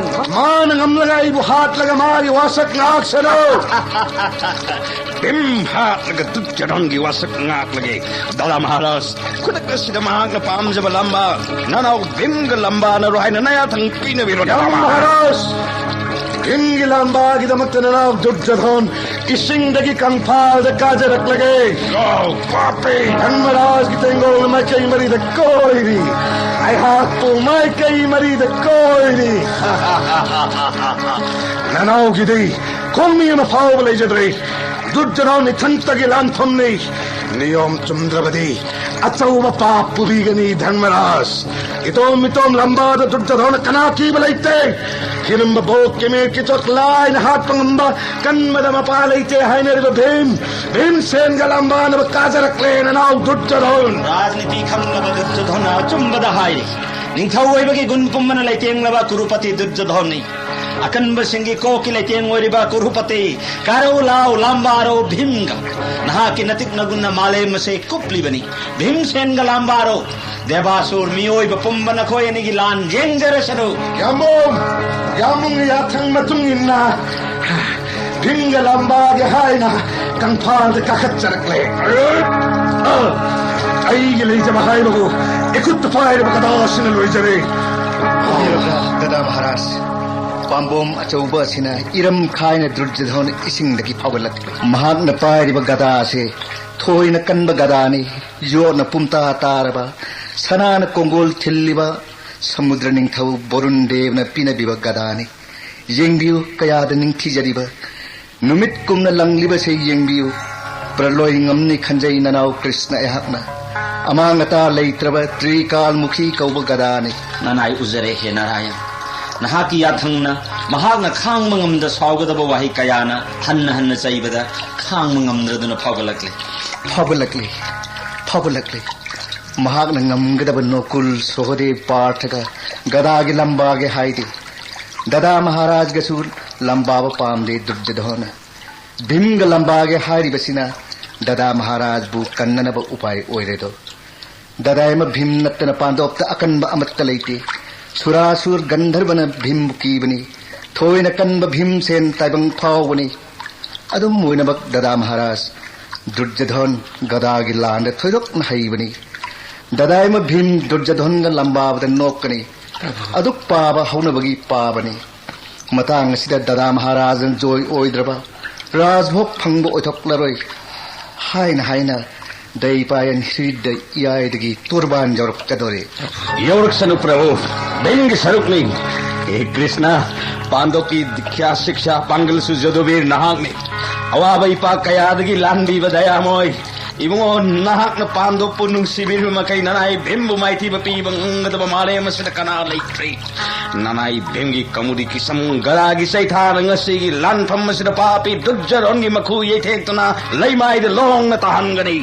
ꯃꯥꯅ ꯉꯝꯂꯒ ꯑꯩꯕꯨ ꯍꯥꯠꯂꯒ ꯃꯥꯒꯤ ꯋꯥꯁꯛ ꯉꯥꯛꯁꯅꯨ꯫ ꯚꯤꯝ ꯍꯥꯠꯂꯒ ꯗꯨꯔꯖꯣꯙꯟꯒꯤ ꯋꯥꯁꯛ ꯉꯥꯛꯂꯒꯦ꯫ ꯗꯥꯗꯥ ꯃꯍꯥꯔꯥꯖ, ꯈꯨꯗꯛ ꯑꯁꯤꯗ ꯃꯍꯥꯛꯅ ꯄꯥꯝꯖꯕ ꯂꯝꯕꯥ, ꯅꯅꯥꯎ ꯚꯤꯝꯒ ꯂꯝꯕꯥꯅꯔꯣ ꯍꯥꯏꯅ ꯅꯌꯥꯊꯪ ꯄꯤꯅꯕꯤꯔꯣ, ꯗꯥꯗꯥ ꯌꯥꯝ ꯃꯍꯥꯔꯥꯖ꯫ ꯃꯍꯥꯔꯥꯖ, ꯚꯤꯝꯒꯤ ꯂꯝꯕꯥꯒꯤꯗꯃꯛꯇ ꯅꯅꯥꯎ ꯗꯨꯔꯖꯣꯙꯟ ꯏꯁꯤꯡꯗꯒꯤ ꯀꯪꯐꯥꯜꯗ ꯀꯥꯖꯔꯛꯂꯒꯦ꯫ ꯌꯥꯎ, ꯄꯥꯄꯤ꯫ ꯙꯔꯃꯔꯥꯖꯒꯤ ꯇꯦꯡꯒꯣꯜ ꯃꯥꯏꯀꯩ ꯃꯔꯤꯗ ꯀꯣꯏꯔꯤ꯫ ꯑꯩꯍꯥꯛꯄꯨ ꯃꯥꯏꯀꯩ ꯃꯔꯤꯗ ꯀꯣꯏꯔꯤ꯫ ꯅꯅꯥꯎꯒꯤꯗꯤ ꯈꯣꯡꯃꯤ ꯑꯃ ꯐꯥꯎꯕ ꯂꯩꯖꯗ꯭ꯔꯦ꯫ ꯗꯨꯔꯖꯣꯙꯟ ꯏꯊꯟꯇꯒꯤ ꯂꯥꯟꯐꯝꯅꯤ꯫ ꯅꯤꯌꯣꯝ ꯆꯨꯝꯗ꯭ꯔꯕꯗꯤ ꯑꯆꯧꯕ ꯄꯥꯞ ꯄꯨꯕꯤꯒꯅꯤ ꯙꯔꯃꯔꯥꯖ꯫ ꯏꯇꯣꯝ ꯏꯇꯣꯝ ꯂꯝꯕꯥꯗ ꯗꯨꯔꯖꯣꯙꯅ ꯀꯅꯥ ꯀꯤꯕ ꯂꯩꯇꯦ꯫ ꯍꯤꯔꯝꯕ ꯕꯣꯛ ꯀꯦꯃꯦꯠꯀꯤ ꯆꯣꯛ ꯂꯥꯏꯅ ꯍꯥꯠꯄ ꯉꯝꯕ ꯀꯟꯕꯗ ꯃꯄꯥ ꯂꯩꯇꯦ ꯍꯥꯏꯅꯔꯤꯕ ꯚꯤꯝ, ꯚꯤꯝꯁꯦꯟꯒ ꯂꯝꯕꯥꯅꯕ ꯀꯥꯖꯔꯛꯂꯦ ꯅꯅꯥꯎ ꯗꯨꯔꯖꯣꯙꯟ꯫ ꯔꯥꯖꯅꯤꯇꯤ ꯈꯪꯂꯕ ꯗꯨꯔꯖꯣꯙꯅ ꯑꯆꯨꯝꯕꯗ ꯍꯥꯏꯔꯤ꯫ ꯅꯤꯡꯊꯧ ꯑꯣꯏꯕꯒꯤ ꯒꯨꯟ ꯄꯨꯝꯕꯅ ꯂꯩꯇꯦꯡꯂꯕ ꯀꯨꯔꯨꯄꯇꯤ ꯗꯨꯔꯖꯣꯙꯣꯟꯅꯤ꯫ ꯑꯀꯟꯕꯁꯤꯡꯒꯤ ꯀꯣꯛꯀꯤ ꯂꯩꯇꯦꯡ ꯑꯣꯏꯔꯤꯕ ꯀꯨꯔꯨꯄꯇꯤ, ꯀꯥꯔꯧ ꯂꯥꯎ ꯂꯥꯝꯕꯥꯔꯣ ꯚꯤꯝꯒ꯫ ꯅꯍꯥꯛꯀꯤ ꯅꯇꯤꯛ ꯅꯒꯨꯟꯅ ꯃꯥꯂꯦꯝ ꯑꯁꯦ ꯀꯨꯞꯂꯤꯕꯅꯤ꯫ ꯚꯤꯝꯁꯦꯟꯒ ꯂꯥꯝꯕꯥꯔꯣ, ꯗꯦꯕꯥꯁꯨꯔ ꯃꯤꯑꯣꯏꯕ ꯄꯨꯝꯕ ꯅꯈꯣꯏ ꯑꯅꯤꯒꯤ ꯂꯥꯟ ꯌꯦꯡꯖꯔꯁꯅꯨ꯫ ꯌꯥꯝꯕꯨꯡ, ꯌꯥꯝꯕꯨꯡꯒꯤ ꯌꯥꯊꯪ ꯃꯇꯨꯡ ꯏꯟꯅ ꯚꯤꯝꯒ ꯂꯥꯝꯕꯥꯒꯤ ꯍꯥꯏꯅ ꯀꯪꯐꯥꯜꯗ ꯀꯥꯈꯠꯆꯔꯛꯂꯦ꯫ ꯑꯩꯒꯤ ꯂꯩꯖꯕ ꯍꯥꯏꯕꯕꯨ ꯏꯈꯨꯠꯇ ꯄꯥꯏꯔꯤꯕ ꯒꯗꯥꯁꯤꯅ ꯂꯣꯏꯖꯔꯦ꯫ ꯒꯗꯥ ꯃꯍꯥꯔꯥꯖ, ꯄꯥꯝꯕꯣꯝ ꯑꯆꯧꯕ ꯑꯁꯤꯅ ꯏꯔꯝ ꯈꯥꯏꯅ ꯗꯨꯔꯖꯣꯙꯣꯟ ꯏꯁꯤꯡꯗꯒꯤ ꯐꯥꯎꯒꯠꯂꯛꯂꯤ꯫ ꯃꯍꯥꯛꯅ ꯄꯥꯏꯔꯤꯕ ꯒꯗꯥ ꯑꯁꯤ ꯊꯣꯏꯅ ꯀꯟꯕ ꯒꯗꯥꯅꯤ꯫ ꯌꯣꯠꯅ ꯄꯨꯝꯇꯥ ꯇꯥꯔꯕ, ꯁꯅꯥꯅ ꯀꯣꯡꯒꯣꯜ ꯊꯤꯜꯂꯤꯕ ꯁꯃꯨꯗ꯭ꯔ ꯅꯤꯡꯊꯧ ꯕꯣꯔꯨꯟ ꯗꯦꯕꯅ ꯄꯤꯅꯕꯤꯕ ꯒꯗꯥꯅꯤ꯫ ꯌꯦꯡꯕꯤꯌꯨ, ꯀꯌꯥꯗ ꯅꯤꯡꯊꯤꯖꯔꯤꯕ, ꯅꯨꯃꯤꯠ ꯀꯨꯝꯅ ꯂꯪꯂꯤꯕꯁꯦ ꯌꯦꯡꯕꯤꯌꯨ꯫ ꯄ꯭ꯔꯂꯣꯏ ꯉꯝꯅꯤ ꯈꯟꯖꯩ ꯅꯅꯥꯎ ꯀ꯭ꯔꯤꯁꯅ ꯑꯩꯍꯥꯛꯅ꯫ ꯑꯃꯥꯡ ꯑꯇꯥ ꯂꯩꯇ꯭ꯔꯕ ꯇ꯭ꯔꯤꯀꯥꯜꯃꯨꯈꯤ ꯀꯧꯕ ꯒꯗꯥꯅꯤ꯫ ꯅꯅꯥꯏ ꯎꯖꯔꯦ ꯍꯦ ꯅꯥꯔꯥꯌꯟ꯫ ꯅꯍꯥꯛꯀꯤ ꯌꯥꯊꯪꯅ ꯃꯍꯥꯛꯅ ꯈꯥꯡꯕ ꯉꯝꯗ ꯁꯥꯎꯒꯗꯕ ꯋꯥꯍꯩ ꯀꯌꯥꯅ ꯍꯟꯅ ꯍꯟꯅ ꯆꯩꯕꯗ ꯈꯥꯡꯕ ꯉꯝꯗ꯭ꯔꯗꯨꯅ ꯐꯥꯎꯒꯠꯂꯛꯂꯤ꯫ ꯐꯥꯎꯒꯠꯂꯛꯂꯤ, ꯐꯥꯎꯒꯠꯂꯛꯂꯤ꯫ ꯃꯍꯥꯛꯅ ꯉꯝꯒꯗꯕ ꯅꯣꯀꯨꯜ, ꯁꯣꯍꯗꯦꯕ, ꯄꯥꯔꯊꯒ ꯒꯗꯥꯒꯤ ꯂꯝꯕꯥꯒꯤ ꯍꯥꯏꯗꯦ꯫ ꯗꯗꯥ ꯃꯍꯥꯔꯥꯖꯒꯁꯨ ꯂꯝꯕꯥꯕ ꯄꯥꯝꯗꯦ ꯗꯨꯔꯖꯣꯙꯣꯅ꯫ ꯚꯤꯝꯒ ꯂꯝꯕꯥꯒꯦ ꯍꯥꯏꯔꯤꯕꯁꯤꯅ ꯗꯗꯥ ꯃꯍꯥꯔꯥꯖꯕꯨ ꯀꯟꯅꯅꯕ ꯎꯄꯥꯏ ꯑꯣꯏꯔꯦꯗꯣ꯫ ꯗꯗꯥꯏꯃ ꯚꯤꯝ ꯅꯠꯇꯅ ꯄꯥꯟꯗꯣꯞꯇ ꯑꯀꯟꯕ ꯑꯃꯠꯇ ꯂꯩꯇꯦ꯫ ꯁꯨꯔꯥꯁꯨꯔ ꯒꯟꯙꯔꯕꯅ ꯚꯤꯝꯕꯨ ꯀꯤꯕꯅꯤ꯫ ꯊꯣꯏꯅ ꯀꯟꯕ ꯚꯤꯝꯁꯦꯟ ꯇꯥꯏꯕꯪ ꯐꯥꯎꯕꯅꯤ꯫ ꯑꯗꯨꯝ ꯑꯣꯏꯅꯃꯛ ꯗꯗꯥ ꯃꯍꯥꯔꯥꯖ, ꯗꯨꯔꯖꯣꯙꯣꯟ ꯒꯗꯥꯒꯤ ꯂꯥꯟꯗ ꯊꯣꯏꯗꯣꯛꯅ ꯍꯩꯕꯅꯤ꯫ ꯗꯗꯥꯏꯃ ꯚꯤꯝ ꯗꯨꯔꯖꯣꯙꯣꯟꯒ ꯂꯝꯕꯥꯕꯗ ꯅꯣꯛꯀꯅꯤ꯫ ꯑꯗꯨꯛ ꯄꯥꯕ ꯍꯧꯅꯕꯒꯤ ꯄꯥꯕꯅꯤ꯫ ꯃꯇꯥꯡ ꯑꯁꯤꯗ ꯗꯗꯥ ꯃꯍꯥꯔꯥꯖꯅ ꯖꯣꯏ ꯑꯣꯏꯗ꯭ꯔꯕ, ꯔꯥꯖꯚꯣꯒ ꯐꯪꯕ ꯑꯣꯏꯊꯣꯛꯂꯔꯣꯏ ꯍꯥꯏꯅ ꯍꯥꯏꯅ ꯗꯩꯄꯥꯌꯟ ꯍ꯭ꯔꯤꯗ ꯏꯌꯥꯏꯗꯒꯤ ꯇꯣꯔꯕꯥꯟ ꯌꯧꯔꯛꯀꯗꯧꯔꯦ꯫ ꯌꯧꯔꯛꯁꯅꯨ ꯄ꯭ꯔꯚꯨ, ꯚꯤꯝꯒꯤ ꯁꯔꯨꯛꯅꯤ꯫ ꯍꯦ ꯀ꯭ꯔꯤꯁꯅ, ꯄꯥꯟꯗꯣꯞꯀꯤ ꯗꯤꯛꯈ꯭ꯌꯥ ꯁꯤꯛꯁꯥ ꯄꯥꯡꯒꯜꯁꯨ ꯖꯗꯨꯕꯤꯔ ꯅꯍꯥꯛꯅꯤ꯫ ꯑꯋꯥꯕ ꯏꯄꯥꯛ ꯀꯌꯥꯗꯒꯤ ꯂꯥꯟꯕꯤꯕ ꯗꯌꯥꯃꯣꯏ, ꯏꯕꯨꯡꯉꯣ, ꯅꯍꯥꯛꯅ ꯄꯥꯟꯗꯣꯞꯄꯨ ꯅꯨꯡꯁꯤꯕꯤꯔꯤꯕ ꯃꯈꯩ ꯅꯅꯥꯏ ꯚꯤꯝꯕꯨ ꯃꯥꯏꯊꯤꯕ ꯄꯤꯕ ꯉꯝꯒꯗꯕ ꯃꯥꯂꯦꯝ ꯑꯁꯤꯗ ꯀꯅꯥ ꯂꯩꯇ꯭ꯔꯤ? ꯅꯅꯥꯏ ꯚꯤꯝꯒꯤ ꯀꯃꯨꯗꯤ ꯀꯤꯁꯝ ꯒꯗꯥꯒꯤ ꯆꯩꯊꯥꯅ ꯉꯁꯤꯒꯤ ꯂꯥꯟꯐꯝ ꯑꯁꯤꯗ ꯄꯥꯄꯤ ꯗꯨꯔꯖꯔꯣꯟꯒꯤ ꯃꯈꯨ ꯌꯩꯊꯦꯛꯇꯨꯅ ꯂꯩꯃꯥꯏꯗ ꯂꯣꯡꯅ ꯇꯥꯍꯟꯒꯅꯤ꯫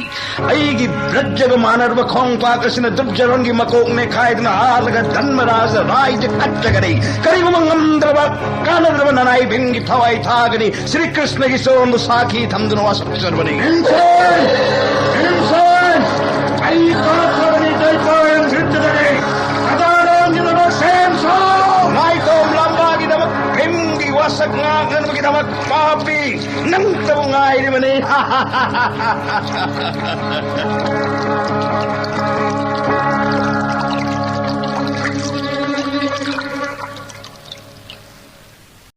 ꯑꯩꯒꯤ ꯕ꯭ꯔꯖꯒ ꯃꯥꯟꯅꯔꯕ ꯈꯣꯡꯄꯥꯛ ꯑꯁꯤꯅ ꯗꯨꯔꯖꯔꯣꯟꯒꯤ ꯃꯀꯣꯛ ꯅꯦꯈꯥꯏꯗꯨꯅ ꯍꯥꯠꯂꯒ ꯙꯟꯃꯔꯥꯖ ꯔꯥꯏꯖ ꯀꯠꯆꯒꯅꯤ꯫ ꯀꯔꯤꯒꯨꯝꯕ ꯉꯝꯗ꯭ꯔꯕ, ꯀꯥꯟꯅꯗ꯭ꯔꯕ ꯅꯅꯥꯏ ꯚꯤꯝꯒꯤ ꯊꯋꯥꯏ ꯊꯥꯒꯅꯤ꯫ ꯁ꯭ꯔꯤ ꯀ꯭ꯔꯤꯁꯅꯒꯤ ꯆꯣꯟꯕꯨ ꯁꯥꯈꯤ ꯊꯝꯗꯨꯅ ꯋꯥꯁꯛꯆꯔꯕꯅꯤ꯫ ꯚꯤꯝꯁꯦꯟ! ꯚꯤꯝꯁꯦꯟ! ꯑꯩ ꯀꯥꯈ꯭ꯔꯕꯅꯤ, ꯗꯩꯄꯥꯌꯟ ꯌꯨꯗ꯭ꯙꯗꯅꯤ꯫ ꯁꯗꯥꯅꯟꯒꯤꯗꯃꯛ ꯁꯦꯝ ꯁꯥꯎ! ꯅꯥꯏꯇꯣꯝ ꯂꯝꯕꯥꯒꯤꯗꯃꯛ ꯚꯤꯝꯒꯤ ꯋꯥꯁꯛ ꯉꯥꯛꯅꯕꯒꯤꯗꯃꯛ ꯄꯥꯄꯤ ꯅꯪꯇꯕꯨ ꯉꯥꯏꯔꯤꯕꯅꯤ꯫